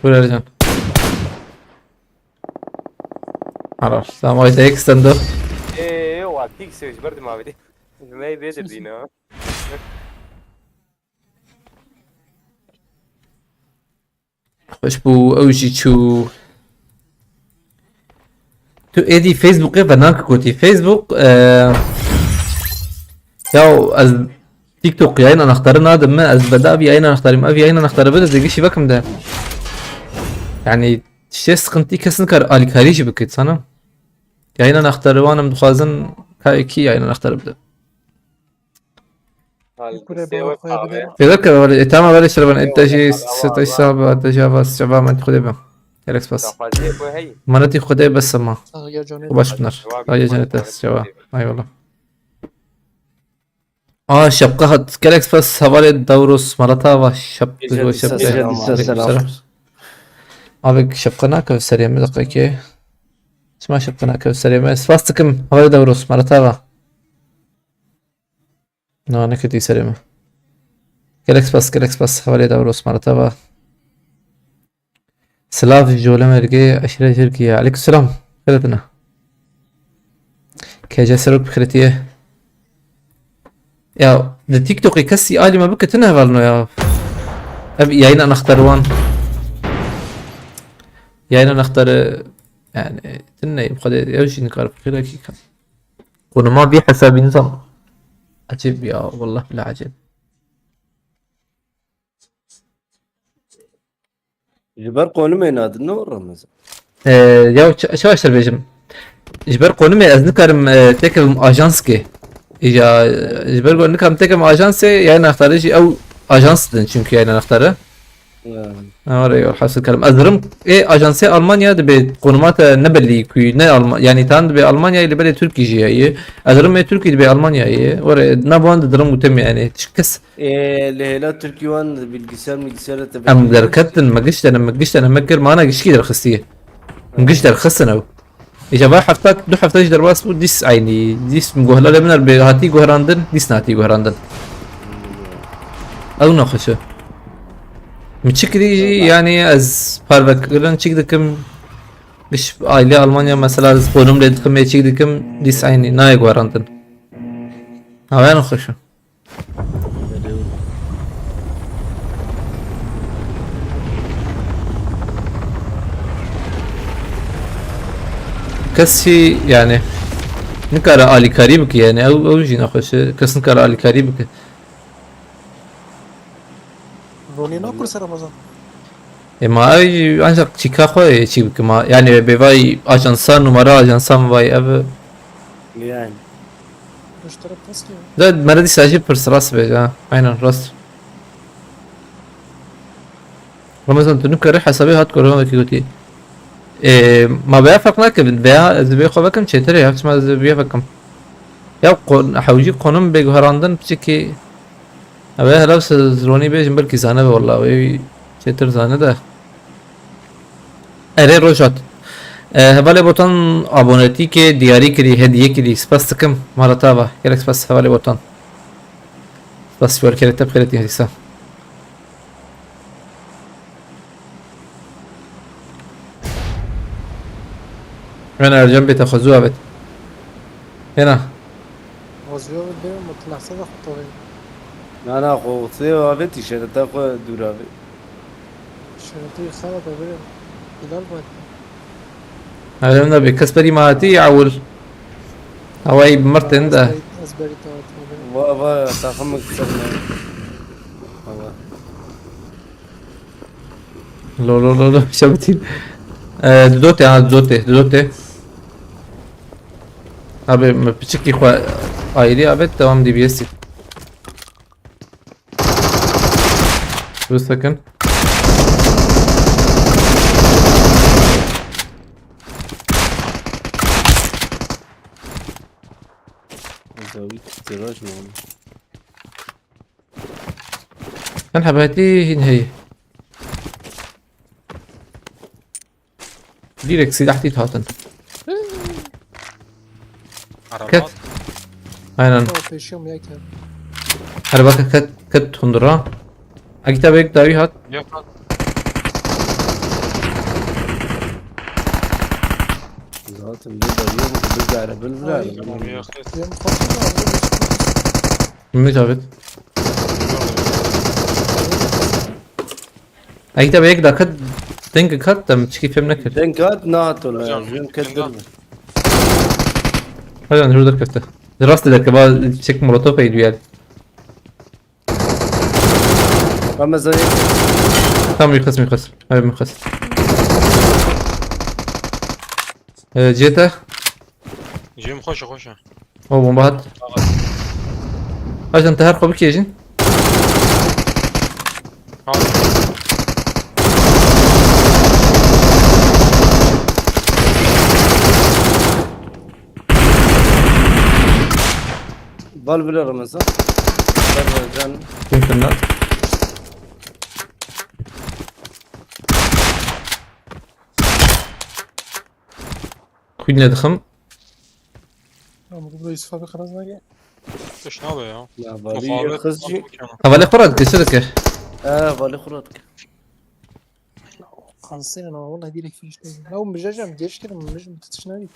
Buyur Ercan. Harar. Tamam, ayda ek stendo. Ee, wa tik seviş berdim abi de. Ney bê de bîna. Xweş bû, ew jî çû. Tu êdî Facebookê ve nak gotî. Facebook, e, ya ez TikTok yayın anahtarı nadim mi? Ez bedavî yayın anahtarı, ev yayın anahtarı bide, zêgişî vekim de. Yani, tiştê sıkıntı, kes nikar alîkarî jî bikit sana. Yayın anahtarı wanim dixwazin, ka iki yayın anahtarı bide. Hal Kure sê baba wek xwe abi. Bide. Pêveke were, e, tamam, were şervan, e, te jî Eyvallah, sete eyvallah. Saba, te jî avas, şeva, manetî Xwedê be. Gerek spas. Daxwaziyê ku heyî. Manetî Xwedê bes ma. Sağ ol, ya canım. Xwe baş binar. Sağ ol, Ay, ya canım, sağ ol. Saba. Eyvallah. Aa, şapka hat. Gerek spas, hevalê Davros, Marata va, şap-, Gece bu dise şapka. Selam. Gece dise selam. Abi, şapka nake serê me, dakika ki. Çima şapka nake serê me? Spas dikim, hevalê Davros, Marata va. Na, neketî serê me. Gelek spas, gelek spas. Hevalê Davros, Marata va. Silav ji Jole Mergê, eşîret Tirkiye. Aleyküm selam. Xêr hatine. K C Serok bi xêretiye. Ya, di TikTokê kesî alî me bike, tune hevalno ya. Ev yayın anahtarı wan. Yayın anahtarı, yani, tune, bu kadar, ya, şimdi kar fikir hakika. Konuma bir hesabı nizam. Acayip ya, vallahi bile acayip. Ji ber konimê nadin, ne Ramazan? Ee, ya ç-, çawa şer bêjim? Ji ber konimê ez nikarim, e, têkevim ajanskê. Ya, e, ji ber ku nikarim têkevim ajansê, yayın anahtarı jî ew ajans din çünkü yayın anahtarı. Ha. Ha, oraya yol hasıl karim. Ez dirim, e, ajansê Almanya dibe konuma te ne belli ku ne Alma-, yani tan dibe Almanya ile bele Türkiye jî ye. Ez dirim, e, Türkiye dibe Almanya ye. Oraya ne bu anda dirim utem yani. Tişkes. E, lehela Türkiye wan bilgisayar bilgisayar te. Em derketin, me giştene, me giştene, me kir, mana gişkî derxistiye. Me giş derxistin ew. Îca va hefta, du hefta jî derbas bû, dîs eynî, dîs guhdarê min er bê hatî guherandin, dîs nehatî guherandin. Ew nexweş e. Min çi kirî jî, yani ez parvekirin çik dikim, giş aile Almanya mesela ez xonum lê dikim, ê çik dikim, dîs eynî, nayê guherandin. Ew ya nexweş e. Kesî yani nikare alîkarî bike yani ew, ew jî nexweş e. Kes nikare alîkarî bike. Ronî nakur ser Ramazan. E, ma ew ancak çîka xwe çî bike ma. Yani bê vay ajansa, numara ajansa min vay ev. Yani. Piştre test ya. Da mera dîsa jî pirs rast bêje ha. Aynen rast. Ramazan tu nikare hesabê hat korona ki gotî. E, ma veya fark nake veya ez vê xwe vekim çêtir e, ya çima ez vê vekim. Ya kon-, hewcî konum bê guherandin piçekî. Ew ê helav se zironî bêjin, belkî zane be, wela wê çêtir zane de. Erê Rojat. E, hevalê Botan abonetîkê diyarî kirî, hediye kirî. Spas dikim. Mara tava. Gelek spas hevalê Botan. Spas ji we re, kerê te bi xêretî dîsa. Wena Ercan bê te xwezû avêt. Hêna. Xwezû avêt bê, mutlaxse de xwe tavê. Na, na, xwe xwezû avêt, îşareta xwe dûr avêt. Şeretî xera de bê. Bilal bak. Ercan da bê kes berî me hatî ya ewil. Hewayî bi mirtin de. Ez berî te hatime. Va va taxim ser me. Va. Lo lo lo lo şebitîn. Ee, dudotê ha dudotê dudotê. Abi me piçikî xwe ayrî avêt devam D B S'î. Two second. Zawî tiraj mı? Çend hebetî hîn heye. Direkt silah dît hatin. Araba Ket. at. Aynen. Tamam, peşiyorum ya ki. Araba ket ket hundura. Akita bek davi hat. Yok lan. Zaten bir de yok mu? Bir de araba bir Ay, araba. tamam, yok. Benim kapım var. Mümkün abi. Akita bek dakika denk kat da çiki film ne kır. Den kat ne hatun ya? Hocam, Jün ben kettirme. Hocam şurada köfte. Rast dakika ba çek molotof eydu yani. Ramazan Tamam yukarısı yukarısı. Hayır yukarısı. Ee, Jeta. Jim hoş hoş. O bomba hat. Hocam te her kobu kejin. Tamam. Bal bile Ramazan. Ramazan. Mümkün lan. Kuyun ne dıkım? Ama bu da Yusuf abi kanadına gel. Tuş ne yapıyor ya? Ya Muhabbet bali kızcı. yapmak yani. Havale kurat geçirdik ya. Ee bali kurat. Kanser ama vallahi direkt finish değil. Ya oğlum bir şey diyeceğim, geç girin, bir şey tutuşuna git.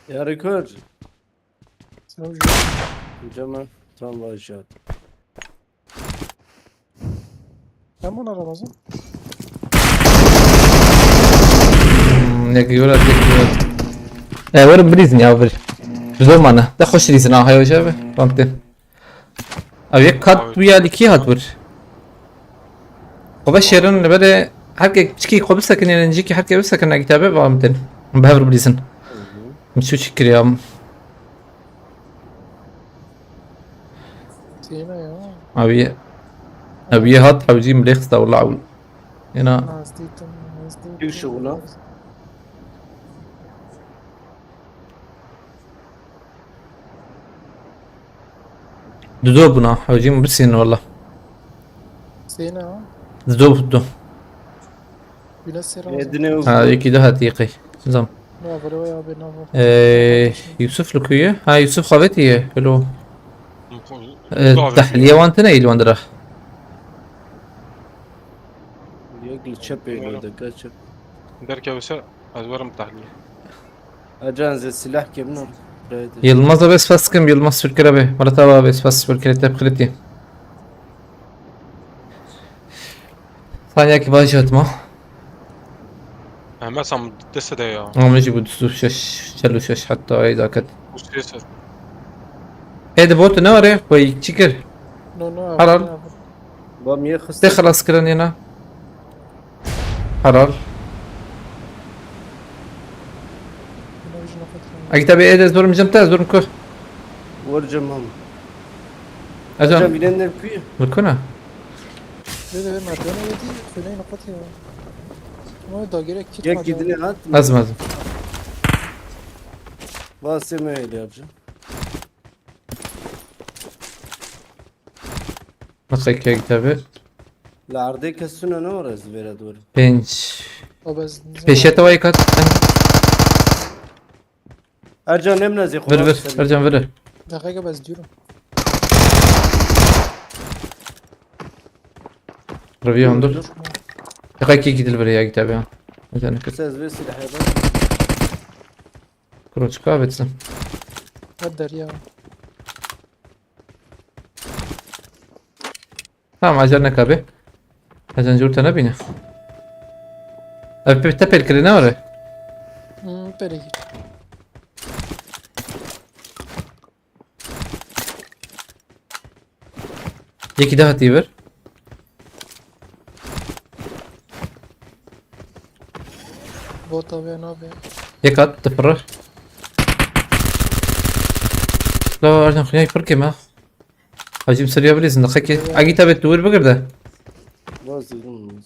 Ya rekor. Sen Cemal tam başat. Sen bana Ramazan. Hmm, ne güzel, ne güzel. E, verin bir izin ya bir. Güzel mana. Da hoş izin ha, hayır abi. Tamam. Ev yek kat Abi. Tu ya dikî hat bir. Xwe şêrin li berê herkek çikî xwe bisekinê, cîkî herkek bisekine kitabe bamtin. Bi hev re bilîzin. Min çû çi kiriya. Seyna ya. Abi. Abi hat hewcî min lê xista wela ewl. Êna. Nazdî tim, nazdî Kim şovuna? Dido bûna. Hewcî min bisînin wela. Seyna ya. Dido dido. Bile sera. Edine Ha, yekî de hatiye qey. Zam. Ne var o ya be ne var. Ee, Yusuf li ku ye? Ha, Yusuf xwe vetiye. Hello. Ee, Doğru. Tahliye wan tine îl wan dira. Yok li çepê lo deke çep. Derkevse ez werim tahliye. Acan ze silah kemno. Yılmaz abi spas kim, Yılmaz Türker abi. Murat abi spas Türker tepkileti. Saniye ki baş atma. Ehmet sam dese de ya. Ama jî bu dusu şeş, çel û şeş hatta ay daket. Bu sesi. Ê di bot ne were? Xwe çi kir? No no. Helal. Abi. Bam ye xist. Te xelas kirin yena. Helal. Buna bir şey laf etmiyorum. Agi tabi ê de zorum cem te zorum ku. Vur cemam. Ercan, Ercan, bilen de kuyu. Li ku ne? Lê de merdivene yedî, xwîneyê nixwetî ya. Ama dagire kit. Yek gidine hat. Ezim, ezim. Vasê me hêlî Ercan. Nixek yek tabi. Li erdê kes tune ne var ez vêre dûr. Pênc. O bez. Pêşiya te wayî kat. Ercan, nem nezî. Vir, vir. Ercan, vir. Deqeke bez dûr. Revî hundur. Deqekî gidil vir ya kitabê. Ercan, kir. Ses ve silahı da. Kuro çika bitsin. Hadi derya. Tamam, acar neka be. Acan jûr te nebîne. Ev pê te pêl kirî ne were? Hmm, pêlê kir. Yekî daha tî vir. Bota vê nabê. Yek hat, difirir. La, Ercan, xuyay pir kêm ha. Hacim seriya bilîzin, daqekê. Evet. Agî tabi tu wir bigir de. Vazgeçtim.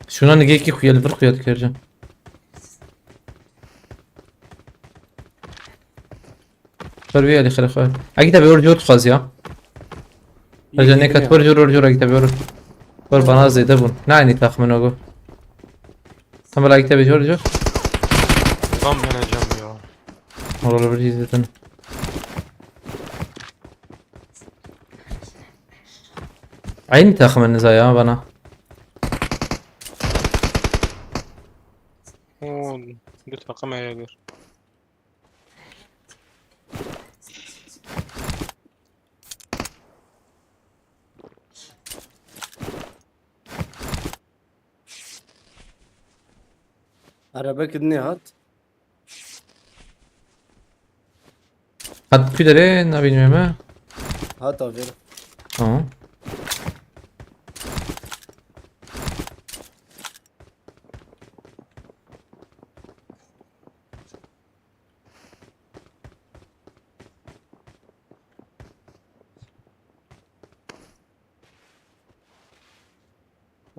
Şuna nigekî xuya li vir xuya dikir Ercan. Ber vê alî xêr xwe. Agî tabi or jor dixwaz ya. Ercan, nêka tu or jor, or jor, agî tabi or. Or bana zêde bûn. Ne aynî taxmin o go. Tam bela agî tabi jor jor. Tam vereceğim ya. Oraları bir izledin. Aynı takımınız ya bana. Oo, bir takım eğer. Araba kidnê hat. Hat ku derê nabînime me. Hat avêr. Tamam.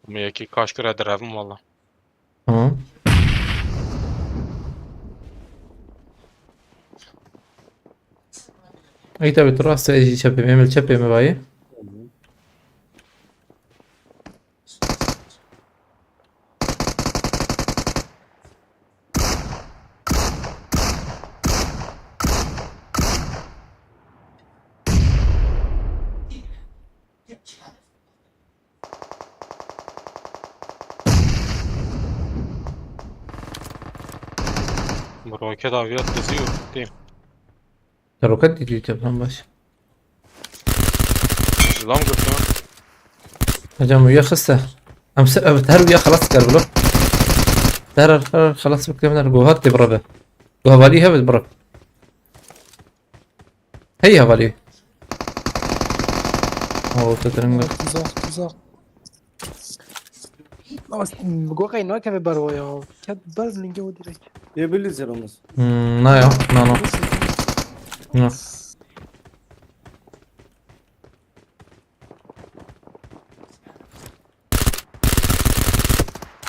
Ama yekî kaş kira direvim valla. Tamam. Ey tabi tu rast, ez jî çepê me, em li çepê me bayê. Roket aviya diziyor. Değil. Roket dîtî te, tamam, baş. Zilam götüne. Hocam, uya xiste. Em se-, evet, her uya xelas kar bilo. Her, her, her xelas bikirem der. Gohat de birabe. Gohavalî hebe birabe. Hey havalî. Oo, te tering bir. Tuzak, tuzak. Ama s-, Gokay nakeve ber o ya. Ket ber linge o direkt. Yê bilî zêr olmaz. Hmm, na ya, na, na. Na.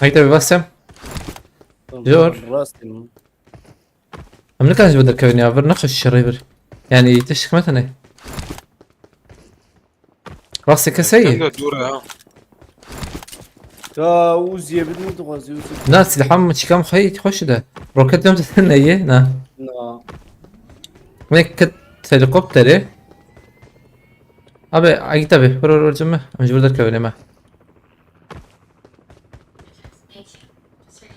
Haydi bir basacağım. Tamam, Zor. Rastım. Em nikarin ji bo derkevin ya, vir nexweş şerê vir. Yani tiştik me tenê. Rastê keseyê. Hem de dûr e ha. Ya Uzi'ye bir mi dixwazî Uzi? Na, silahım çikam xeyî xweş de. Roket yom te neye, na. Na. Ne kit helikopterê. Abi, agit abi, vur vur vur cime. Em ji vir derkevin me.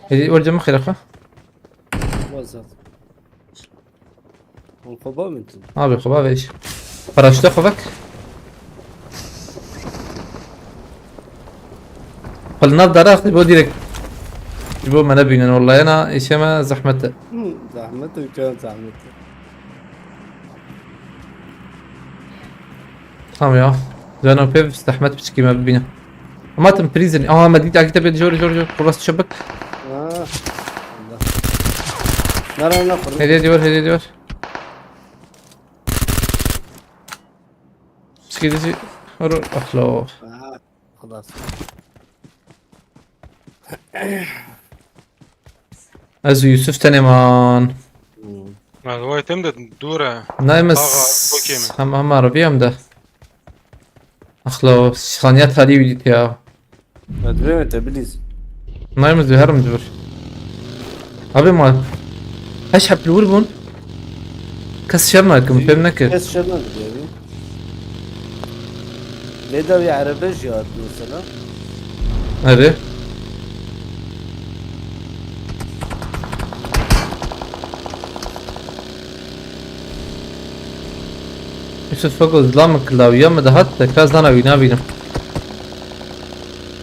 Hêdî, were cem xêra xwe. Wazat. Hûn xwe bavêtin. Abi, xwe bavêj. Paraşüte xwe vek. Xwe li nav dara xwe bo direkt. Ji bo me nebînin, wallahî na, îşê me zehmet e. Hı, zehmet e, zehmet e. Tamam ya. Cano pêv zehmet piçkî me bibîne. Ama tim prison. Aha, me dît akî te bê jor jor jor. Kuras çabuk. Ha. Allah. Nara na fırın. Hediye diyor, hediye diyor. Gidişi. Horo. Ahlo. Aha. Xelas. Ez û Yusuf tenê man. Hmm. Ez vay tem de dûr e. Nayê me Taxa, s-, okey mi? Hem, hem arabî hem de. Axlo, şaniya talî wî dît ya. Ez dibêm te bilîz. Nayê me zû herim dibir. Abi ma. Heş hep li wir bûn. Kes şer nakim, fêm nekir. Kes şer nakim abi. Lê da wî erebe jî hat mesela. Erê. Yusuf Fago zilam min kilawiya min dihat, tekrar zana wî nabînim.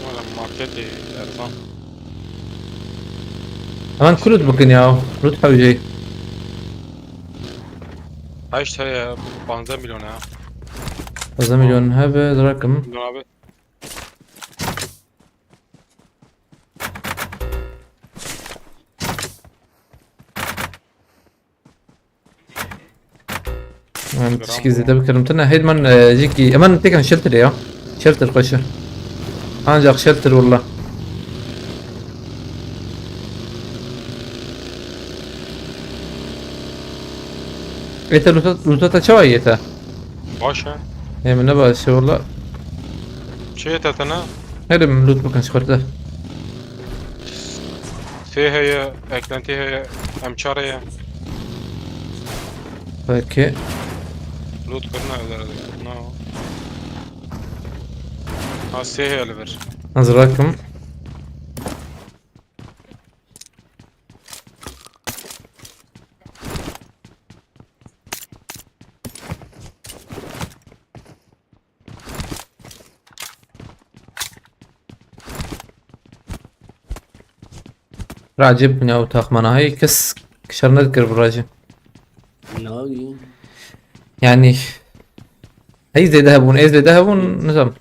Wala marketê erzan. Hemen ku loot bikin ya, loot hewceyî. Heşt heye, panzdeh milyon ya. Panzdeh milyon hebe, zirakim. Milyon abi. Em tişkî zêde bikirim. Tune hêd man, e, jîkî. Eman têkan shelter ya. Shelter xweş e. Ancak shelter walla. Ê te luta, luta te çawa yê te? Baş e. Ê min ne baş e walla. Çi yê te tene? Herê min loot bikin ji xwe te. Sê heye, eklentî heye, M çar heye. Peki. Loot kirine öder. No. Ha, sê heye li vir. Ez rakim. Racib ne o taxmana hay kes kişer nedikir bu racib. Nawi. Yani hey zêde hebûn, ez zêde hebûn, nizam.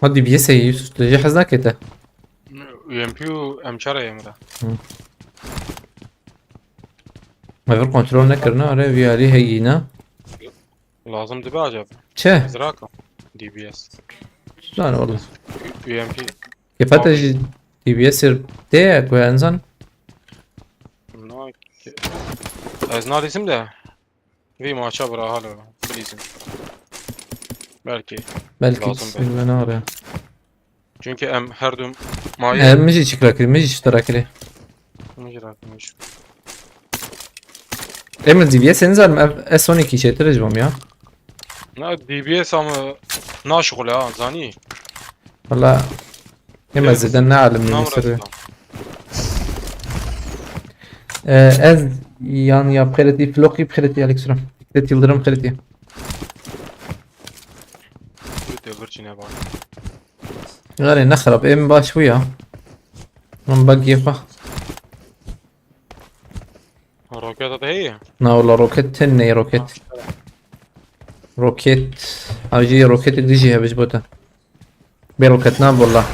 Ma D B S heye Yusuf, tu jî hez nake te? U M P û M çar heye min re. Hı. Me vir kontrol nekirine, are vî alî heyî ne? Lazim dibe acaba? Çi? Ziraka. D B S. Zan oğlum. U M P. Kefete jî D B S tê ku enzan. Na ke-, ez nadîsim de. Vî maça bira halo. Bilîzim. Belkî. Belkî lazim be. Bilme nare. Çünkü em her dum mayî. Em min jî çikra kirî, min jî çikra kirî. Min jî rakirî. Em D B S nizanim, ev S on iki çêtir ji bo min ya. Na D B S ama naşixule ha, zanî. Valla, em ez zêde ne alim ne ser. Ee, ez yan ya bixêretî, Floki bixêretî, Aleyküm selam. Fikret Yıldırım bixêretî. Fikret Yıldırım çine bak. Gare ne xirab, em baş bû ya. Min bag yepa. Roketa te heye? Na wala roket tenê roket. Roket. Ew jî roketê dijî hebe ji bo te. Bê roket na wala.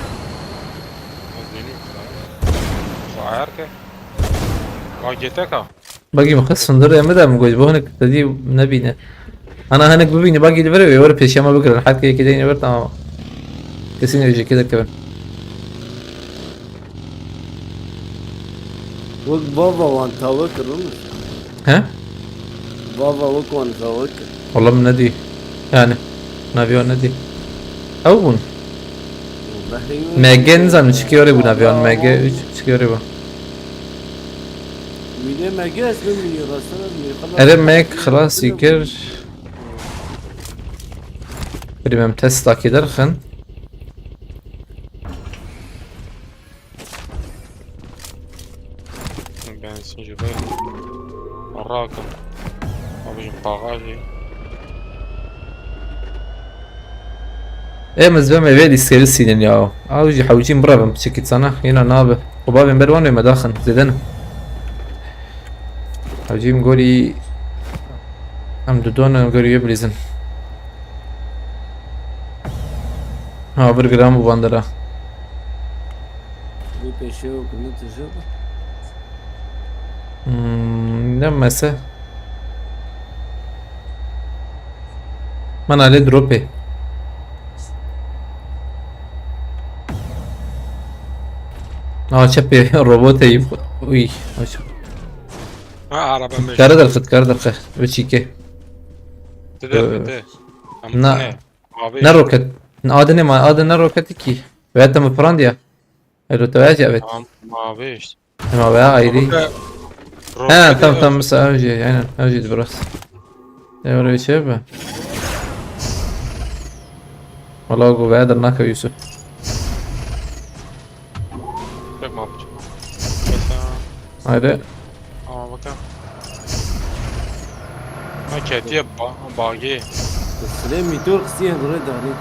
Ez dênî. Wa ayar ke. Wa G T K. Bagî min xist sindir em de min got, bo hinek te dî nebîne. Ana hinek bibîne bagî li vir wê were pêşiya me bigirin. Her ke yekê deyne vir tamam. Kesin ew jekê derkevin. Wek bava wan tawe kirin. He? Bava wek wan tawe kir. Wala min nedî. Yani. Naviya nedî. Ew bûn. Behrê wê M G nizanim çi kiyarê bû naviyan. M G üç çi kiyarê bû. Wînê M G ez bim wînê rastana wînê xelas. Ere M G xelasî kir. Birî me em testakî derxin. Benzin ji vir rakin. Abicim. Paga jî. Ê min zibê me vê lîskerî sînin ya. Ew jî hewcîn birevin piçekî sana. Yena nabe. Xwe bavên ber wan wê me daxin. Zêde ne. Hewcîn gorî. Em dudon em gorî wê bilîzin. Ha, vir giran bû van dera. Bir peşe yok, ne tuşu? Hmm, ne mese? Mana lê dropê. Aa, çepê robotê yî. Uy. Aç. Ha, araba meşhur. Kare derxit, kare derxit. Ve çîke. Tide Ee, bete. na- Ne? Abi. Ne roket. Adine ma, adine roketi ki. Ve te mi prandiya. Elo te veya evet. Tamam, mavi işte. Ema veya ayrı. Roket Ha, yok. Tamam, tamam, mesela ev jî, aynen, ev jî biraz. Ne oraya şey be. Valla bu veya da naka Yusuf. Yok mu abi? Haydi. Ama bakın. Ha, ketiye ba bagi. Süleyman dur, kısıya göre dani.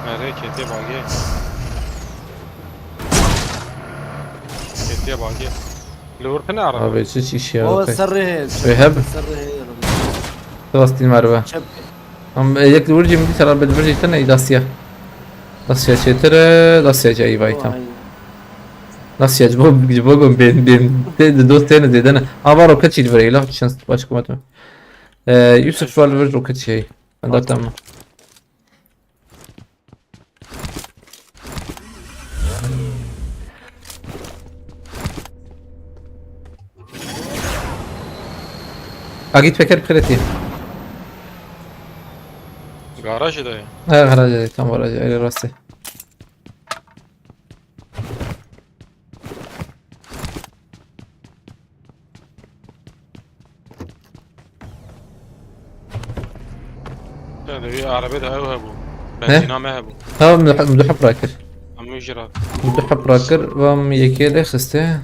Nereye ketiye bagi? Ketiye bagi. Lurtene araba. Abi hiç iş ya. Baba Okey. sarı he. Ve heb- Sarı he. Dostum merve. Çep. Ama yek vurcum bir taraf bir vurcum tane dasiya. Dasiya çetere, dasiya cayı baytam. Vay. Dasiya cibo cibo gom ben ben de de dost tane de dene. Ava roket çil vere la şans başka matım. Ee, Yusuf var bir roket şey. Ben de tamam. Agit peker kreti. Garajı da ya. Ha, garajı, tam garajı, öyle rastı. Yani bir araba da ev bu. Benzina me bu. Tamam, müdahap bırakır. Ama ücret. Müdahap bırakır, vam yekê lê xiste.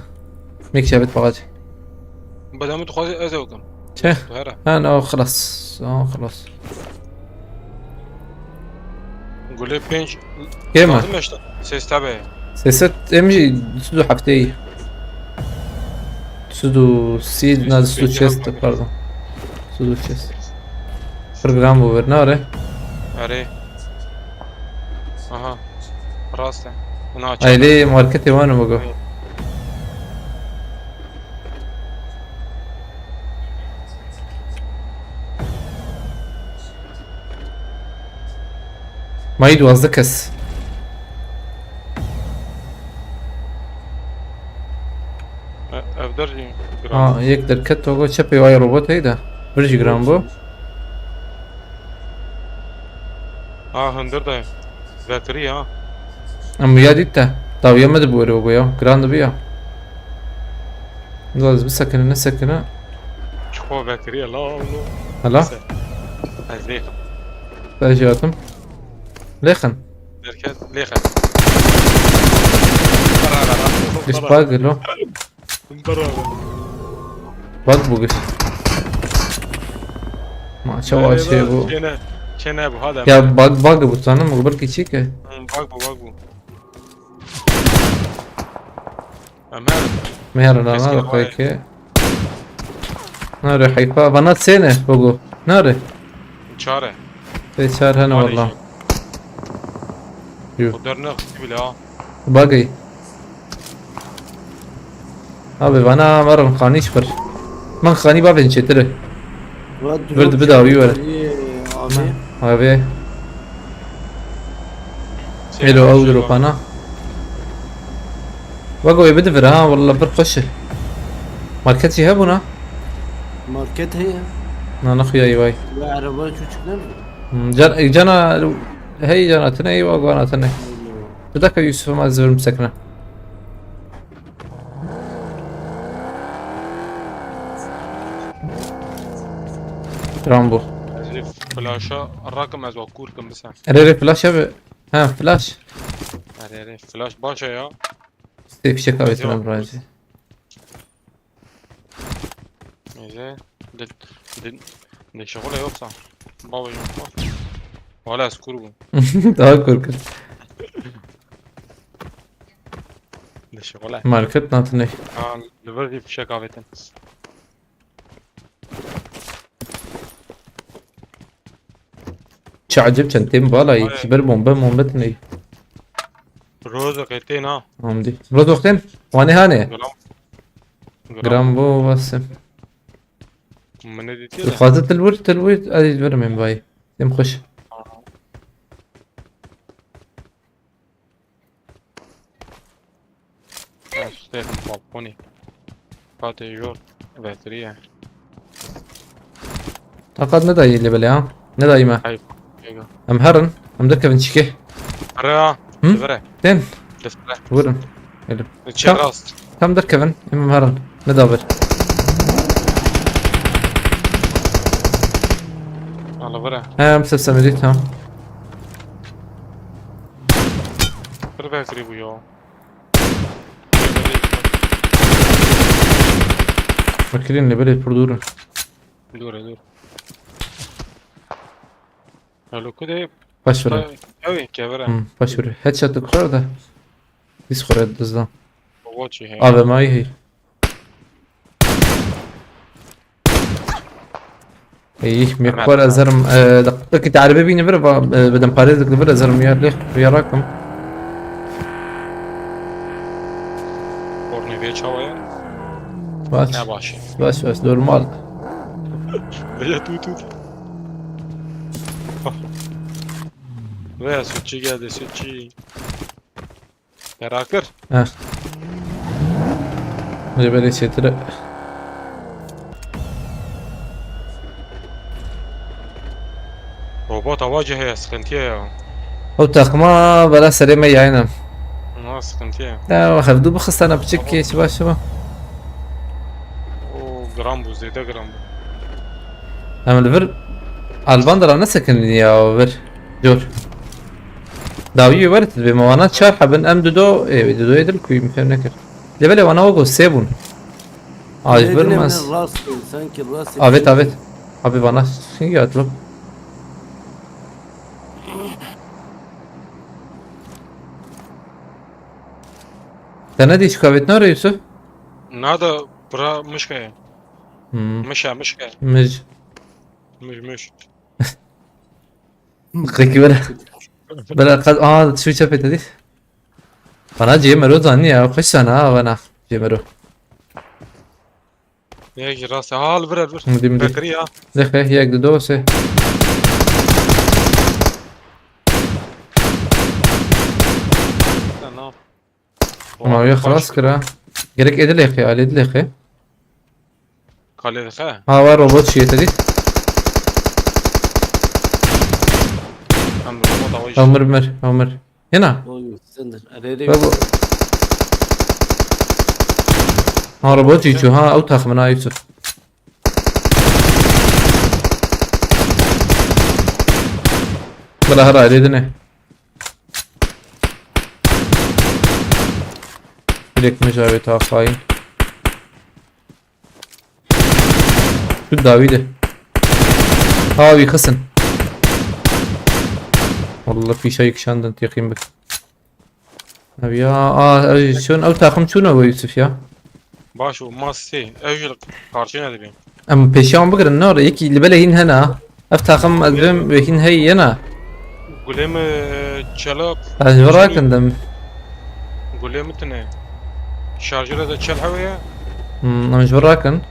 Mek şabet bagaj. Badamı tuxazi ez ew kim. Çe? Hera. Ha, no, xlas. No, xlas. Gule pênc. Kema. Lazım işte. Ses tabi. Seset emji sudu hafteyî. Sudu sid, na sudu chest, pardon. Sudu chest. Program bu ver, ne are? Are. Aha. Rast e. Bunu aç. Aile markete var mı bu? Mayî duwazdeh kes. E, Evder jî Ha, giran. yek derket togo çepê wayê robot heyda. Bir jî giran bu. Ha, hundir de. Vekirî ha. Em ya dît te. Dawiya me de bu were bu ya. Giran de bu ya. Biraz bir sakine, ne sakine. Çiko vekirî la oğlu. Hala. Ez lêxim. Ben şey yaptım. Lêxin. Derket lêxim. Beraber. Giş bak lo. Beraber. Bak bu giş. Ma çawa şey bu. Çene. Çene bu hadi. Ya bak bak bu tanım mı? Bir küçük ki. Hı, bak bu bak bu. Em her Meher lan Keşke ne havaya- peki. Nare heyfa. Bana sene bu. Nare. çare. Te çar hene Var valla. işi. Yuh. O dernek bile ha. Bagay. Abi bana varım xanî şpir. Min xanî bavên çêtir e. Vir di bidawî were. Abi. Abi. Elo ew dropana. Wego wê bidivir ha, walla bir xweş e. Market jî hebûna? Market heye. Na nexuyayî vay. Ve araba çocuk ne mi? Hmm, can, cana hey cana tine, eywa gwana tine. Bir dakika Yusuf'um az verim sekine. Rambo. Ez ê flaşa rakim ez wa kûr kim bisan. Ere ere flash abi. Ha flash. Erê erê flaş baş e ya. Stay fişek abi Yok. tamam Razi. Neyse. Din, din, Dişixule yoksa. Baba yok. Wala ez kûr bûm. Daha korkunç. Dişixule. Market natine. Ha, li vir jî fişek avêtin. Çi acib çend tên bala yî. Ay. Ji ber bombe bombe tine. Rozo qetên ha. Hamdî. Rozo qetên? Wane hane. Gram. Gram bo vasim. Min ne dîtiye de. Dixwaze til wir, til wir, ez ê verim em vay. Dem xweş. Ez stêxim balkonî. Fatê jor. Vetiriye. Taqat nedayî lê belê ha. Nedayî me. Hey. Ego. Em herin. Em derkevin çike. Ara. Hı? Li vir e. Tên. Li vir e. Vurin. Elim. Çê Tam- rast. Tam derkevin. Em em herin. Neda vir. Ha, li vir e. He, em sesemedî tam. Pir bekrî bû ya. Fakirîn lê belê pir dûr in. Dûr e, dûr. Elo ku de. Baş vere. Ew ê kevir e. Hmm, baş vere. Headshot kurar da. Biz xore dizdan. Baba çi heye. Abi mayî hey. Ey, mekbar ezerim. Dakika ki tarbe bini bir va, e, beden parêz dikli bir ezerim ya leh ya rakim. Kornê vê çawa ye? Baş. Ne baş e. Baş baş normal. Vê tu tu. Vê sütçü geldi sütçü. Merak kir. Heh. Böyle böyle çetire. Robot hava cihaya sıkıntıya ya. O takma bela serê me yayınım. Na sıkıntıya. Ya hevdu bixistana piçik ki şiva şiva. O gram bu, zêde gram bu. Em li vir Alban dira nesekin ya vir. Cor. Dawî wê were tu dibê me wana çar hebin em dido, ê, didoyê dil kuî min fêm nekir. Lê belê wana wego sê bûn. Aj bir Nedine mas. Rast değil, sanki rast. Avet avet. Abi bana singi atlıp. Te ne diş kavet ne arıyorsun? Nada bura mişke. Hmm. Mişe mişke. Mij. Müş müş. Peki böyle. Böyle kad aa şu çöp dedi. Bana Cemero zanni ya. Kaç tane ha bana Cemero. Yek rast. Ha al bir bir. Dim dim. Bekri ya. Dexe yek de dose. Tamam. Ama ya xlas kira. Gerek edil yaqi, al edil yaqi. Kale de xe. Ha var robot şey dedi. Hem robot hava iş. Amir mir, amir. Yena. Oy, sendir. Arere. Bak bu. Ha robot içiyor ha, o takımına Yusuf. Bela her aile edine. Direkt mücavit ha hain. Şu Davide. Ha, wî xisin. Wallah pîşa yekşandin teqîm bi. Ev ya, a, ev çûn, ev taxim çûn ew Yusuf ya. Baş û mas sê. Ev jî qarşî nedibî. Em pêşiyan bigirin, ne re, yekî li belê hîn hene. Ev taxim ez bim wê hîn hey yena. Gulê mi çela. Ez ji vir rakindim. Gulê mi tine. Şarjere de çel hewe ye. Hmm, em ji vir rakin.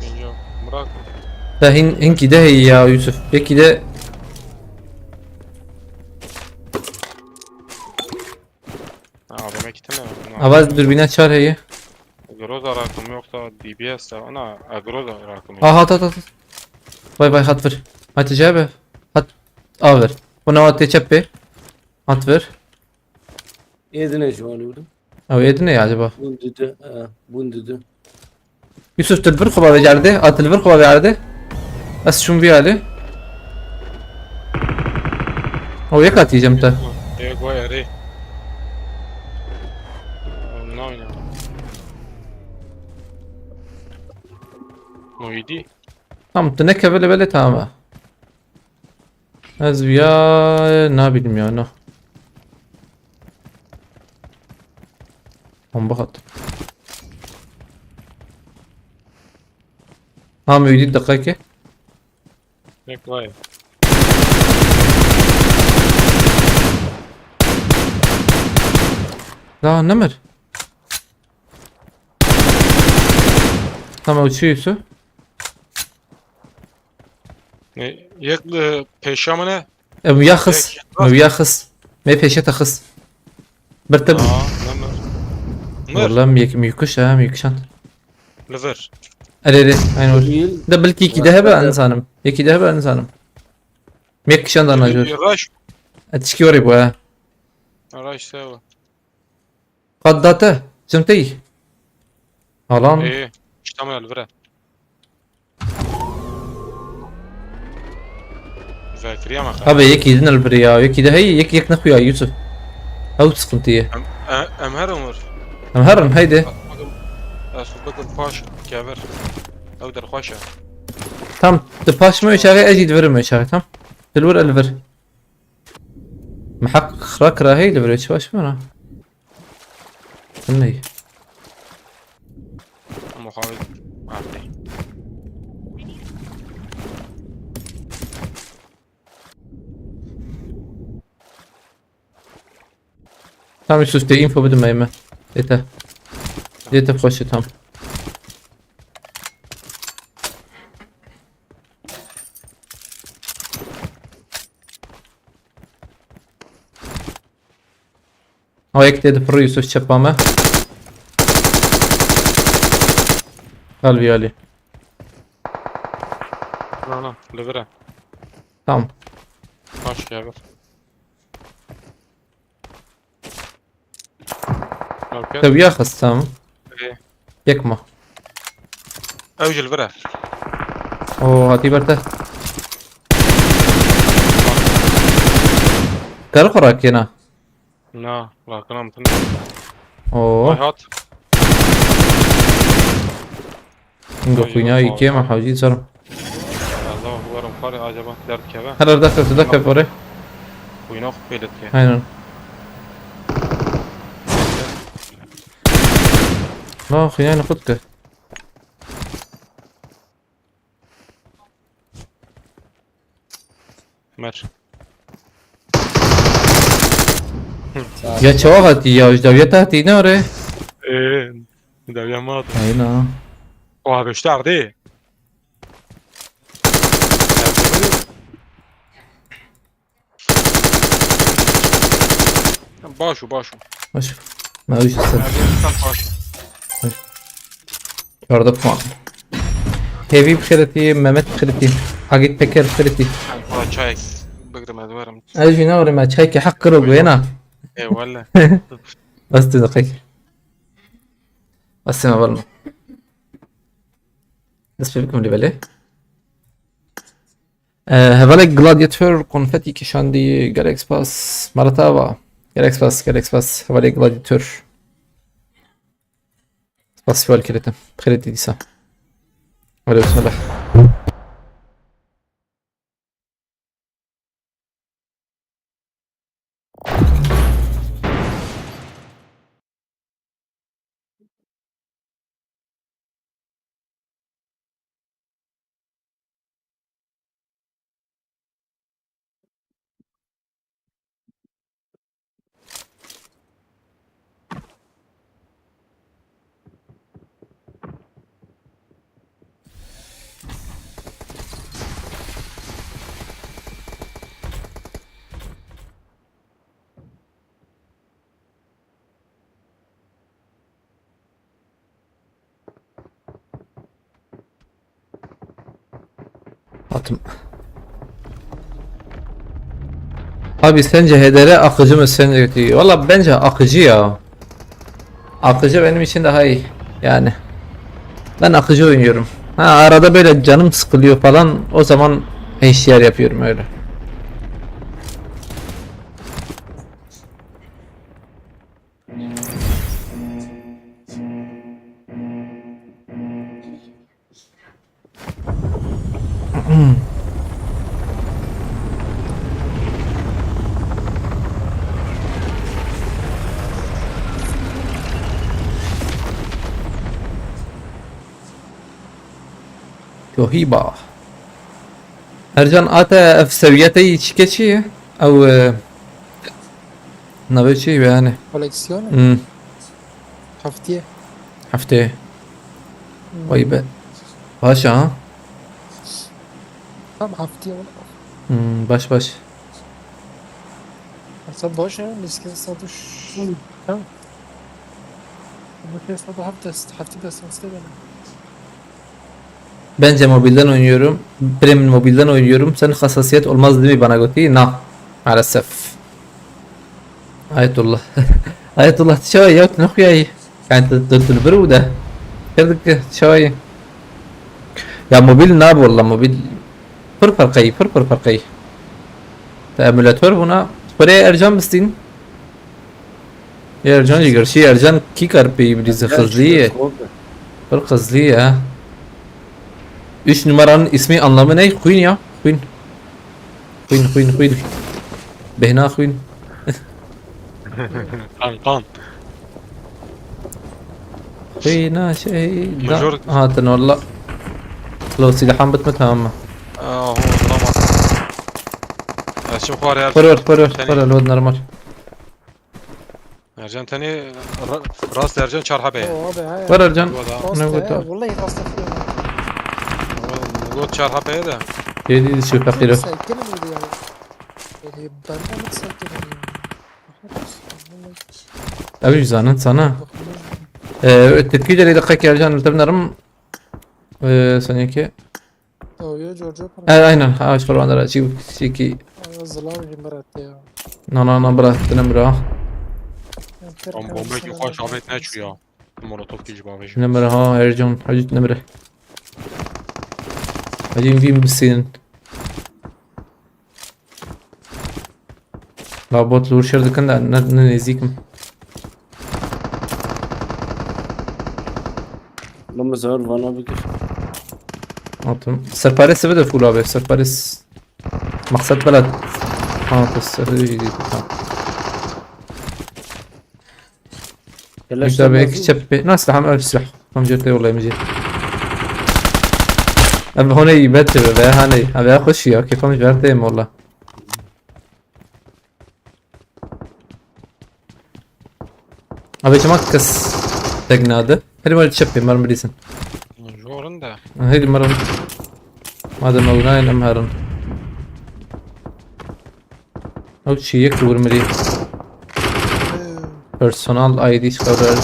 Binca. Bırak. Te hîn, hinkî de heye ya Yusuf. Yekî de Ha, demek ki tine. Avaz dürbüne çar heye. Groza rakım yoksa D B S de ona. Ha, Groza rakım. Ha, hat, hat, hat. Vay vay, hat vir. Hat cebe. Hat aver. Buna hat çepe. Hat vir. Edine şu an vurdum. Ew êdine ya acaba? Bun düdü. Ha, bun düdü. Yusuf, tu li vir xwe bavê erdê. A, tu li vir xwe bavê erdê. Ez şûn vî alî. Ew yek hatî cem te. Ego eri. Nine. Muhidi. Tamam, tu nekeve levelê, tamam e. Ez viya nabînim ya, no. Bomba hat. Ha, mevdî deqeke. Tek vay. La nemir. Tamam, uçuyor su. Ne, yek, e, peşa mı ne? Ev ya xis. Yek, yek. Ev ya xis. Me peşe te xis. Bir tip. Aa, ne mi? Mır. Vallahi mi yek, mi kuş ha, mi kuşan. Li vir. Erê, erê, aynı var. Değil. Da belki iki de hebe insanım. İki de hebe insanım. Mi kuşan da najör. Raş. Etişki var bu ha. Raş sewa. Qat date, cim te yî. Alan. Ê, işte mi li vir e. Zekeriya me. Abi yekî din li vir ya, yekî de hey, yek yek nexuya Yusuf. Ew sıkıntı ye. Em, e, em her umur. Em her in, haydi. Bakın, ez bakın paş kever. Ew derxweş e. Tam, tu paş mı çağı, ez jî divirim çağı, tam. Dilwir el vir. Mehaq xira kira hey li vir çi baş mı? Ney? Muhawil. Artı. Tam üst üste info bidin meyme. Yeter. Yeter, hoş tam. O yek tê dipirî Yusuf çepa me. Gel bir Ali. Na, na, li vir e. Tamam. Baş ya bir. Okey. Tabii ya xistam. Ê. Yek ma. Ew ji li vir e. O hatî ber te. Kar xwe rakêna. Na, rakina min tune. Oo. Ay hat. Ingo xwîna yî kêm e, hewcî zarim. Allah werim xwarê acaba derdikeve. Her arda kef, da kef orê. Xwîna xwe pêlê dike. Aynen. La xwîna xwe dike. Mer. Ya çawa hatî ya, ji dawiya te hatî ne orê? Ee, dawiya ma hatî. Ayna. O abi işte ardê. Baş û, baş û. Baş. Ma wî ji ser. Abi sen baş. Çardeh puan. Hêvî bi xêretî, Mehmet bi xêretî, Agit Peker bi xêretî. Valla çayek bigrim ez werim. Ez jî ne werim, ez çayekî heq kiro buyena. Eyvallah. Bas tu daqiq. Bas sen, heval me. Dest pê bikim lê belê. Ee, hevalek Gladiator konfeti kişandî, gelek spas. Maratava. Gelek spas, gelek spas. Hevalek Gladiator. Spas, heval kirete. Xêretî dîsa. Alo, bismillah. Atım. Abi sence H D R akıcı mı, sence kötü? Valla bence akıcı ya. Akıcı benim için daha iyi yani. Ben akıcı oynuyorum. Ha, arada böyle canım sıkılıyor falan, o zaman H D R yapıyorum öyle. Cohiba. Ercan, ate ev sewiye te yî çike çi ye? Ew, e, navê çi ye yani? Koleksiyon. Hmm, Heftiye. Hefte. Vay be. Baş ha. Tam heftiye. Hmm, baş baş. Sen baş ya, miskin satış. Tamam. Bu kez de hafta hafta da sen benim. Bence mobilden oynuyorum. Premium mobilden oynuyorum. Senin hassasiyet olmaz değil mi bana götü? Na. Maalesef. Ayetullah. Ayetullah, çawa ya, ne xuyayi? Yani tu tu tu bir uda. Kırdık çawa? Ya mobil ne bu, valla mobil. Pır pır kayı, pır pır pır kayı. Ta emülatör buna. Buraya Ercan mısın? Ercan Jiger, şey Ercan Kikar pey iblizi hızlı ye. Pır hızlı ya. Üç numaranın ismi, anlamı ne? Queen ya. Queen. Queen, Queen, Queen. Behna Queen. Kan kan. Queen ha şey. Major- Hatın valla. Lo, silahım bitme, tamam mı? Aa, hu, tamam. Ya şimdi kuar ya. Pırır, pırır, Seni- pırır, load normal. Ercan teni ra- rast Ercan çarha be. Oo abi ha. Pırır can. Bu da. Rast Ne ya, bu da? Vallahi rast ya. Lot çarha be de. Yedi şu fakiri. Sakin miydi ya? Ee, benden hiç sakin ya. Abi zanen sana. Ee, tepki de dakika Ercan, tabi narım. Ee, sanki. Tabii Giorgio E, aynen. Ha, şu anda çi çi ki. Zılam gibi bıraktı ya. Na na na bırak, ne bırak. Ama bomba ki kuar şabet ne çu ya. Molotof ki cevabı şu. Ne bırak ha, Ercan, hacı ne bırak. Hacı bin misin? La bot lur şer dikin de ne, ne nezik mi? Lama zor vana bikir. Atım. Serpares ve de full abi, serpares. Maksat bela. Ha, tas serpares. Tamam. Keleş Güzel bir iki çep. Nasıl hem öl silah. Tam certe yolla M C. Abi hone iyi bet be, hani. Abi ya hoş ya, kefam certe molla. Abi çama kız teknadı. Hadi var çep, marım bilirsin. Jorun da. Hadi marım. Madem oynayın hem harın. Ew çi yek vurmilî. Personal I D çıkardı.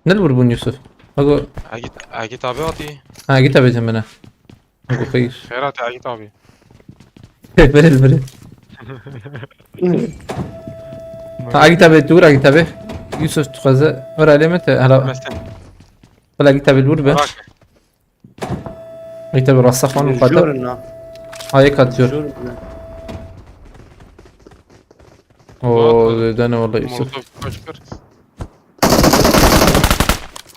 Ne vur bun Yusuf? Bak o. Agit, Agit abi atı. Ha, git abi cemine. Bak o xeyir. Ferhat Agit abi. Verin verin. Ha, git abi, dur, git abi. Yusuf tukaze. Ver aleme te hala. Mesela. Hala git abi, dur be. Bak. Git abi, rasta falan Jor patlat. na. Ayak atıyor. Jor. Oo, dene valla Yusuf. Molotof kaçkır.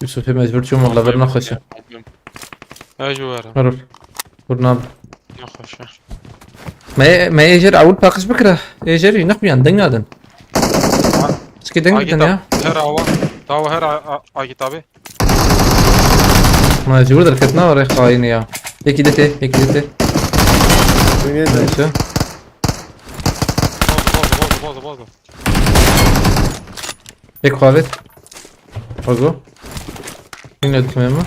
Yusuf mecbur çum valla, ver naxaşa. Ya ju ver. Marul. Vur nab. Naxaşa. Me me ejer awul paqış bikra. Ejer ne kuyan, deng nadin. Çike deng Agit nadin abi. Ya. Her hava. Tava her a- a- Agit abi. Ma jibur derketna var xayini ya. Yekî de te, yekî de te. Oynayın. Neyse. Bozdu bozdu bozdu bozdu bozdu. Yek xavet. Ogo. Yine tutmaya mı?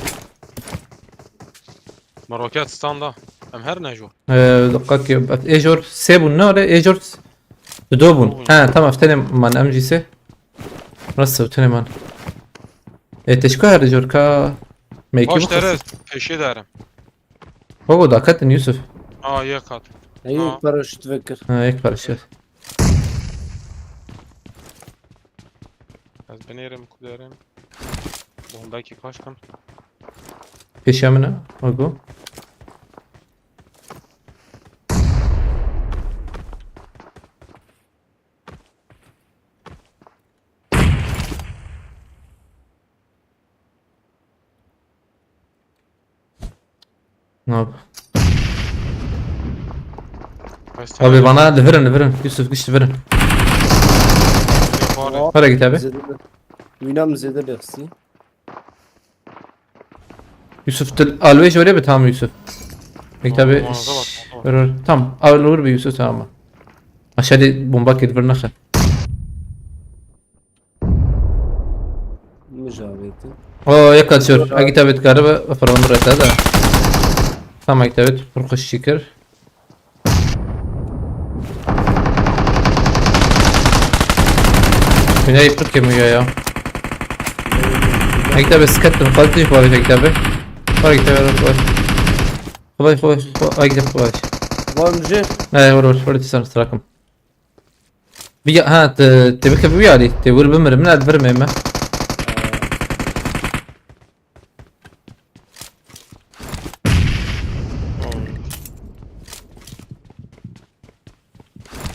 Ma roket standa. Em her ne ju. Ee, dakika ki. Ejor sebun ne öyle? Ejor dubun. Ha tamam, eftene man M G S. Nasıl eftene man? E, teşko her ejor ka. Meyki Baş bu. dere peşi derim. Ogo, dakika Yusuf. Aa, yek kat. Hey, Ha. paraşüt vekir. Ha, ek karşı. Ez binerim kuderim. Bomba ki kaçkın. Peşemine. Ogo. Ne yap? Abi bana liverin, liverin. Yusuf, güç liverin. Para git abi. Zede. Wîna min zêde lexsî. Yusuf, tu alwê ji were bi, tamam Yusuf. Mektabê. Tamam, tamam, tamam. Ver, ver. Tamam. Al, vur bi Yusuf, tamam. Aşağıda bomba kir, vir nexe. Mijavêtin. O, yek atıyor. Agit abi kare ve falan rete de. Tamam, Agit abi, pir xweş çî kir. Binayê pir kêm ya ya. Agit abi, sket bin, xwaz tij bavê Agit abi. Xwaz Agit abi, xwaz. Xwaz, xwaz, xwaz, Agit abi, xwaz. Var mı jê? Ne, var, var, var, sen strakım. Bir ya, ha, te, te bike bu yali, te vur bimirim, ne, vermeyim ben.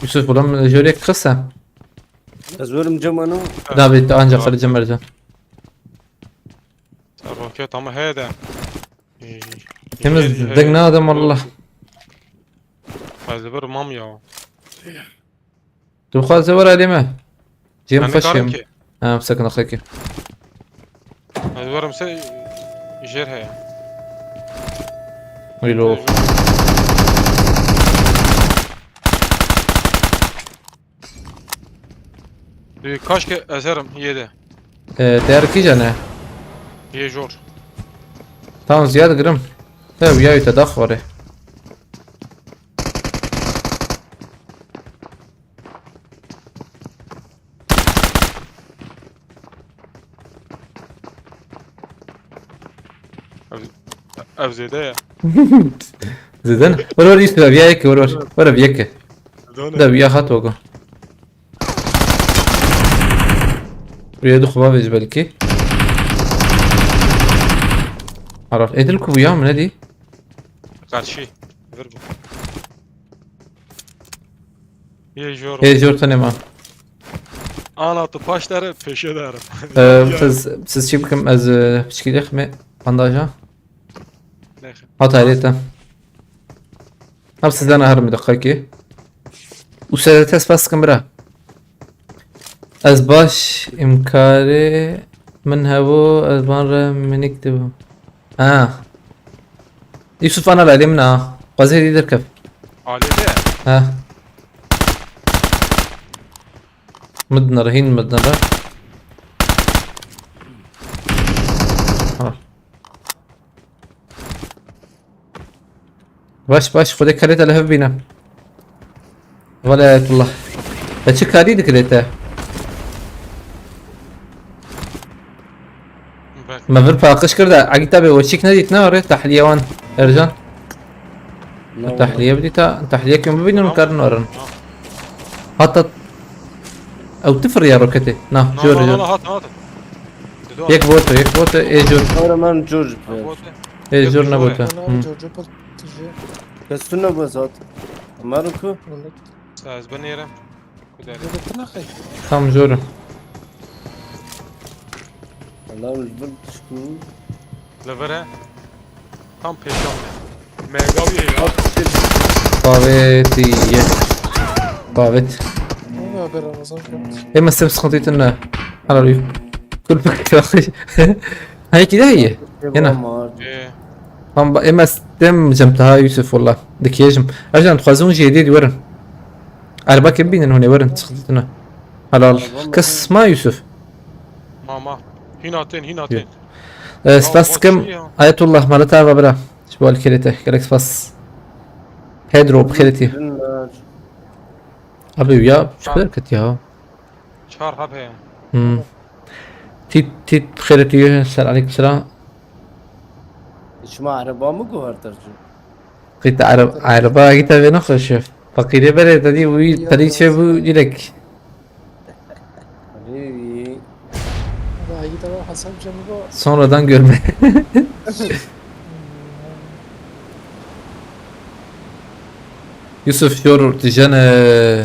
Yusuf, bulam jörek kısa. Ez werim cem ano. David, ancak sarı cem vereceğim. Roket ama heye de. Temiz, deng ne adam Allah. Ez de bir mam ya. Tu xwazê were alê me. Cem. Ben de xweşim. Ha, sakin xekî. Ez werim se jêr heye. Wilo. Ee, kaç ke ezerim yedi. Ee, değer ki canı. Ye jor. Tamam, ziyad girim. Tabii ya, öte dak var. Ev, ev zêde ya. Zêde ne? Were, were, Yusuf, ev ya yek, were, were. Were, ev yek. Zêde ne? Da, ya hat ogo. Buraya da xuba vez belki. Araf. Edil ku bu ya mı, ne di? Karşı. Ver bu. Ye jor. Ê, jor tenê ma. Ana, tu paş dere, peşe dere. Ee, siz, siz çi bikim, ez, e, piçkî lêximê bandaja. Lêxim. Hat ayrı te. Hep sizden ayrı bir dakika ki. Usede te spas kim bira. Ez baş, imkarê min hebû, ez van re minik dibû. Ha. Yusuf, ana lalê min a. Xwezê dî derkev. Alê de. Ha. Midnere, hîn midnere. Ha. Baş, baş, Xwedê kerê te li hev bîne. Wele Ayetullah. Te çi karî dikirê te? Bak. Me vir paqij kir de, Egîta bê weçîk nedît ne, arê, tahliye wan, Ercan. Ne tahliye bidîta, tahliye kim bibînin, tamam, karin warin. Tamam. Hatta ew tifir ya roketê. Na, na, jor, na, jor. Na, hat, hat. Yek bote, yek bote, ê jor. Kahraman George. Ha, bote. Ê jor ne bote. Hı. Kes tu ne bu zat? Marco. Sa ez binêrim. Ku derê. Tam jor. Allah'ım, bu çıkıyor. Li vir e. Tam pêşan me. Mega wî ya. Davet ye. Davet. Ne haber Ramazan kardeşim? Ê me sem sıkıntı ne? Helal you. Kul pek. Hay ki de iyi. Yine. Ee. Tam ba-, ê me stem cem taha Yusuf, walla. Dikêjim. Ercan, dixwazim jêdê dî werin. Erbakê bibînin hûn ê werin, sıkıntı ne? Helal. Kes ma Yusuf? Ma, ma. Hîn hatên, hîn hatên. Ee, spas dikim, Ayetullah, mala te ava bira. Ji bo alkêrê te, gelek spas. Pedro, bi xêrê tî. Abi ya, çi kadar ketiye ha? Çar heb heye. Hmm. Tit, tit, bi xêrê tî, ser aleykum selam. Şima ereba mi guhertir jî? Qît ereb-, ereba gîte vê nexweş e. Fakîrê berê te dî wî, ya, te dî çê bû direk. Rêvî. Daha iyi, tamam, Hasan Cemil o. Sonradan görme. Yusuf jor tijene.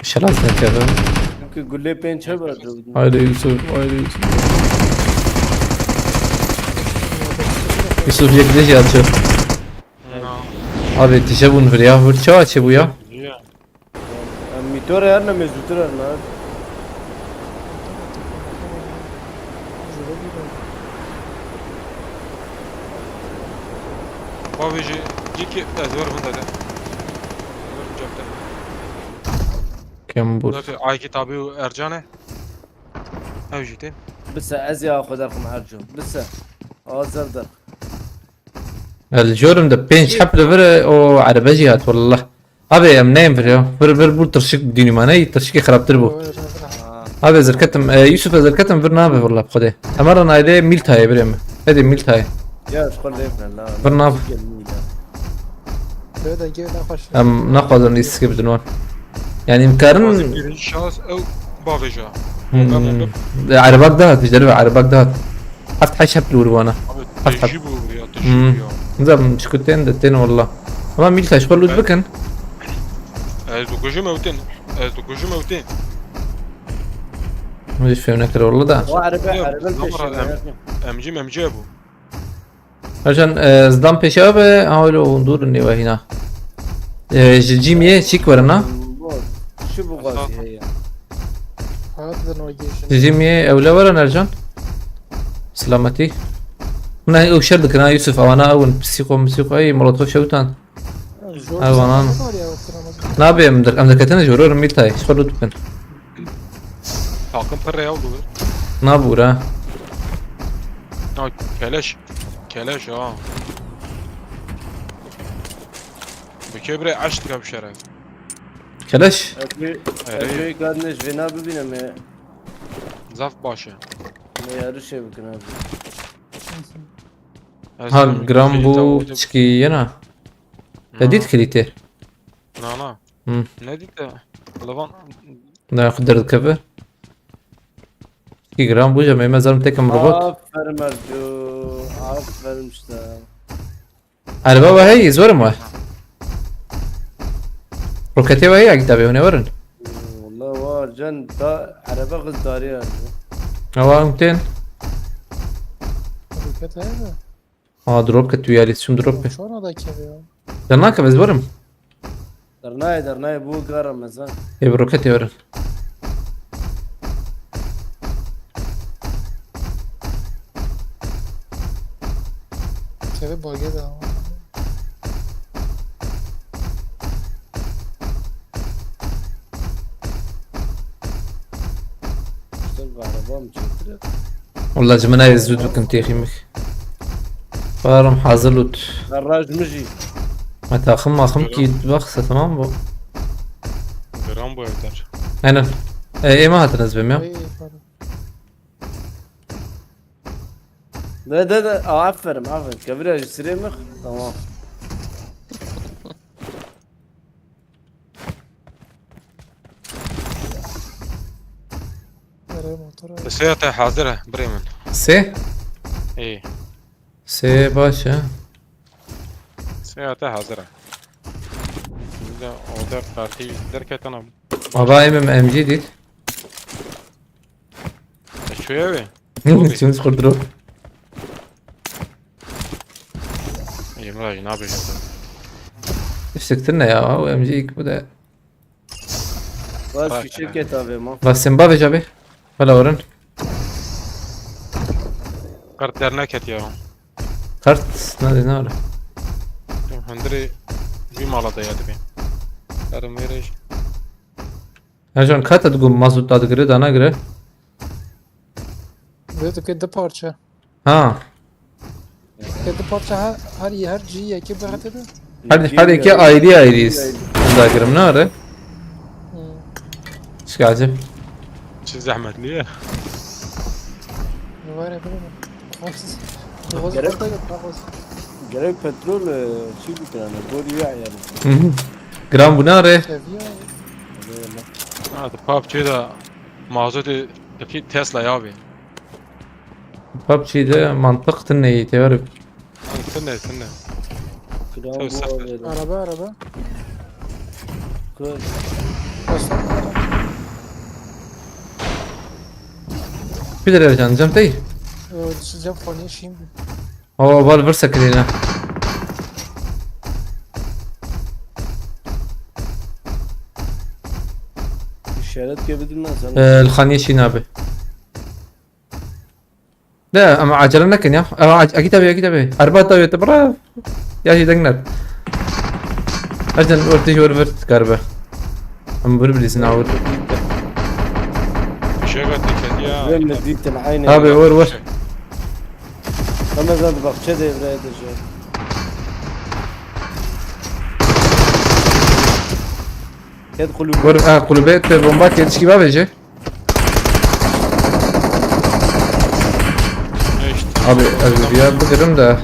Şelas nekeve. Çünkü gullê pênc hebe. Haydi Yusuf, haydi Yusuf. Yusuf yek de şey atıyor. Abi tije bun vir ya. Vur çawa çe bu ya? Em mit Şorê her nemê zûtir her ne. Bavê ji cîkî ez werim hunda de. Werim cem te. Kembûr. Zafî Aykî Tabî û Ercan e. Ew jî tên. Bise ez ya xwe derxim her cem. Bise. Azer der. El jorim de pênc heb li vir e, o erebe jî hat wallah. Abi em neyên vir ya. Vir vir bû tirşik dînî mane, tirşikê xirabtir bû. Abi ez derketim, e, Yusuf ez derketim vir nabe wallah bi Xwedê. Emara naylê mîl tayê birê min. Hadi mîl tayê. Ya ji xwe lê bine la. Vir nav. Gel mîl ya. Böyle de gel ne hoş. Em naxwazin îstikê bidin wan. Yani imkarin. Birinci şahıs ew bavêja. Hmm. Erebak da hat, ji derve erebak da hat. Heft heş hep li wir wana. Abi heft hep. Tecî bû ya, tecî bû ya. Nizam çiku tên de tên wallah. Ama mîl taş xwe lût bikin. Ez dikujim ew tên. Ez dikujim ew tên. Min hiç fêm nekir wallah da. O erebe, erebe peşinde. Emcî memcî bû. Ercan, e, zidan pêşa be, ha öyle o dur ne vahina. E, ji cîmiyê çîk werin ha? Şu bu gazî heye. Hayat da no geçin. Ji cîmiyê ewle werin Ercan. Selametî. Ne, ew şer dikin ha Yusuf, awana ew in psîko, misîko, ey, molotof şewtan. Ew anan. Nabê em dir, em diketine ji were mîl tayê, ji xwe lût bikin. Takım pir ya olur. Nabû re. Ya keleş. Keleş ha. Bi kebre aşt ka bişere. Keleş. Ez bir, ez bir kardeş vena bibîne me. Zaf baş e. Me yarış şey bikin abi. Ha, gram bu çiki yena. Edit kilîtê. Na na. Hı. Ne dît de? Levan. Ne xu derdikeve? Ki gram bû, me mezarim tekim robot. Aferin Ercû. Aferin işte. Erba we heye, zorim we. Roketê we heye, agî tabê hûn ê werin. Wala wa can da erebe xiz darî Ercû. Ewa hûn tên. Roket heye mi? Aa, drop ket tu ya, lîstim drop ke. Şora da keve ya. Dernake ez werim. Dernayê, dernayê, bu gara mezan. Ê bi roketê werin. Keve bagê de ama. İşte bu araba mı çektirir? Wallah ji min nayê zû bikim têxî mix. Barim hazir lût. Garaj min jî. Me taxim maxim kî baxse tamam bu. Gram bu evler. Aynen. E, ê me hatin ez bim ya. Ay, pardon. De de de, a, aferin, aferin. Kevira ji sirê mix. Tamam. Nereye motora? Sê te hazir e, birê min. Sê? Ê. Sê baş e. Sê te hazir e. Şimdi oda kartı derketana. Aba emim M G dît. E, çöye be. Çün skurdro. Ê, Mira, ne yapacağım? Siktir ne ya? O M G ilk bu da. Bas fişek et abi ma. Bas sen bavê cabê. Bala orin. Kart dernek et ya. Kart ne ne öyle? Hundirê bir mala da ya dibe. Karım verir. Ercan, kata digum mazot da digire, da nagire. Vê dike du parça. Ha. Ke du parça her, her, her cihî yekê bixete de. Her, her yekê ayrı ayrı dagirim ne are? Hmm. Çıkacı. Çi zahmetli ya. Var ya, böyle mi? Gerek, gerek petrol, e, şey bikin hani, bol iyi ayarı. Gram bu ne are? Seviye. Ha, PUBG'de mazotê Tesla ya abi. PUBG'de mantık tine iyi teorik. Tine, tine. Araba, araba. Kır. Başla. Bir de vereceğim, cam değil. Ee, düşeceğim konuya şimdi. Oo, bal bir sakın yine. Evet, gördüm ben seni. Ee, Xaniyê Şîn abi. De, ama acele nekin ya. Ama ac-, akî tabi, akî tabi. Erba tabi, te bırak. Ya şey dengler. Ercan, ortaya vur, vur, galiba. Ama vur, bir izin al, vur. Fişek attı kendi ya. Ben de dîtin aynı. Abi, vur, vur. Ramazan, bak, çe devreye edeceğim. Ked kulübü. Vur, ha, kulübe, te bomba, ked şiva verecek. Ne işte? Abi, abi, bir yer bilirim de.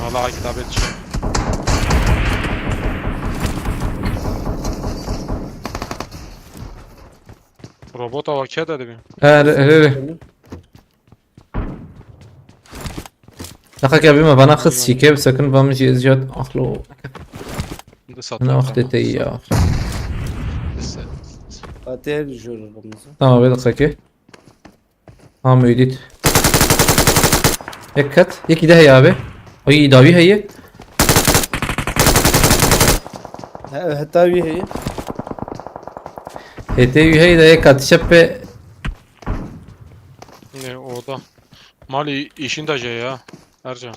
Vallahi kitap yetişiyor. Robot avakiye dedi bir. He, he, he. Daha gel bir bana kız şike, bir sakın bana şey izleyecek. Ahlo. Ne vakti te ya. Fatih düşüyor kırmızı. Tamam, bir dakika ki. Tamam, Müdit. Yek kat. Yek ide heye abi. Ay, dawî heye. He, heta wî heye. Heta wî heye de yek kat çepe. Ne oda. Mali işin de şey ya. Ercan.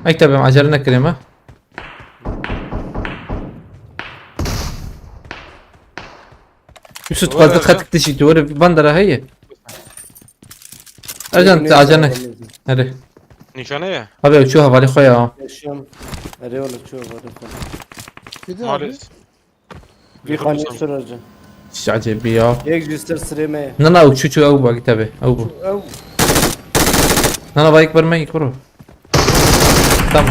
Ay tabi, acele nekireme. Yusuf, tu xwaz diqet dişî, tu were bandera heye. Ercan, tu acele nek. Hadi. Nîşane ye? Abi, ew çû hevalê xwe ya. Yaşam. Erê oğlum, çû hevalê xwe. Bir de abi. Bir xanî sor Ercan. Şacê bi ya. Yek ji ser sirê me ye. Na, na, ew çû, çû, ew bak tabi, ew bu. Ew. Na, na, bayık verme, yık vuru. Tam.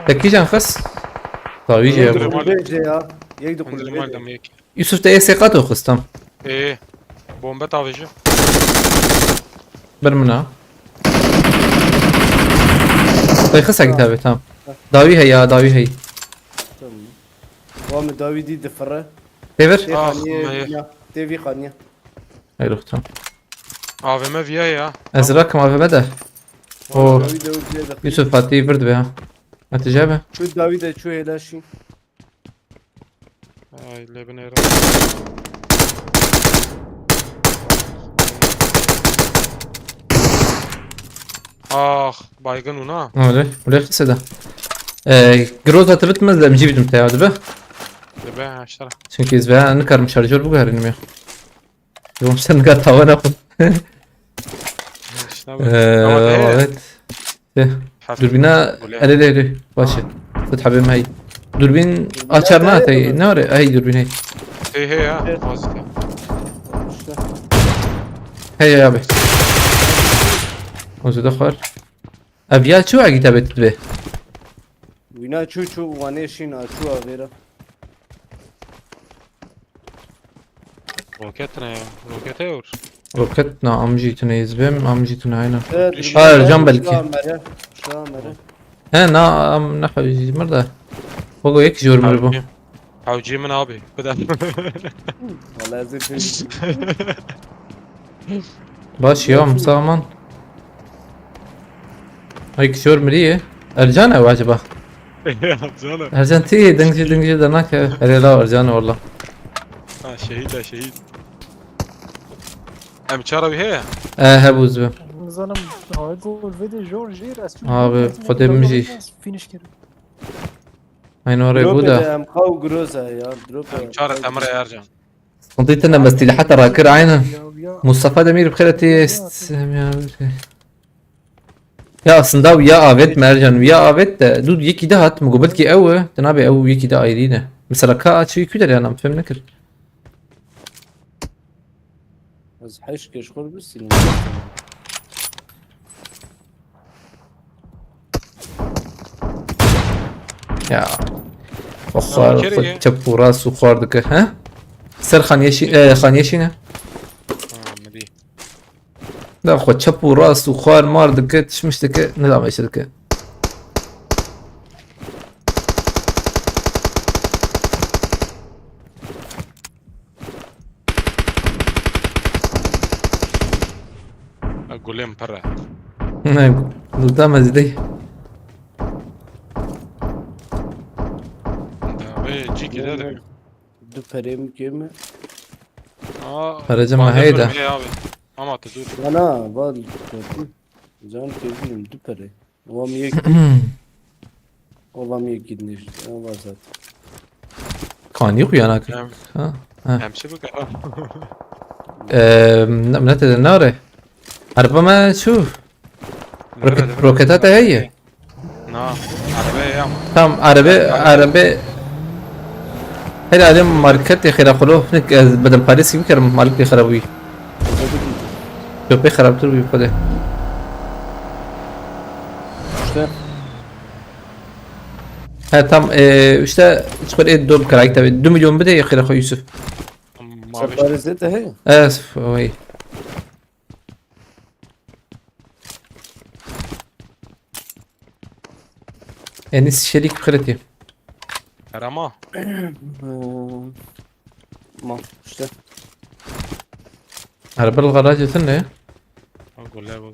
Te kîjan xist? Tawî jê. Yek de kulübê jê ya. Yek de kulübê jê. Yusuf, te ê sê qat xist tam. Ê, bombe tavêje. Bir min a. Te xist hek tabi tam. Dawî hey ya, dawî hey. Tamam. Wa min dawî dî difire. Têvir. Tê xaniyê, tê vî xaniyê. Hey ruh tam. A V M viya ya. Ez rakim A V M de. O Yusuf hatî vir dibe ha. Hatice be. Çû dawî de çû hêla şî. Ay, lê binêre. Ah, baygın una. Öyle, öyle kısa da. Ee, Groza tablet mi? M G bidim te ya, değil mi? Dibe, ha, işte. Çünkü ez veya ne karım şarjör bu kadar ya. Yom sen gat hava ne yapın? İşte bu. Ee, ama ne? Evet. Şey, hafif dürbüne böyle. Ele ele ele. Başı. Fıt habim hey. Dürbün açar ne atay? Ne var? Hey dürbün hey. Hey hey ya. Evet. Fazla. Hey hey abi. O zede xwar. Abi ya çu agi tabet be. Wina çu çu wane şin a çu avera. Roket ne ya? Rokete vur. Roket ne? Amcî tune izbim, amcî tune aynen. Evet, ha, Ercan belki. Şu an beri. Şu an beri. He, na, am, ne xewî mir de. Bogo yek jor mir bu. Hewcî min abi. Bide. Vallahi zirfim. Baş ya, Musa aman. Ay, kişor miriye. Ercan ew acaba? Ercan. Ercan tî dingji dingji de nake. Erê la Ercan orla. Ha, şehîd e, şehîd. Em çara wî heye? E, hebûz be. Nizanim, ha, gol vede jor jêr, ez çû. Abi, xwedê min jî. Finish kir. Aynı oraya bu da. Em xaw groza ya. Drop. Em çara temre Ercan. Sıkıntı tine mestili hatta rakir aynen. Mustafa Demir bi xêretî est. Ya aslında ya avet Mercan, ya avet de. Dur, yekî de hat, mi got belkî ew e. Te nabe ew yekî de ayrî ne. Mesela ka açı yükü der yani, fem nekir. Ez heşt keş xwe bisînim. Ya. O xwar, xwe çep û rast û xwar dike, he? Ser Xan Yeşî-, e, Xan Yeşîn e. Ha, mi dî. Da xwe çep û rast û xwar mar dike, tişmiş dike, nizam eşe dike. Gulên pir e. Ne, Luta mezidey. Abi, cik gider. Du perê min kêm e. Aa, Paracı mı bende heyda? durum, hey abi. Ama te dur. Bana var kötü. Can kevin du perê. Ovam yek. Ovam yek gitmiş. Ama zaten. Kan yok yana. Em, Ha. Ha. em şey bu kadar. Eee, ne, ne dedin, ne arı? Araba mı şu? Roket, roketa te heye? Na, arabaya ya. Tam araba, araba. Hele alim market ya xira xulu. Nik ez bedel Paris gibi kerim malik bir xarabı. Köpek xarabtır bir kode. İşte He tam eee, işte çıkar et dom karak tabi. Du milyon bir de ya xira xulu Yusuf. Mavi. Safarizde de hey. Evet, oy. Enis Şerik xireti. Arama. Hmm. Ma işte. Araba garajı sen ne? Ha, golle bu.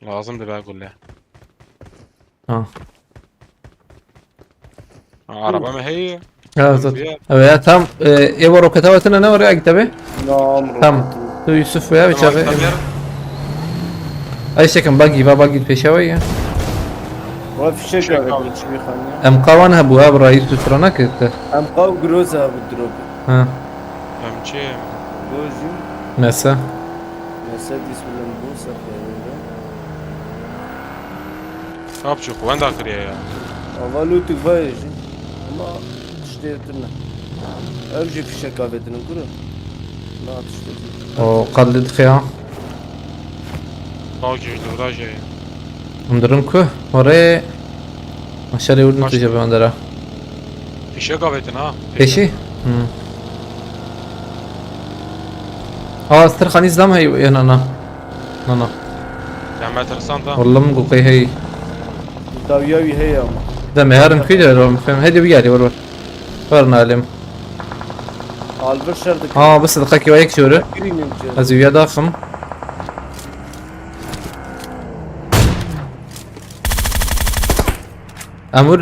Lazım da ben golle. Ha. Ha, araba mı hey? Ya zat. Evet ya tam e, ev roketa vatına ne var ya kitabı? Nam Tam. Tu Yusuf veya bir çağı. Ay şekim buggy va buggy peşe var ya. Wa fişek Fişek abi abi. Çivi Xan ya. Em kawan ha bu abi rayı tutrana kırdı. Em kav groza bu drop. Ha. Em çi? Gozi. Neyse. Mercedes bilen bu sefer. Ne yapacak? Ben de kırıya ya. Hava lütük vay jî. Ama işte tırna. Ev jî fişek kavetinin kuru. Ne atıştı. O kaldı dıkıya. Daha ki işte viraj ya. Underım ku. Oraya. Aşağı vurdum Baş- tüce ben dara. Fişek kavetin ha. Peşi? Hı. Aa, stır xanî zam hey ya nana. Nana. Sen metersan da. Wallah min gulqey hey. Dawiya wî heye ama. Da meharin kuy de rom fem. Hadi bir yari var var. Var nalim. Alvir şer dik. Aa, bas dakika yek şöyle. Girînin ci. Ez üye daxim. Emur.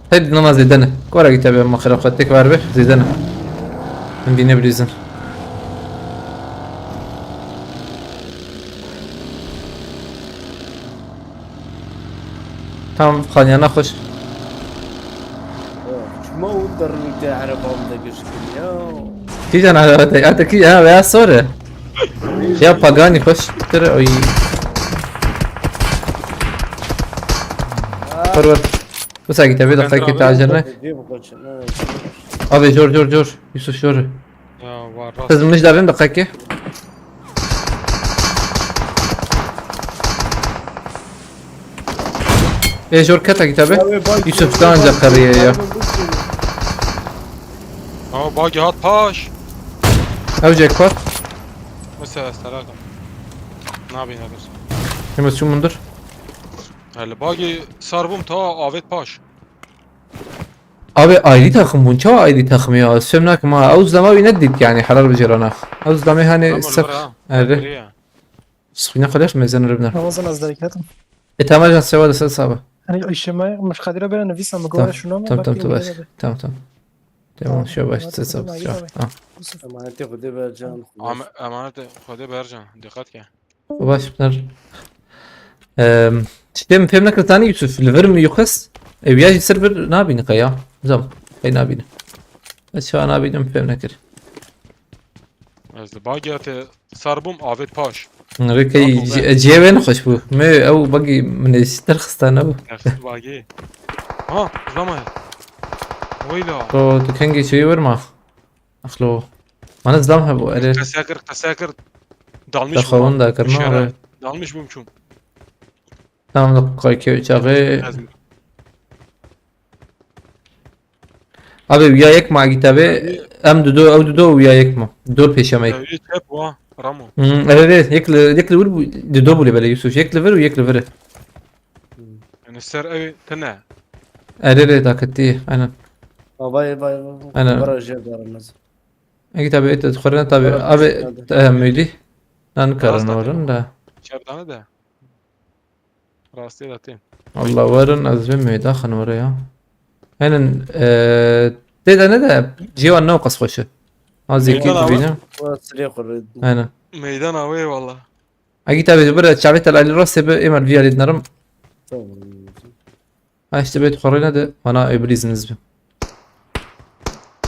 Hadi namaz dedene. Kora git abi ama xira tek var be dedene. Min dine bilizin. Tam xanyana xweş. Çima û derrû te erebam de gişkin ya. Kîjan araba te? Ate kî ha veya sore. Ya Pagani xweş. Tir oy. Xor wer. Bu sagi tabi de Pagani kaki abi. tacirine. Diye bu kaçın. Abi jor jor jor. Yusuf jor. Ya var rast. Kızmış da ben de kaki. E jor kata kitabı. Yusuf da ancak karıya ya. Ama bagi hat paş. Ev jackpot. Mesela esterakan. Ne yapayım nedir? Hemen şu mundur. Hele bagi sarbum ta avet paş. Abi ayrı takım bun. Çava ayrı takım ya. Sömnak ma. Ew zlama wî nedît yani helal bicerana. Ew zlamê hani Ama sef. var ha. Erre. Kırıya. Sxwîna xwe lêx mezen ribna. Ramazan ez derketim. E tamam can sewa de saba. Hani işime mişkadire bere nivîsa mi Tamam, gora şuna mı? Tamam tamam tamam. Tamam tamam. Tamam şu baş ses saba. Tamam. Emanetê Xwedê ber can. Am- Emanet Xwedê bercan. Dikkat ke. Baş bunlar. Eee, işte mi fem nekir tani Yusuf. Li vir mi yuxas? Ev ya jî sir vir nabîni qey ya. Zam. Qey nabîni. Ez şu an nabînim fem nekir. Ez de bagi te sarbum avet paş. Rikey ciyê wê nexweş bû. Me ew bagî min ê ji derxista nebû. Nefsi bagi. Ha, zlama ya. Weyla. To tu kengê çêyî wir ma. Axlo. Mana zlam hebû erê. Qese kir, qese kir. Dalmiş Daxawin bûm. da kirma Şere. re. Dalmiş bûm çûm. Tamam da qayke çaxê. Ez- Abi ya yek ma gî tabi. Em dudo, ew dudo û ya yek ma. Dor pêşe me. Ev çep wa, Ramo. Hmm, erê erê, yek li, yek li wir bû, dudo bû lê belê Yusuf. Yek li vir û yek li vir. Yani ser ev tine. Erê erê daketî, aynen. Vay vay vay. Aynen. Barajı yaparım nasıl. Eki tabi et, et xurne tabi. Baraj Abi, yaparım. eh, müdî. Nan karin warin de. Çerdane de. Rastê de tên. Allah werin ez vê meyda xin were ya. Henin, e, tê de ne de cêwan ne qas xweş e. Ha zêkî dibîne. Wa sirê xwe rê. Aynen. Meydan awê valla. Egî tabi bire çavê telalî rastê bi êmer viyarî dinarim. Tamam. Ha işte bet xorê ne de bana öbür iziniz bi.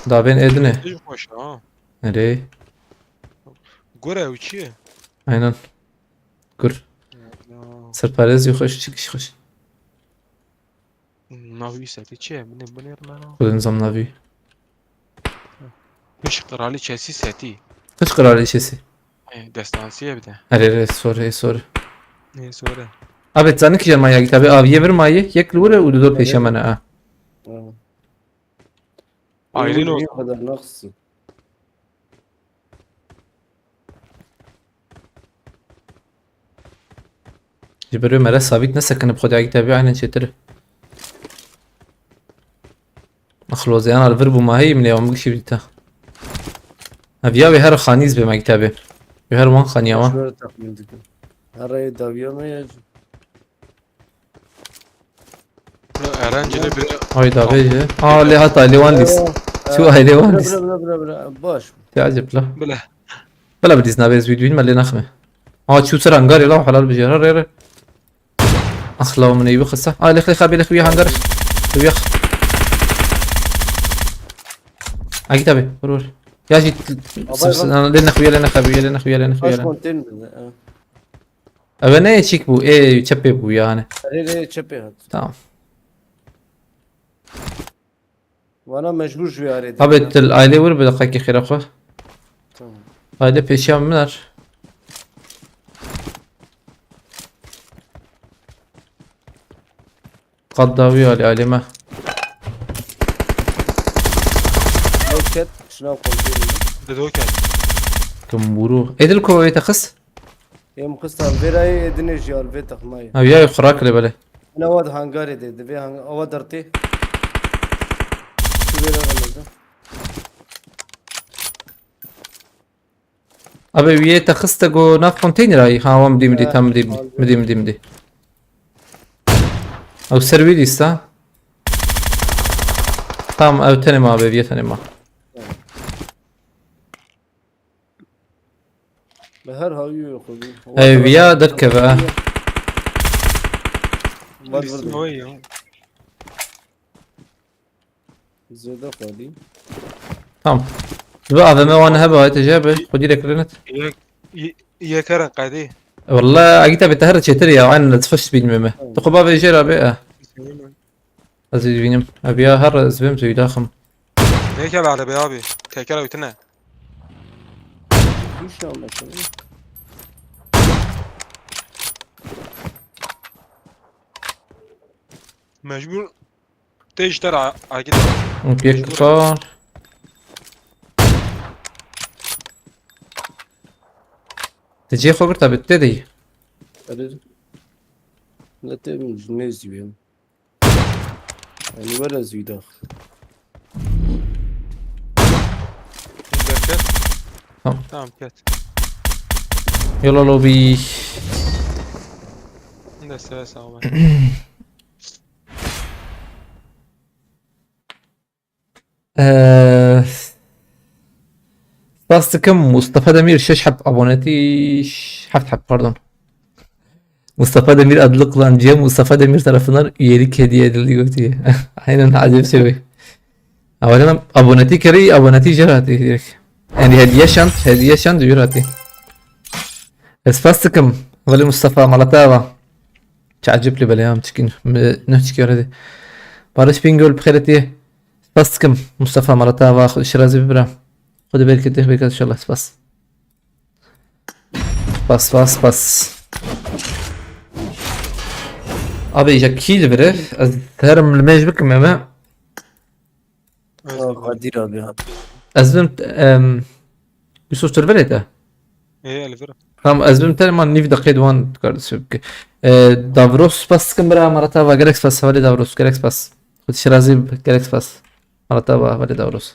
Davên edine. Xweş ha. Nereye? Gore ew çi ye? Aynen. Gur. Ya. Serperez yok hoş çıkış hoş. Navî setî çi ye? Binê binê rmena. Xwedê nizam navî. Piş qiralî çesî setî. Piş qiralî çesî. E, destansî ye bir de. Erê erê sorry sorry. Ne sorry. Abi zanî ki cema ya kitabê aviyê vir mayê yek li wir e û du dor pêşe me ne a. Ayrîn o. Kadar naqsî. Ji ber wê mere sabît nesekine bi xwedî egî te bî aynen çêtir. Axlozeyan al vir bû ma heyî min ê wan bigişî bidîta. Ev ya wê her xanî zibê me egî te bê. Wê her wan xaniya wan. Şöyle tahmin dikim. Her rayê dawiya me ya. Erencilê biri. Ay da bê. Aa lê hata lê wan lîst. Şu ay lê wan lîst. Bira bira bira bira. Baş. Te acep la. Bile. Bela bir dîz nabê ez wî dibîn me lê naxime. Aa çû ser hangarê la helal bijê. Re re re. Ax la min ê wî xisa. Aa lêx lêx abi lêx wî hangar. Wî yax. Agit abi vur vur. Ya jî lê nexuye lê nexuye lê nexuye lê nexuye. Baş konteyner. Ev ne çik bû? Ê çepê bû yani. Erê, erê, çepê hat. Tamam. Vana mecbur ji wê arê. Abi til aile vur bir dakika kira xwe. Tamam. Aile peşiya min er. Qat dawî alî alî me. Roket, şuna kontrol edin. Dedo ket. Tumburu. Edil kova wê texist? Em xistan vê rayê dinê jî al vê texmayê. Ev ya xurak le bele. Ina wa di hangarê de, divê hang-, awa dertê. Şu vê rayê de. Abi wiyê te xiste go nav konteynera yî. Ha wan bidî midî tam bidî midî midî midî. Ew ser wî dîsta. Tam ew tenê ma abi wiyê tenê ma. Bi her hawî wê xwe bî. Ev ya derkeve. Vat vurdum. Zêde xwedî. Tamam. Bi A V M wan hebe, hayte jebe, xwedî rekirinit. Yek, y-, yekere qedî. Walla, agita bi te her çetir ya, aynen, ez fiş bilmem. Tamam. Tu xwe bavê jê ra bê, e. Bilmem. Ez ê bînim. Ev ya her ez bêm zû daxim. Ne ke bale be abi. Tekere ütüne. Hiç ne olmaz. Mecbur. Te ji te re agit. Yek kar. Te cê xwe girta bi te de yî. Erê. Ne te min ji nêzî bêm. Yani were zî dax. Derket. Tamam. Tamam ket. Yola lobi. Deste ve sağ ol. Eee, spas dikim Mustafa Demir şeş heb abonetî, heft heb pardon. Mustafa Demir adlı kullanıcıya Mustafa Demir tarafından üyelik hediye edildi götüye. Aynen acayip şey. Ama abonetî kerî abonetî jê hatî direkt. Yani hediye şand, hediye şand jê hatî. Ez spas dikim. Veli Mustafa Malatava. Çi ecêb lê belê ya, em çikin, mi nuh çikiya redî. Barış Bingöl bi xêr hatiye. Spas dikim. Mustafa Malatava, Xwedê şirazî bibira. Xwedê berketê, berket inşallah. Spas. Spas, spas, spas. Abi, îja kî li vir e? Ez herim li mêj bikim eme. Aa, Kadir abi ya. Ez bim, em, Yusuf tu li vir e te? Ê, li vir. Tamam, ez bim te ma nîv deqê di wan dikar dest pê bike. E, Davros spas dikim bira, Maratava gelek spas, hevalê Davros, gelek spas. Xwedî şirazî bi, gelek spas. Maratava, hevalê Davros.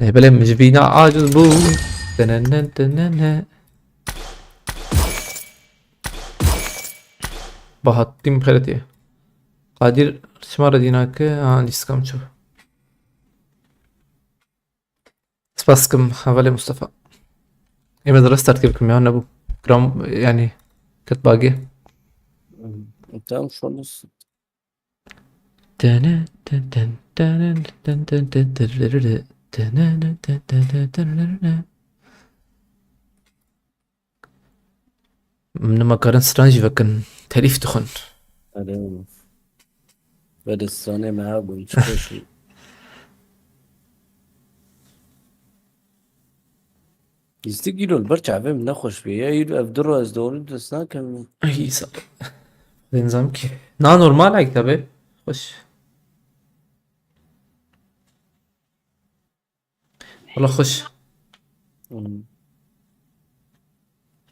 Lê belê min ji vîna aciz bû. Tenenen tenene. Bahattin xeretê. Qadir çima re dîna ke? Ha, lîstikam çû. Spas dikim, hevalê Mustafa. Ê, me de restart kir bikim ya, nebû. Gram, yani, ket bagê. Tamam, şu an nasıl? Tene, ten, ten, tene, ten, ten, ten, tererere, tene, ten, ten, ten, tererere. Min nima karin stran jî vekin. Telîf dixwin. Erê. Ve de stranê me hebûn, çi xweş bû. Lîstik îro li ber çavê min nexweş bû. Ya îro ev du ro ez doğru dest nakim. Ay, sağ ol. Benzem ki. Na normal ek tabi. Xweş. Wala xweş. Hmm.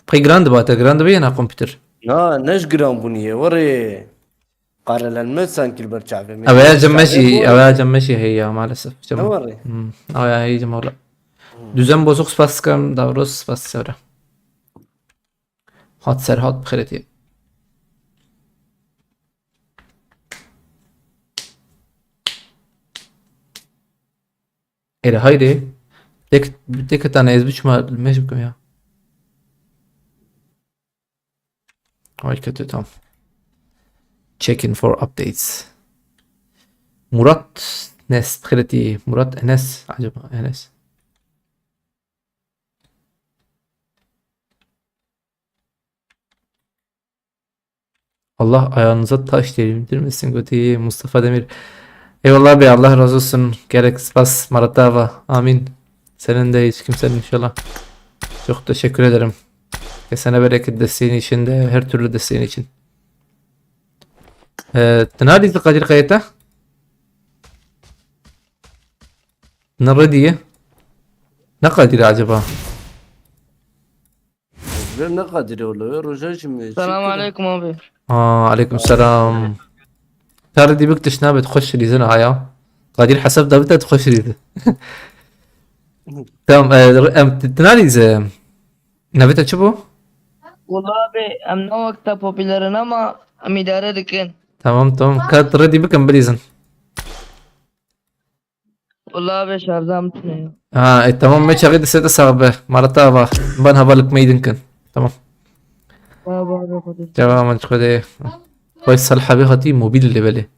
Pey giran diba te, giran dibe yena kompîter? Na, ne ji giran bûnî ye, werê. Qarelenme sanki li ber çavê me. Ew ya cem me jî, ew ya cem me jî heye ya, maalesef. Cem. Ne werê? Hmm, ew ya heye cem wala. Hmm. Düzen bozuk, spas dikim, Davros, spas dikim. Hat ser hat, bi xêrê tê. Êre haydê. Tek, tek tane ez biçima li mêj bikim ya. Ay, kötü, tamam. Checking for updates. Murat Nes, xêretî. Murat Enes, acaba Enes. Allah ayağınıza taş değdirmesin, gotiye Mustafa Demir. Eyvallah be, Allah razı olsun. Gerek spas, Maratava. Amin. Senin de hiç kimsenin inşallah. Çok teşekkür ederim. Kesene bereket desteğin için de, her türlü desteğin için. Ee, tu nadî Kadir Kayeta? Ne rediye? Ne Kadir acaba? Ne Kadir oğlu? Roja şimdi. Selam aleyküm abi. Aa, aleyküm selam. Tarı dibik tişna bet hoş rizin aya. Kadir hesap da bit hoş rizi. Tamam, e, em, t-, tına rizi. Navê te çi bû? Wala abi, em ne wekta popülerin ama em îdare dikin. Tamam, tamam. Kat redî bikin, bilîzin. Wala abi, şarjam tune ya. Ha, e, tamam, me çaxê dise de sax be. Marata ava. Ben hava likmeyi dinkin. Tamam. Abi, abi, Xwedê. Çava, man Xwedê. Vay, Salih abi hatî mobil leveli.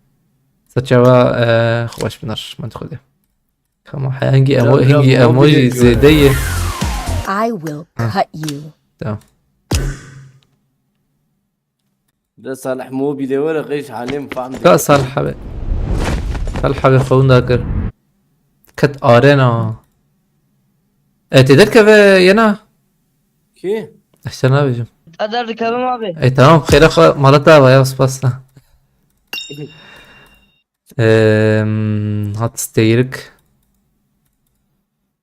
Sa çava, e, xweş binar, man Xwedê. Tamam, hingî emo-, hingî emoji zêde ye. I will cut you. Tamam. De Salih mobîlê were qey ji halê min fehm dike. Ka Salih abi. Salih abi xewin da kir. Ket arena. E, tê derkeve yena? Kî? Ez te nabêjim. Ez derdikevim abi. E, tamam, xêra xwe mala te ava ya, spas. Em, hat steyrik.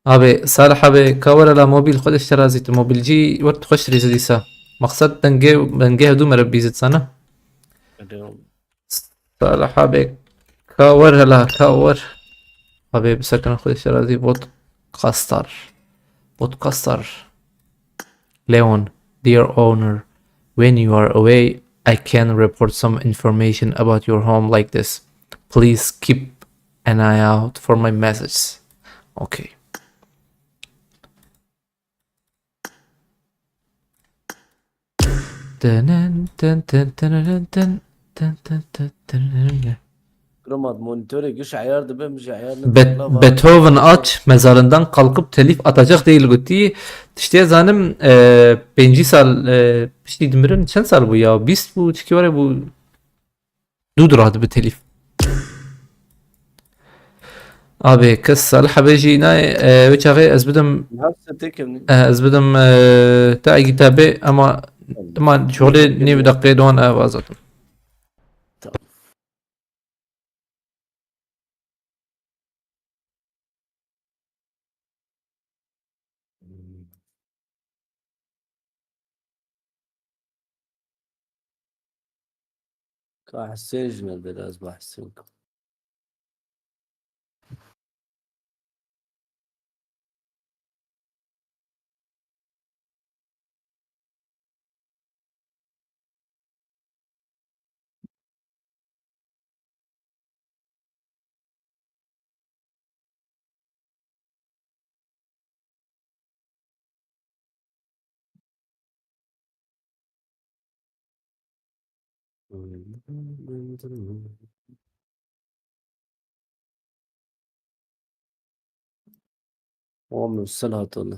Abi, Salih abi, ka were la mobil xwe de şerazî tu. Mobilcî wert xweş rîzi dîsa. Maqsed dengê, dengê hevdû mere bîzit sana. Salih abi, ka wer hela, ka wer. Abi, bi sekina xwe de şerazî. Vodkastar. Vodkastar. Leon, dear owner, when you are away, I can report some information about your home like this. Please keep an eye out for my messages. Okay. Tenen, ten, ten, tenenen, ten, ten, ten, ten, tenenen. Kromat monitorê giş eyar dibe, min jî eyar Bet-, nebirla va. Beethoven aç, mezarından kalkıp telif atacak değil gotiye. Tiştê zanim, e, pêncî sal, e, piştî dimirin çend sal bû ya? Bîst bû, çikî were bû. Dû dira dibe telif. Abi, kes Salih abi jî nayê, e, wê çaxê ez bidim, Her se tekim. E, ez bidim, e, te egî te bê, ama, Tamam. Ama şolê nîv deqê dowan ev azatim. Tamam. Ka Husên jî ne, biraz bahsê bikim. Wa Mursel hat wele.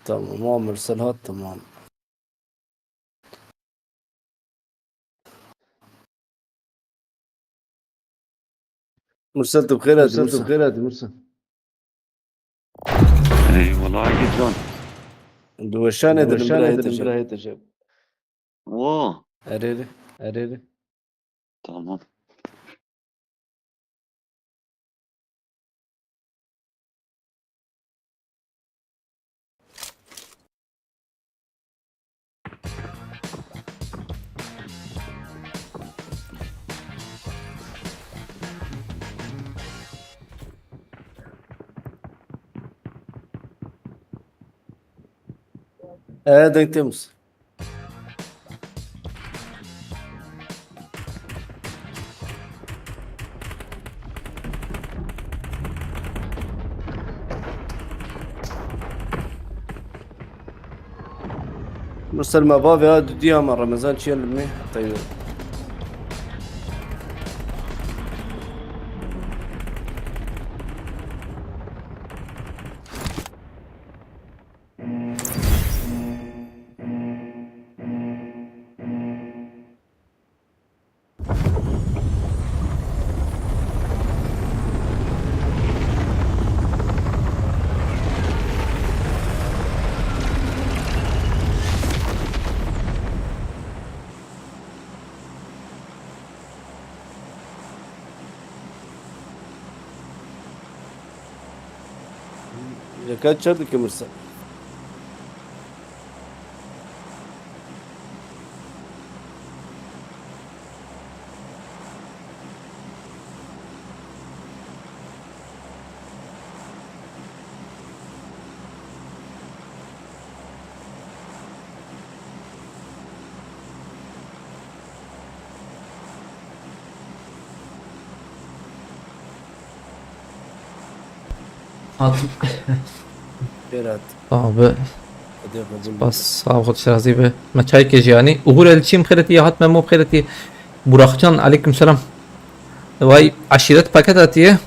Tamam, wa Mursel hat, tamam. Mursel, tu bi xêr hatî, Mursel. Ey, wala git can. Di weşanê dinim bira hê tije. Wo. Erê, erê. Tamam. Ee, deng temiz. Mursel, me bavê ha dudiya me Remezan çiye li me qeywe. Yeka çer dike Mirsa? Hatim. Berat. Abi. Hadi kabul. Spas, sağ ol, Xwedê razî be. Me çay ke jiyanî. Uğur Elçî bi xêr hatî, ya hat Memo bi xêr hatî. Burakcan, aleyküm selam. Vay, aşiret paket hatiye.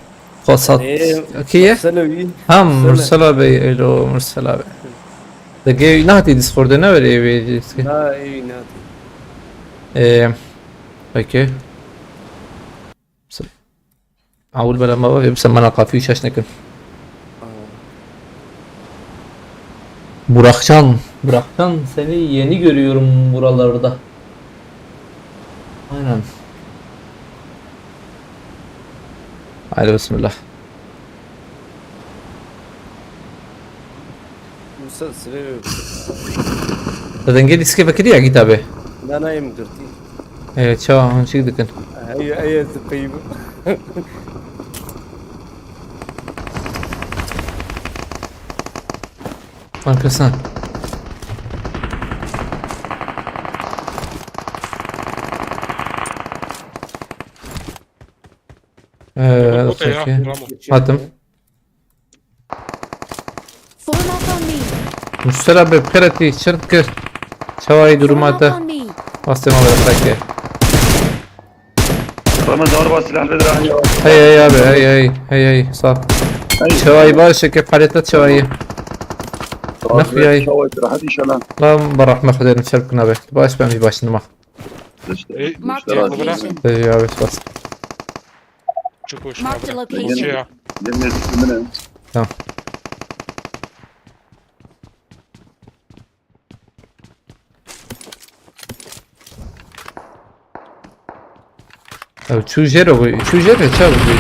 Xwesat. Ee, kiye? Mursel abi. Ha, Mursel abi, elo, Mursel abi. Dege nehatiye Discord'e, ne were eve Discord'e? Na, ey nehatiye. Ee, peki. Awul bela mava ve bu semana kafi şaş nekin. Burakcan, Burakcan, seni yeni görüyorum buralarda. Aynen. Haydi bismillah. Musa sirê. Te dengê dîskê vekirî ya gî tabê? Na, na, em girtî. Ee, çawa hûn çîk dikin? Ey, ey, ez peyv. Lan kesin. Ee, Yok, o da ya, okey. Ramo. Hatim. Form up on me. Mursel abi, bi xêr hatî, çer dikir? Çawayî duruma te? Form up on me. Wastê ma berxeke. Ramazan, araba silah nedir abi? Hey, hey abi, hey, hey, hey, hey, sağ ol. Hey. Çawayî baş, şeke paleta çawayî. Nasıl ya? Çawayî rahat inşallah. Lan, berehme Xwedê, çer bikin abi. Baş, ben bir başınıma. İşte, Ey, işte, Marked a location. Ey abi, spas. Çok hoş Marked a abi. Location. Şey ya. Yine, yine, yine. Tamam. Ew çû jêr e, çû jêr e, çawa bû?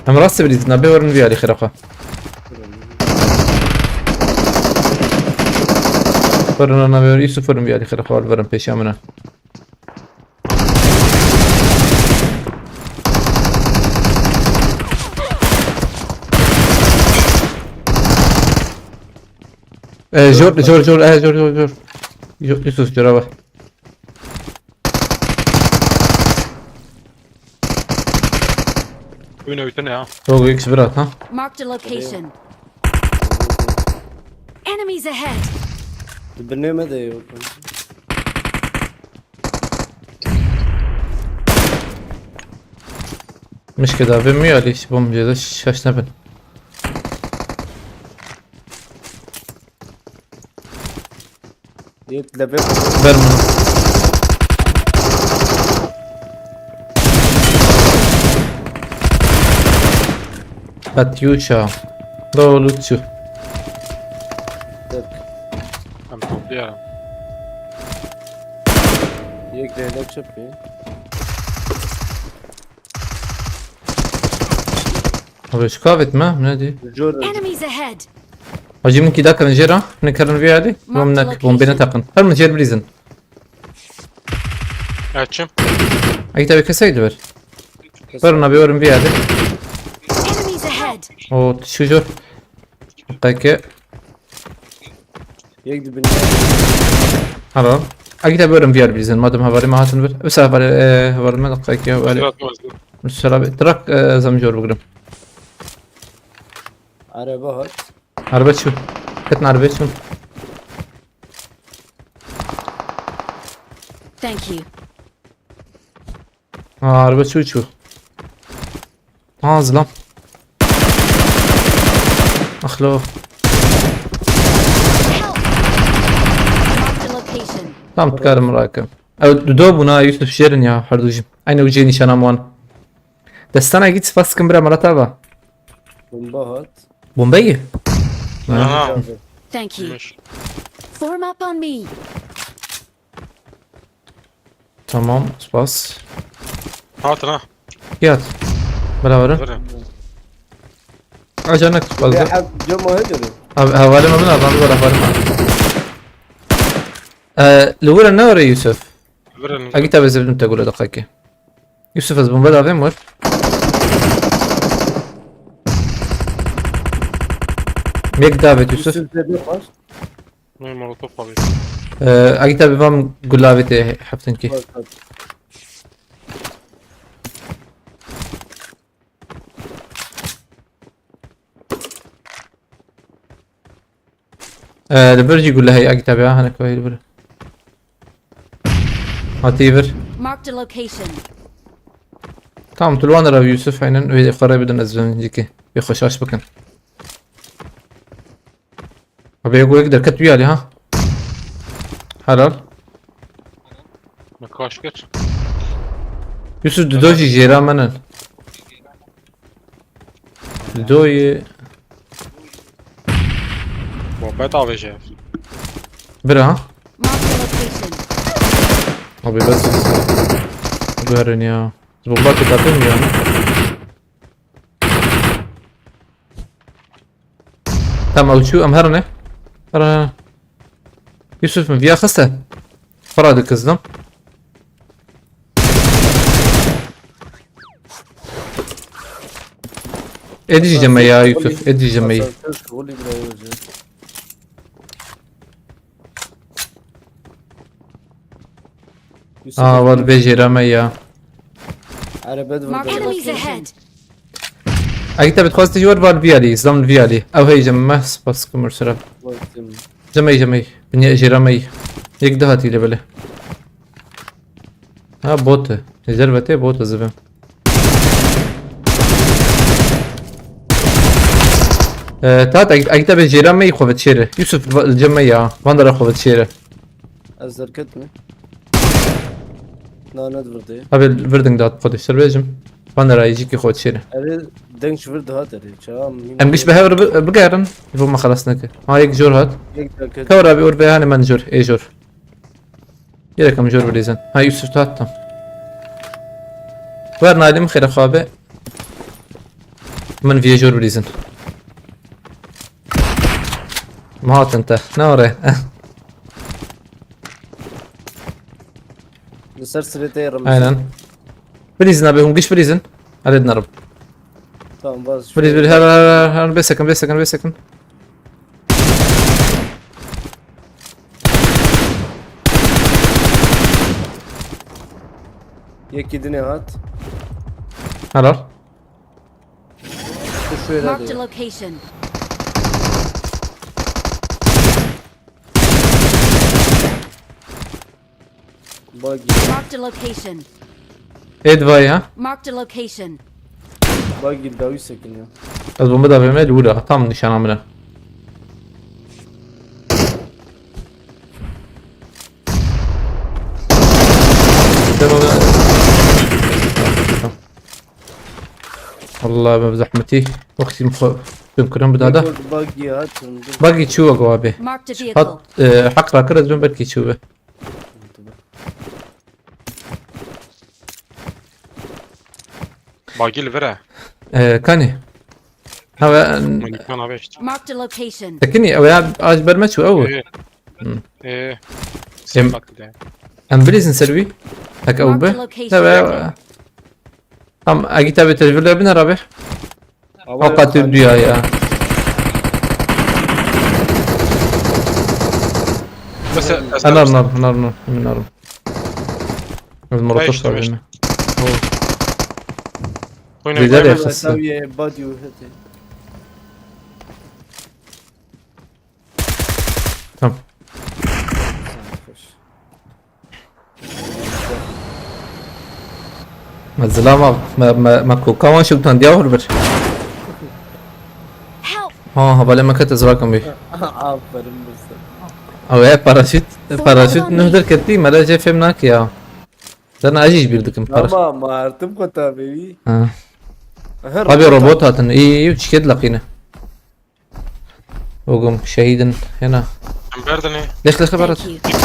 Em rastî birîz, nabe werin vî alî xêra xwe. Werin nabe werin, Yusuf, werin vî alî xêra xwe, werin pêşiya min e. E, jor, jor, jor, e, jor, jor, jor. Yo-, Yusuf, jora bak. Oyun öğütü ne ya? Rogo X bir at ha. Marked a location. Enemies ahead! Di binê me de yok. Mişke da vê mi alî, bom jê de şaş nebin. Yek lebe. Ver bunu. Katyuşa. Doğru çu. Tek. Em toplayalım. Yek de hele çöp ya. Abi şu kavet mi? Ne diyor? Jor. Enemies ahead! Hacı min kî dakirin jêra. Ne karin vê alî? Bom nek, bom bêne taqin. Her min jêr bilîzin. Açım. Ay tabi keseydi ver. Ver ona bir yorum vê alî. Enemies ahead! O şu jor. Peki. Yek dibin. Helal. Agita bölüm V R bilizin. Madem havari ma hatın bir. Üsa havari, e, havari ma dakika ki havari. Sırat mazlum. Mesela bir trak, e, zamcor bugrim. Araba hat. Araba çu. Ketna araba çu. Thank you. Ha, araba çu çu. Ha, zlam. Axlo. Help! Marked a location. Tam dikarim rakim. Ew du do bûna Yusuf jêrin ya, her du jî. Aynı ucê nîşana wan. Destana git spas kim bira Murat abi. Bomba hat. Bombeyi. Aha. Thank you. Gümüş. Form up on me. Tamam, spas. Hatır ha. Yat. Beraber. Verin. Acanek spas. Ya hep cama hediyor. Abi, havale mi lan? Abi, havale mi? Ee, Lüwüre ne oraya Yusuf? Verin. Agita bezirdim te gule dakika. Yusuf ez bomba davem var. Mek davet Yusuf. Yusuf dedi var. Ne molotof abi. Ee, Agita bir vam gulavete haftinki. Bak, bak. Ee, li bir jî gule heye Agita bir, hane ku heye li bir. Hatî vir. Marked a location. Tamam, tu li wan re Yusuf, aynen, wê xwe re bidin ez vin jikê. Wê xwe şaş bikin. Abi, yek, yek derket wî alî, ha. Helal. Me kaş kir. Yusuf, dido jî jêra me nin. Dido yê. Bomba da veje. Bira, ha. Marked a location. Abi, bes. Guherin ya. Bomba tu kapın ya. Tamam, ew çû, em herine. Herine. Yusuf min viya xiste. Xwe radikizdim. Êdî jî ceme ya Yusuf, êdî jî ceme yî. Asansör şuxulî bira yoze. Yusuf. Aa, wal bê jêra me ya. Araba dur. Marked a location. Eger te bixwastî ji wer val viyalî, zam viyalî. Ew hey cem me, spas kumur sira. Bakayım. Cemey, cemey. Binya jêra me. Yek daha tîle bele. Ha, bote. Zervete bote zibe. Ee, tat, eger te bê jêra me xwe çêre. Yusuf, va-, cem me ya. Vandara xwe çêre. Ez derket mi? Na, ne vurdu. Abi, virding dat xwe ser bêjim. Vandara yecîkî xwe çêre. Eri, denk şu vurdu hat eri. Çawa min. Em giş bi hev re bi-, bigerin. Bo me xelas neke. Ha, yek jor hat. Yek derket. Kewra bi ur be hani men jor, ê jor. Yere kam jor bilîzin. Ha, Yusuf, tu hat tam. Wer nalim xêre xwe be. Min viyê jor bilîzin. Ma hatin te. Ne ore? Li ser sirê te rım. Aynen. Bilîzin abi, hûn giş bilîzin. Hadi dinarım. Tamam, bas. Bilîz, bilîz, her, her, her, her, bir second, bir second, bir second. Yekî dinê hat. Helal. Tu şöyle Marked a de. Location. Bagi, Marked a location. Ê divay ha. Marked a location. bagi dawî sekiniyor. Ez bombe da vême li wira. Tam nîşana min e. Tamam. Allah be zehmetî. Wextî min xwe tüm kirin bidada. Bagi hat, şimdi. Bagi çû wek wabê. Marked a vehicle. Hat e, heq rakir ez bin belkî çû be. Bagî li vir e. E, kanî. Ha ve Malikan abi işte. Marked a location. tekinî ew ya aj berme çû ew. Ee. Hı. Ee. Em- Bak bir de. Em bilîzin ser wî. Hek ew be. Marked location. Te ve. Tam agî tabi tecrübe bine rabe. O qatil dünya ya. Mesela Anar nar nar nar nar. Ez molotof Beş, beş. sardım. Oyna Güzel oyna. ya. Kısa. Tabii bagi hete. Tamam. Me zilam av, me, me, me koka wan şi utandiya hur bir. Help! Ha, havale me kete zirakim bî. Aferin Mustafa. Awe paraşüt, paraşüt nuh derketî, me re jê fêm nake ya. Zana ez jî ji bîr dikim para. Ama martım kota bebi. Ha. Abi robot hatin, iyi iyi çiket laqine. Ogum şehidin hena. Em berdinê. Leş leş leş barat. Thank you.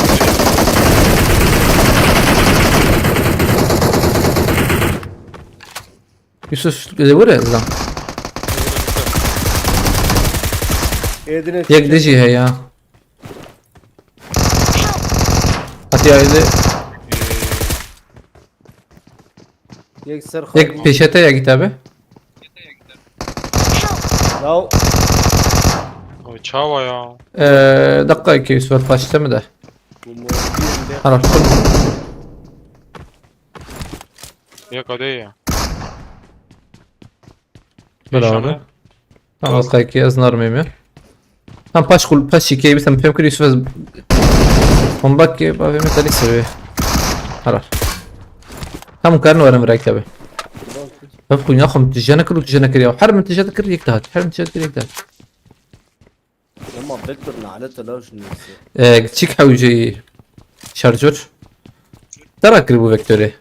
Yusuf, e, vur lan. Edine Yek dijî he ya. Hatiya öyle. Yek ser Yek peşete ya git abi. Ya Ay çawa ya. Ee, dakika iki Yusuf paşte mi de? bu morbiyen de Ara. Ya kadeye ya. Bravo. Tamam, dakika iki ez narmeyim ya. Tam paş kul paş iki bir sen fem kırıyorsun. Bombak ki bavê me telî seviye. Ara. Tam karnı var emrak tabi. Hep kunya xum tijene kır, tijene kır ya. Her min tijene kır yek daha. Her min tijene kır yek daha. Ama Vector nalet ala şunu neyse. Ee, çik hewceyî şarjör. Te rakirî bû vektorê.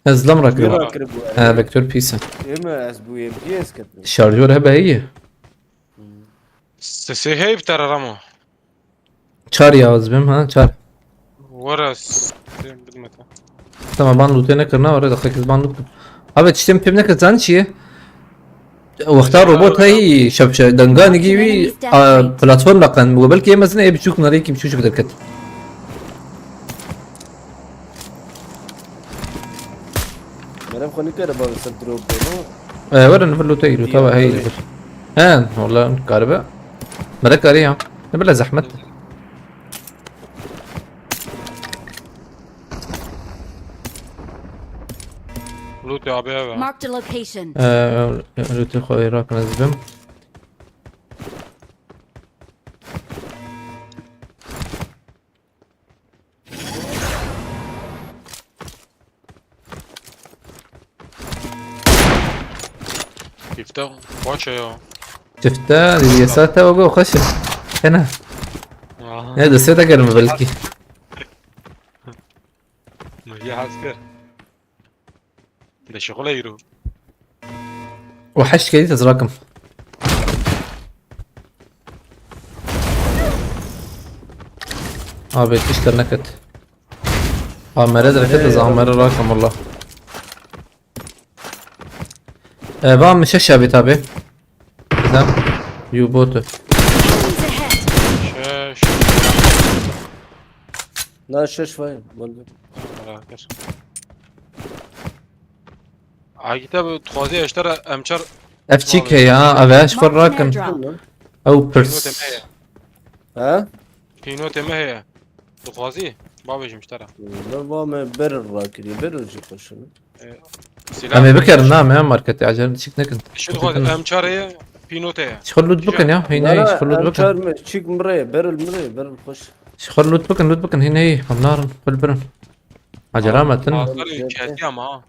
Ez lam rakirî. Vira kırı bu. He, vektor pîs e. Eme ez bu M P S kettim. Şarjör hebe heye. Sesê heyv tera Ramo. Çar ya ez bim ha, çar. Were s-, bilmete. Tamam, ban lûtê nekirina, were daxikî ban lût. Abi, tiştê min pê nekir, zan çi ye? Wexta robot heyî, şepşe, denganî gî, a, platform laqen, we belkî yê mezin ê biçûk nerê kî biçûk derket. Merem xwe nikare bavê ser drop bê, no? E, were nifir lûtê îro, tawa heyî li vir. He, wala karibe. Mere karî ya. Ne bile zehmet. Loot ya abi abi. Marked a location. E, lûtê xwe ê rakin ez bim. Tifte. Watch ya. Çifte, yesa te ogo xweş e. Hena. Aha. Ne, destê te gerim belkî. Ya asker. De şixule îro. û heşt kedî te zirakim. Abi, tişt derneket. Ha, mere dereket, ez aha mere rakim, wallah. E, va min şeş ya bît abi. Bizden. U-botu. Enemies ahead! Şeş. Na şeş vay. Boldu. Merak etme. Agite bi dixwazî eştera emçar Ev çîk heye ha, ev eş xwe Marked an rakin. airdrop. Ew pînotê pirs. me heye. Ha? Pînotê me heye. Dixwazî? Babêjim ji te re. Ne va me ber rakirî, ber jî xweşin. Silah. Em ê bikerin, na, me marketê, acele çîk nekin. Şu dixwazî emçar heye, pînotê ye. Şixul lût bikin ya, heyne, şixul lût bikin. Çar me, çîk mi rê, beril mi rê, beril xweş. Ji xwe loot bikin, loot bikin, hîn heyî, em narin, xwe li birin. Acele me tin. Azar û kêtî ama ha.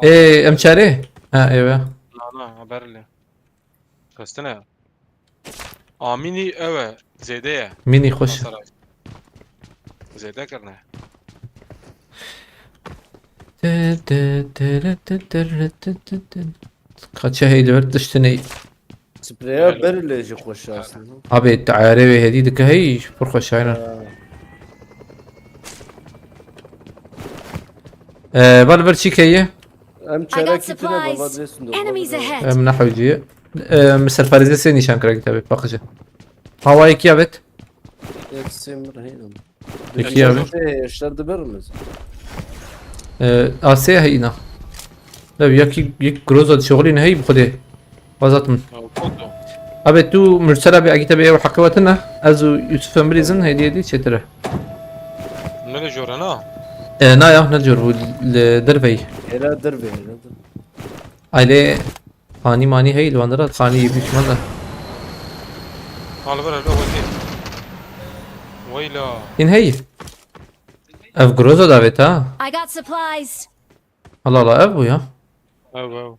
Ê, em çarê? Ha, ê ve. Na, na, haber li. Xistine. Amînî ew e, zêde ye. Mînî xweş e. Mesela. Zêde kirine. Kaçe hey li vir tiştinê. Spreya ber lê jî xweş e aslında. Abi teyarê wê hêdî dike hey pir xweş e, aynen. Ha. Ee, ba li vir çî keye? Em I got çerek kitine supplies. Baba dê sundu. Enemies ahead. Em nehewciye. Ee, mi serfarîzê sê nîşan kira kitabê, paqije. Hawayê kî avêt? Yek sê mir heynan. Yekî avêt. Şey, işler de berimiz. Ee, asê heyna. Lev yekî, yek groza şoxlî ne hey bi xwedê. Wazat min. Abi tu Mürsel abi agite be ew heqi wetine. Ez û Yusuf Emrîzin hediye di çetire. Ne li jor e na? E, na ya, ne jor bu li dervey. Hela dervey, hela dervey. Aile hani mani hey li wandara hani yebî çiman da. Al ver el o hediye. Weyla. In hey. Ev groza davet ha. I got supplies. Allah Allah, ev bu ya. Ew ew.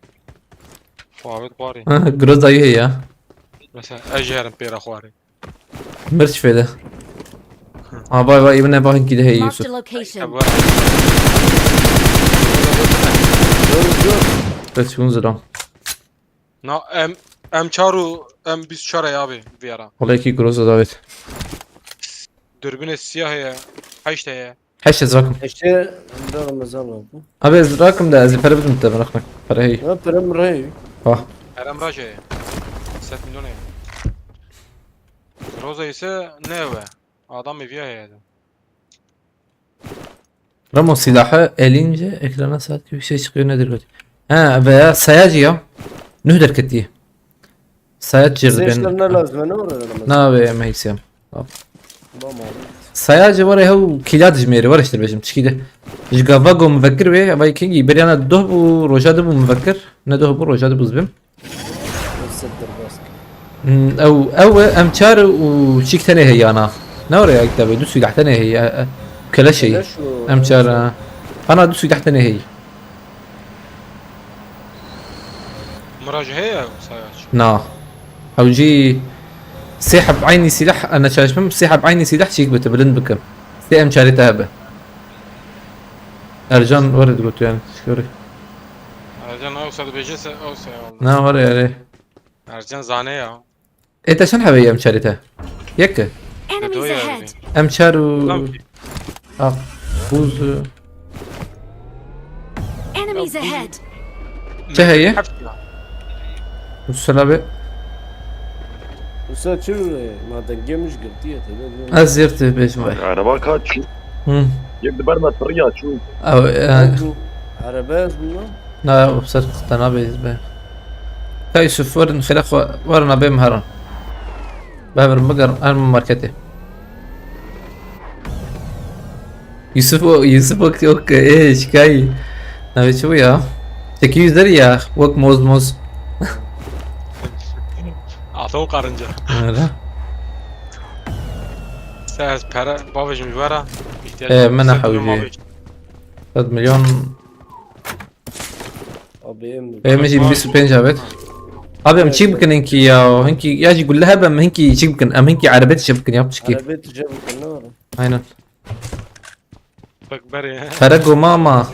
Xwe avêt xwarê. Groza yê ya. Mesela ez jî herim pêra xwarê. Mirç fêde. Ha vay vay, evine bakın ki de hey Yusuf. Location. Bes şunu zilam. Na em em çar û em bîst çar e abi viyara. Olay ki groza davet. Dürbüne siyah heye. Heşt heye. Heşt ez rakim. Eşe Emre Ramazan oldu. Abi ez rakim de ez pere bidim te bırakmak. Pere hey. Ya pere mi rey? Ah. Erem Raje. Set milyon e. Groza ise ne ve? Adam eviya heydi. Ramo silahı elince ekrana saat gibi bir şey çıkıyor, nedir kötü? Ha veya sayacı ya. Nuh derkettiği. Sayac jê Sê dibe. Şer ne lazim e, ne were lazim. Na be em heysiyam. Tamam abi. Sayac jê were hew kîla dijmêrê, were ji te bêjim çikî de. Ji gava go mivekir wê, vay kingî, beriyana doh bû, roja dibû mivekir. Ne doh bû, roja dibû zibim. Set derbas. Hmm, ew, ew e, em çar û çîk tenê heyana. Ne were ya kitabê, du silah tenê heye. Keleş heye. Keleş û Em çar, ha. Ana du silah tenê heye. Miraj heye sayaç. Na. Ew jî sê heb eynî sîleh, ana çalışmam, sê heb eynî sîleh çîk bite, bilind bikim. Sê em çarê te hebe. Ercan were digot yani, şöyle. Ercan ew se dibêje se ew se ya. Na were yani. Ercan zane ya. Ê te çend hebe ye em çarê te? Yek e? Enemies ahead! Em çar û... Tamam. Ah, buz... Enemies ahead! Çi heye? Heft ya. Musala be. Usa çi ma dengê min ji girtiye te. Ez zêr te bêjim vay. Araba kaç? Hı. Yek di ber me piriya çû. Ew, e, Araba ez bûna. Na, ser te nabe be. Ka Yusuf, werin xêra xwe, werin abê min herin. Beverin bigerin, her min marketê. Yusuf o, Yusuf o, o, e, şikayî. Navê çi bû ya? Çekî yüzleri ya, wek moz moz. Ato karınca. Öyle. Sen pere, bavêjim ji we re. E, min ne hewcî. Sed milyon. Abi em... Em jî bîst û pênc abet. Abi em çîk bikin hinkî ya. Hinkî ya jî gulle hebe em hinkî çîk bikin. Em hinkî erebet çîk bikin ya piçkî. Erebet çîk bikin ne var? Aynen. Bak beri. Pere goma ama.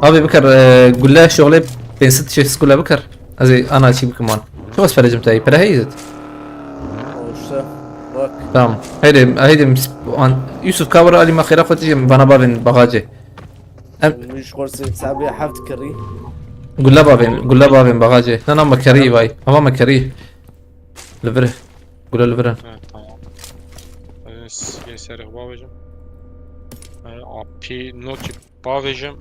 Abi bikar, e, gulle şoxlê pênc sed şeş sed gulle bikar. Ez ê ana çîk bikim wan. Çok az perecim tayi. Pere heyzet. Tamam. Haydi, haydi. Yusuf kavra alima xêra xwe tijim bana bavin bagacê. Em... Ji xwe sê sabê heft kirî. Gulla bavên, gulla bavên baxacê. Na na me kerî vay. Ama me kerî. Li vir. Gulla li vir in. Evet, tamam. Yê serê xwe bavêjim. Apî notî bavêjim.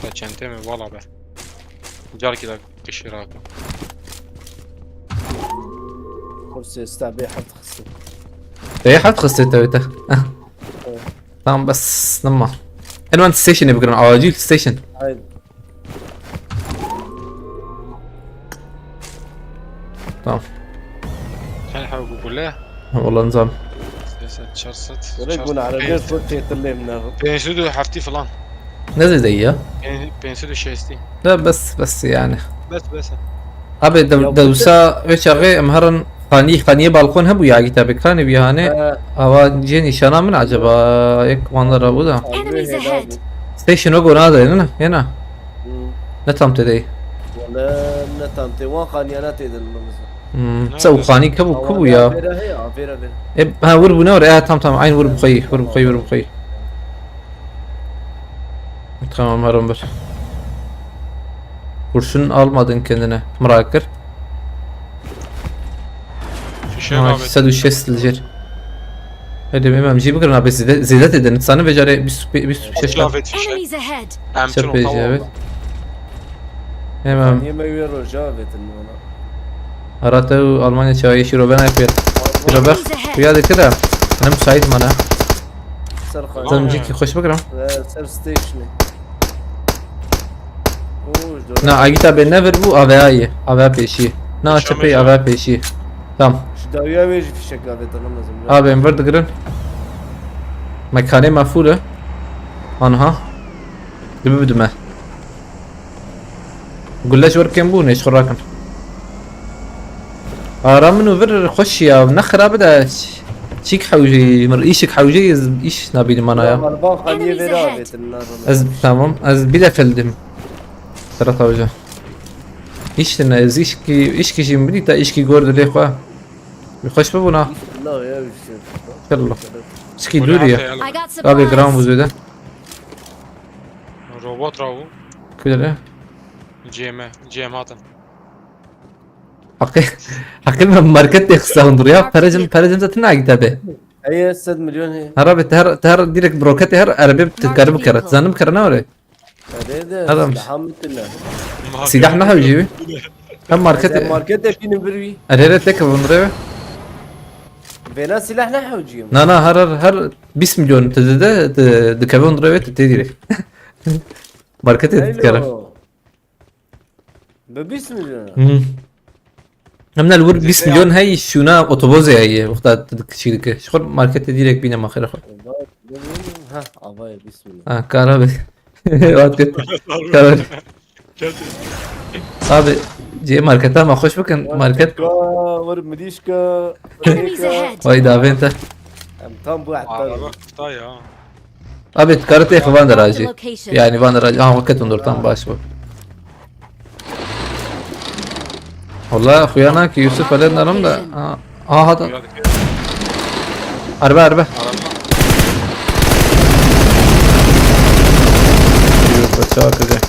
Da çentê min vala be. Carkî da kişî rakim. Xwe sê sabê heft xistin. Ê heft xistê te wê te. Tamam bes, nema. En wan stationê bikirin, acil station. Haydi. Tamam. Sen ha bu gule. Ha, wala nizam. Sen çar sed. Gerek buna arabaya sor têtir lê min. Pênc sed û heftî falan. Ne zêde ya? Pênc- pênc sed û şêstî. Da bes bes yani. Bes bes. Abi de de wisa wê çaxê em herin xanî xaniyê balkon hebû ya gîta bekanî bî hanê. Ee, Ava cê nîşana min acaba yek wanda rabû da. Enemies ahead! Station o gona de ne? Yena. Hmm. Ne tam tê dey. Wala ne tam tê wan xaniyana têdin mimiz. Hmm. Se û xanî ke bû ku bû ya? Avera he, avera ver. E, ha vur bu ne var? E, tam tam aynı vur bu kayı. Vur bu kayı vur bu kayı. Tamam herin bir. Kurşun almadın kendine. Merak kir. Fişek Ha, abi. sed û şêst li jêr. Hadi M M G bikirin abi zêde zêde têdin. Sana ve care bir bir şeş. Kıyafet fişek. Enemies ahead! Em Ser çin pêjî tamam. Evet. Hemen Niye me wê roja vetin bana? Arate û Almanya çawa yeşî roben ayıp. Şirobe Enemies ahead! xuya dikir de. Ne müsait mana. Ser xan. Tamam. Tanım ciki hoş bakıram. Ve ser station'ı. Oo, Na agita be never bu aveyayı. Avea peşi. Na Şamil çepey ya. Avea peşi. Tamam. Şu dawiya wê jî fişek avêtin Ramazan. Abi em vir digirin. Mekanê me full e. Anha. Dibi bidime. Gulle ji wir kêm bû nêj xwe rakin. Ara min û vir xweş ya ne xirabe de çîk hewjê mir îşik hewjê ez îş nabînim mana ya. Van xaniye Enemies vê ahead. avêtin Ramazan. Ez tamam ez bile feldim. Serhat Hoca. Îş ne ez îşkî îşkî jî min dîta îşkî gor dilê xwe. Xweş bibûna. La ya işte. Yallah. Çikî Böyle dûrî ye. hafta I got Abi gram supplies! bû zêde. Robot ravu. Kudere. C M. C M hatin. Heqî heqî me market tê xista hundur ya. Perecim perecim zaten nagîte be. Heye sed milyon heye. Her abi ter ter direkt broket her arabê tikar bikere. Zanim kere ne öyle? Hadi de Adam. Silah mı tine? Silah ne hewcî bi? Hem market Market de pini bir bir. Erere tek hundur. Vena silah ne hewciyim? Na na her her her bîst milyon te de de dikeve hundur evet te direkt. Market tikere. Bi bîst milyon. Hı. Hem ne li wir bîst milyon hey şuna otobozê heye wexta tu dikişî dike. Ji xwe marketê direkt bîne maxêra xwe. Ha, avaya bîst milyon. Ha kara be. Wat kir. Kara. Abi cê marketa ma xweş bikin market. Ka, wir milîşka. Enemies ahead! Vay davên te. Em tam bu hatta. Araba kısa ya. Abi dikare tê xwe van de Marked a rajî. Location. Yani van de rajî. Aha ket hundur tam baş bu. Valla xuya nake Yusuf hele nerim de. Ha, aha da. Araba araba. Yok çawa kıracak.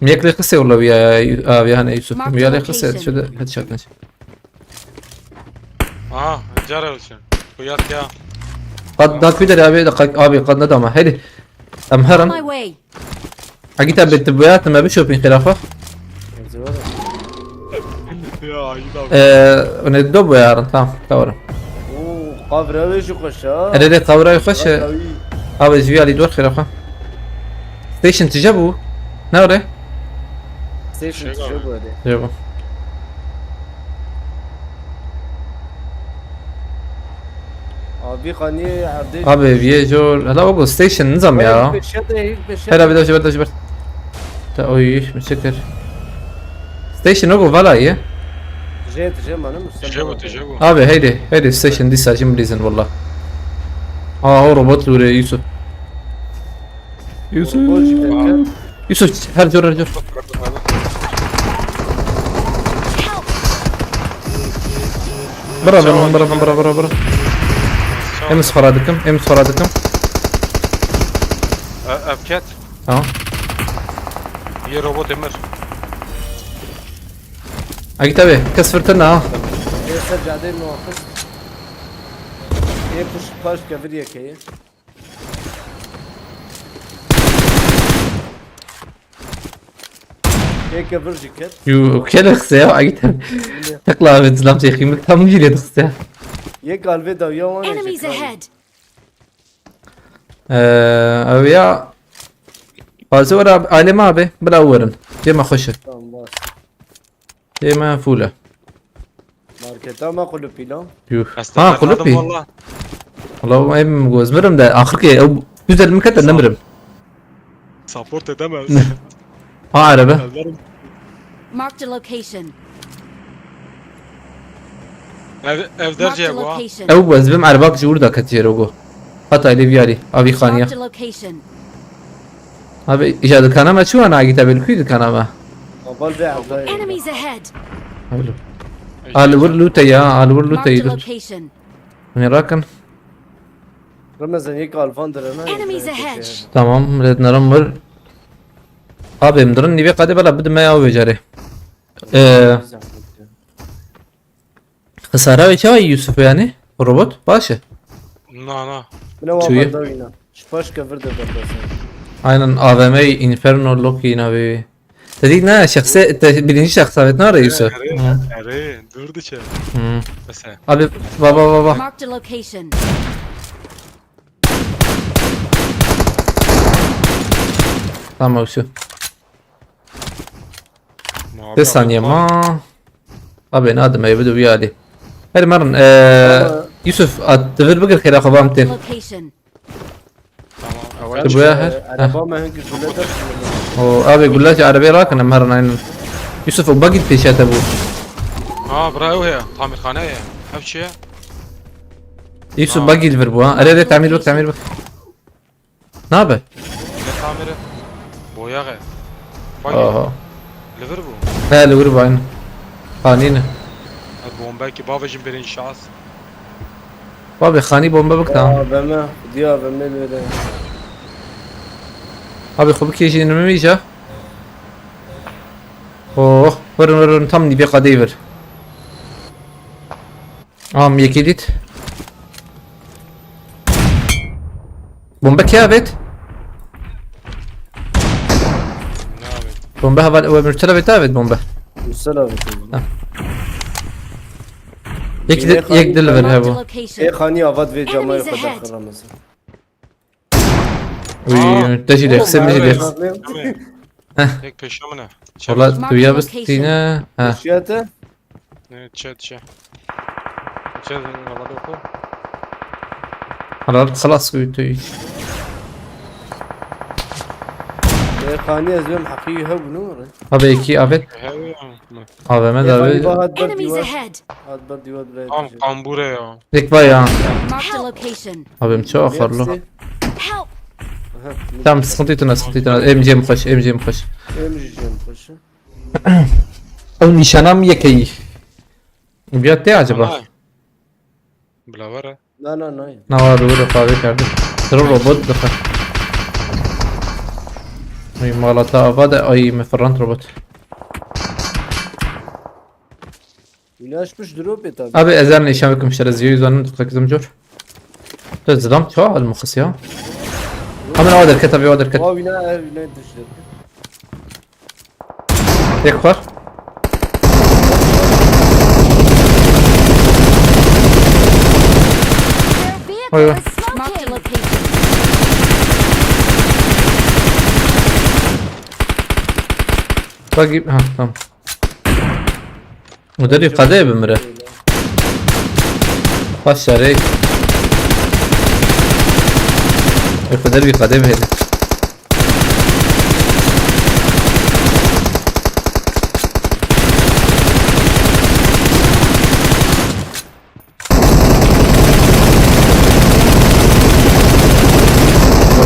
Miyek lê qisê wala wiya ya abi hani Yusuf. Marked Wiya lê location. Qisê şöyle headshot ne. Aha, cara için. Kuyat ya. Qad da kuder abi da qad abi qad ne dama. Hadi. Em On herin. My way! Agita bit bu ya teme bir shopping xirafa. Ya, iyi da. Eee ne do bu yarın tamam. Tamam. Oo, kavra ve şu koşa. Hele de kavra xweş e. Abi ji vî alî dor xêra xwe. Station tije bû. Ne öyle? Station Şey tije var. bu hadi. Yok. Abi xaniye erdê. Abi vîye jor. Hala o station nizam ya. Peşe de, peşe. Hela bir de jiber de jiber. Ta oy müçekir. Station o vala ye. Jet, jet manım. Tije bu, tije bu. Abi heydi heydi station disa jim blizin valla. Aa o robot lure Yusuf. Yusuf. Robot jiber. Yusuf her jor her jor. Bira bira bira bira bira bira. Em sfara dikim, em sfara dikim. E, Evket. Tamam. Yê robot emir. Agit abi, kes fırtına ha. Ê ser cadeyê muhafız. Ê puş paş kevir yekeye. Ê kevir jî ket. Yu, kele xse ya, Agit abi. Tıkla abi, zlam çekeyim, tam giriyor xse ya. Yek alve dawiya wan ê Enemies jî kar. Ahead! Ee, abi ya. Bazı var abi, aileme abi, bira uğrun. Cema hoşu. Tamam bas. Cema fule. Market Keta me qulupî lan. Yuh. Ez Ha, te qulupî. Valla. Valla em goz mirim de. Axir ki ew güzel mi kete nemirim. Support edemez. Ha, araba. Ellerim. Marked a location. Ev, ev Marked derceye a bu ha. Location. Ew ez bim erbak ji wir da ketiye rogo. Hata ile viyari. Avi xaniya. Marked a location. Abi, îja dikana me çû ana gîta belkû dikana me. Aval ve evdayê. Enemies ahead. Abi. Ali wir lute ya, ali wir lute Marked a idir. Location. Hûn ê rakin. Ramazan yek alvan direne. Enemies ahead. Tamam, red naram wir. Abi, em dirin nîvê qadê bela bidime ya wê carê. Ee, xisara wê çawa Yusuf yani? Robot, baş e. Na na. Bine wa Çuyu. berdawîna. Ji paş kevir de berdasın. Aynen A V M Inferno Loki yine bir. Dedik ne şahse, te, birinci şahs evet ne arıyorsun? Erê, Ha. erê, dur diçe. Hı. Mesela. Abi, baba baba. Marked a location. Tamam şu. Muhabbet Bir saniye yapma. ma. Abi ne adım evi de bir hali. Her marın eee Ama- Yusuf at devir bigir kere xabam te. Location. Tamam. Te bu ya her. Araba me hünkü şule de. O abi güllaç arabaya rakın em her aynen. Yusuf o bagi peşete bu. Ha bura ew heye. Tamirxane heye. Ev çi ye? Yusuf Ha. bagi ver bu ha. Araya tamir bak tamir bak. Ne abi? Ne tamiri? Boyağı. Bak. Aha. Liver bu. He, li wir bayın. Hanine. Hadi bomba ki bavajın birinci şahıs. Abi hani bomba bak tamam. A V M. Diye A V M böyle. Abi xwe bikêjî nimîja. Oh, verin verin tam nîvê qadeyî vir. Am yekê dît. Bombe kê avêt? Ne abi? Bombe heval we mürtel avêt avêt bombe. Müsel abi. Yek de yek dil ver Marked a hevo. Location. E khani avat vê camay Enemies xwe ahead. daxil Ramazan. Uy, te jî lêxse min jî lêx. Tek peşa mı ne? Valla tu ya bistîne. Ha. Şiyete? Ne çet çe. Çet valla oku. Halal xelas ku tu. E khani ez bim heqî hev nû re. Abi iki avêt. Hevi. A V M de abi. Hat ber Enemies diwa. Ahead. Hat ber diwa bre. Tam kambure ya. Tek vay ya. Marked a location. Abim çok akıllı. Help. Tamam, sıkıntı etme, sıkıntı etme. M C mi xweş, M C mi xweş. Em jî jim xweş. Ew nîşana min yekeyî. Biya te acaba? Bilavere. Na na na. Nawa doğru kahve kardeş. Sıra robot dixe. Ay malata ava da ay me ferrand robot. Wîna ji pişt dropê tabi. Abi ezel nîşan bikim şere ziyo yüzünün dixe kızım cor. Te zilam çawa al muxis ya. Hemen o derket abi o derket. Wa wîna ev wîna diştir. Tek var. Their vehicle Oy, oy. Is smoking. Marked a location. Bak gibi, ha tamam. O da bir kadeh bimire. Başarı. O kadar bir kadeh mi?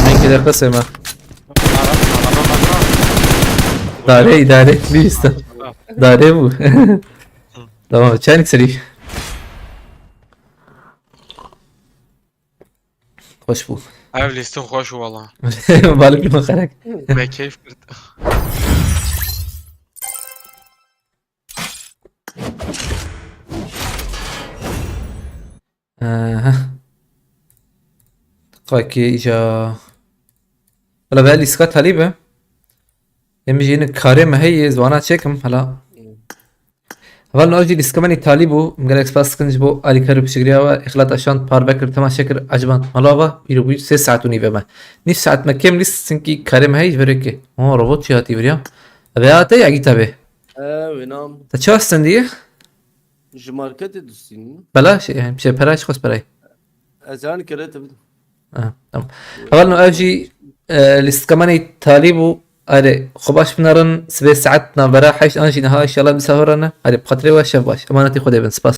Menki de kısma. Dare idare lista. Dare bu. Tamam, çaynik seri. Hoş bu. Ev lîstin xweş û wala. Balık mı karak? Me keyf kir. Aha. Kaki ica. Hala ben lîska talî be. Em jî yine karê me heye, zwana çekim hala. Heval no jî lîska menî talî bû. Em gelek spas dikin ji bo alîkar û piştgiriya we. Îxlat eşand, parve kir, temaşe kir, eciband. Mala ve, îro bû sê saet û nîve me. Nîv saet me kêm lîst, çinkî karê me heye ji verê ke. Oh, robot jî hatî vir ya. Ebe ya te ya gî tabi. Ew nam. Te çawa stendiye? Ji marketê dustînin. Belaş e, yani, şey, pera, ji xwest perayê. Ez an kere te bidim. Ha, tamam. Hevalno, ev jî, e, lîstkemanê talî bû. Erê, xwe baş binerin, sibê saet navbera heşt an jî niha, inşallah, misafir ne. Erê, bi xatirê we, şev baş. Emanetî Xwedê bin. Spas.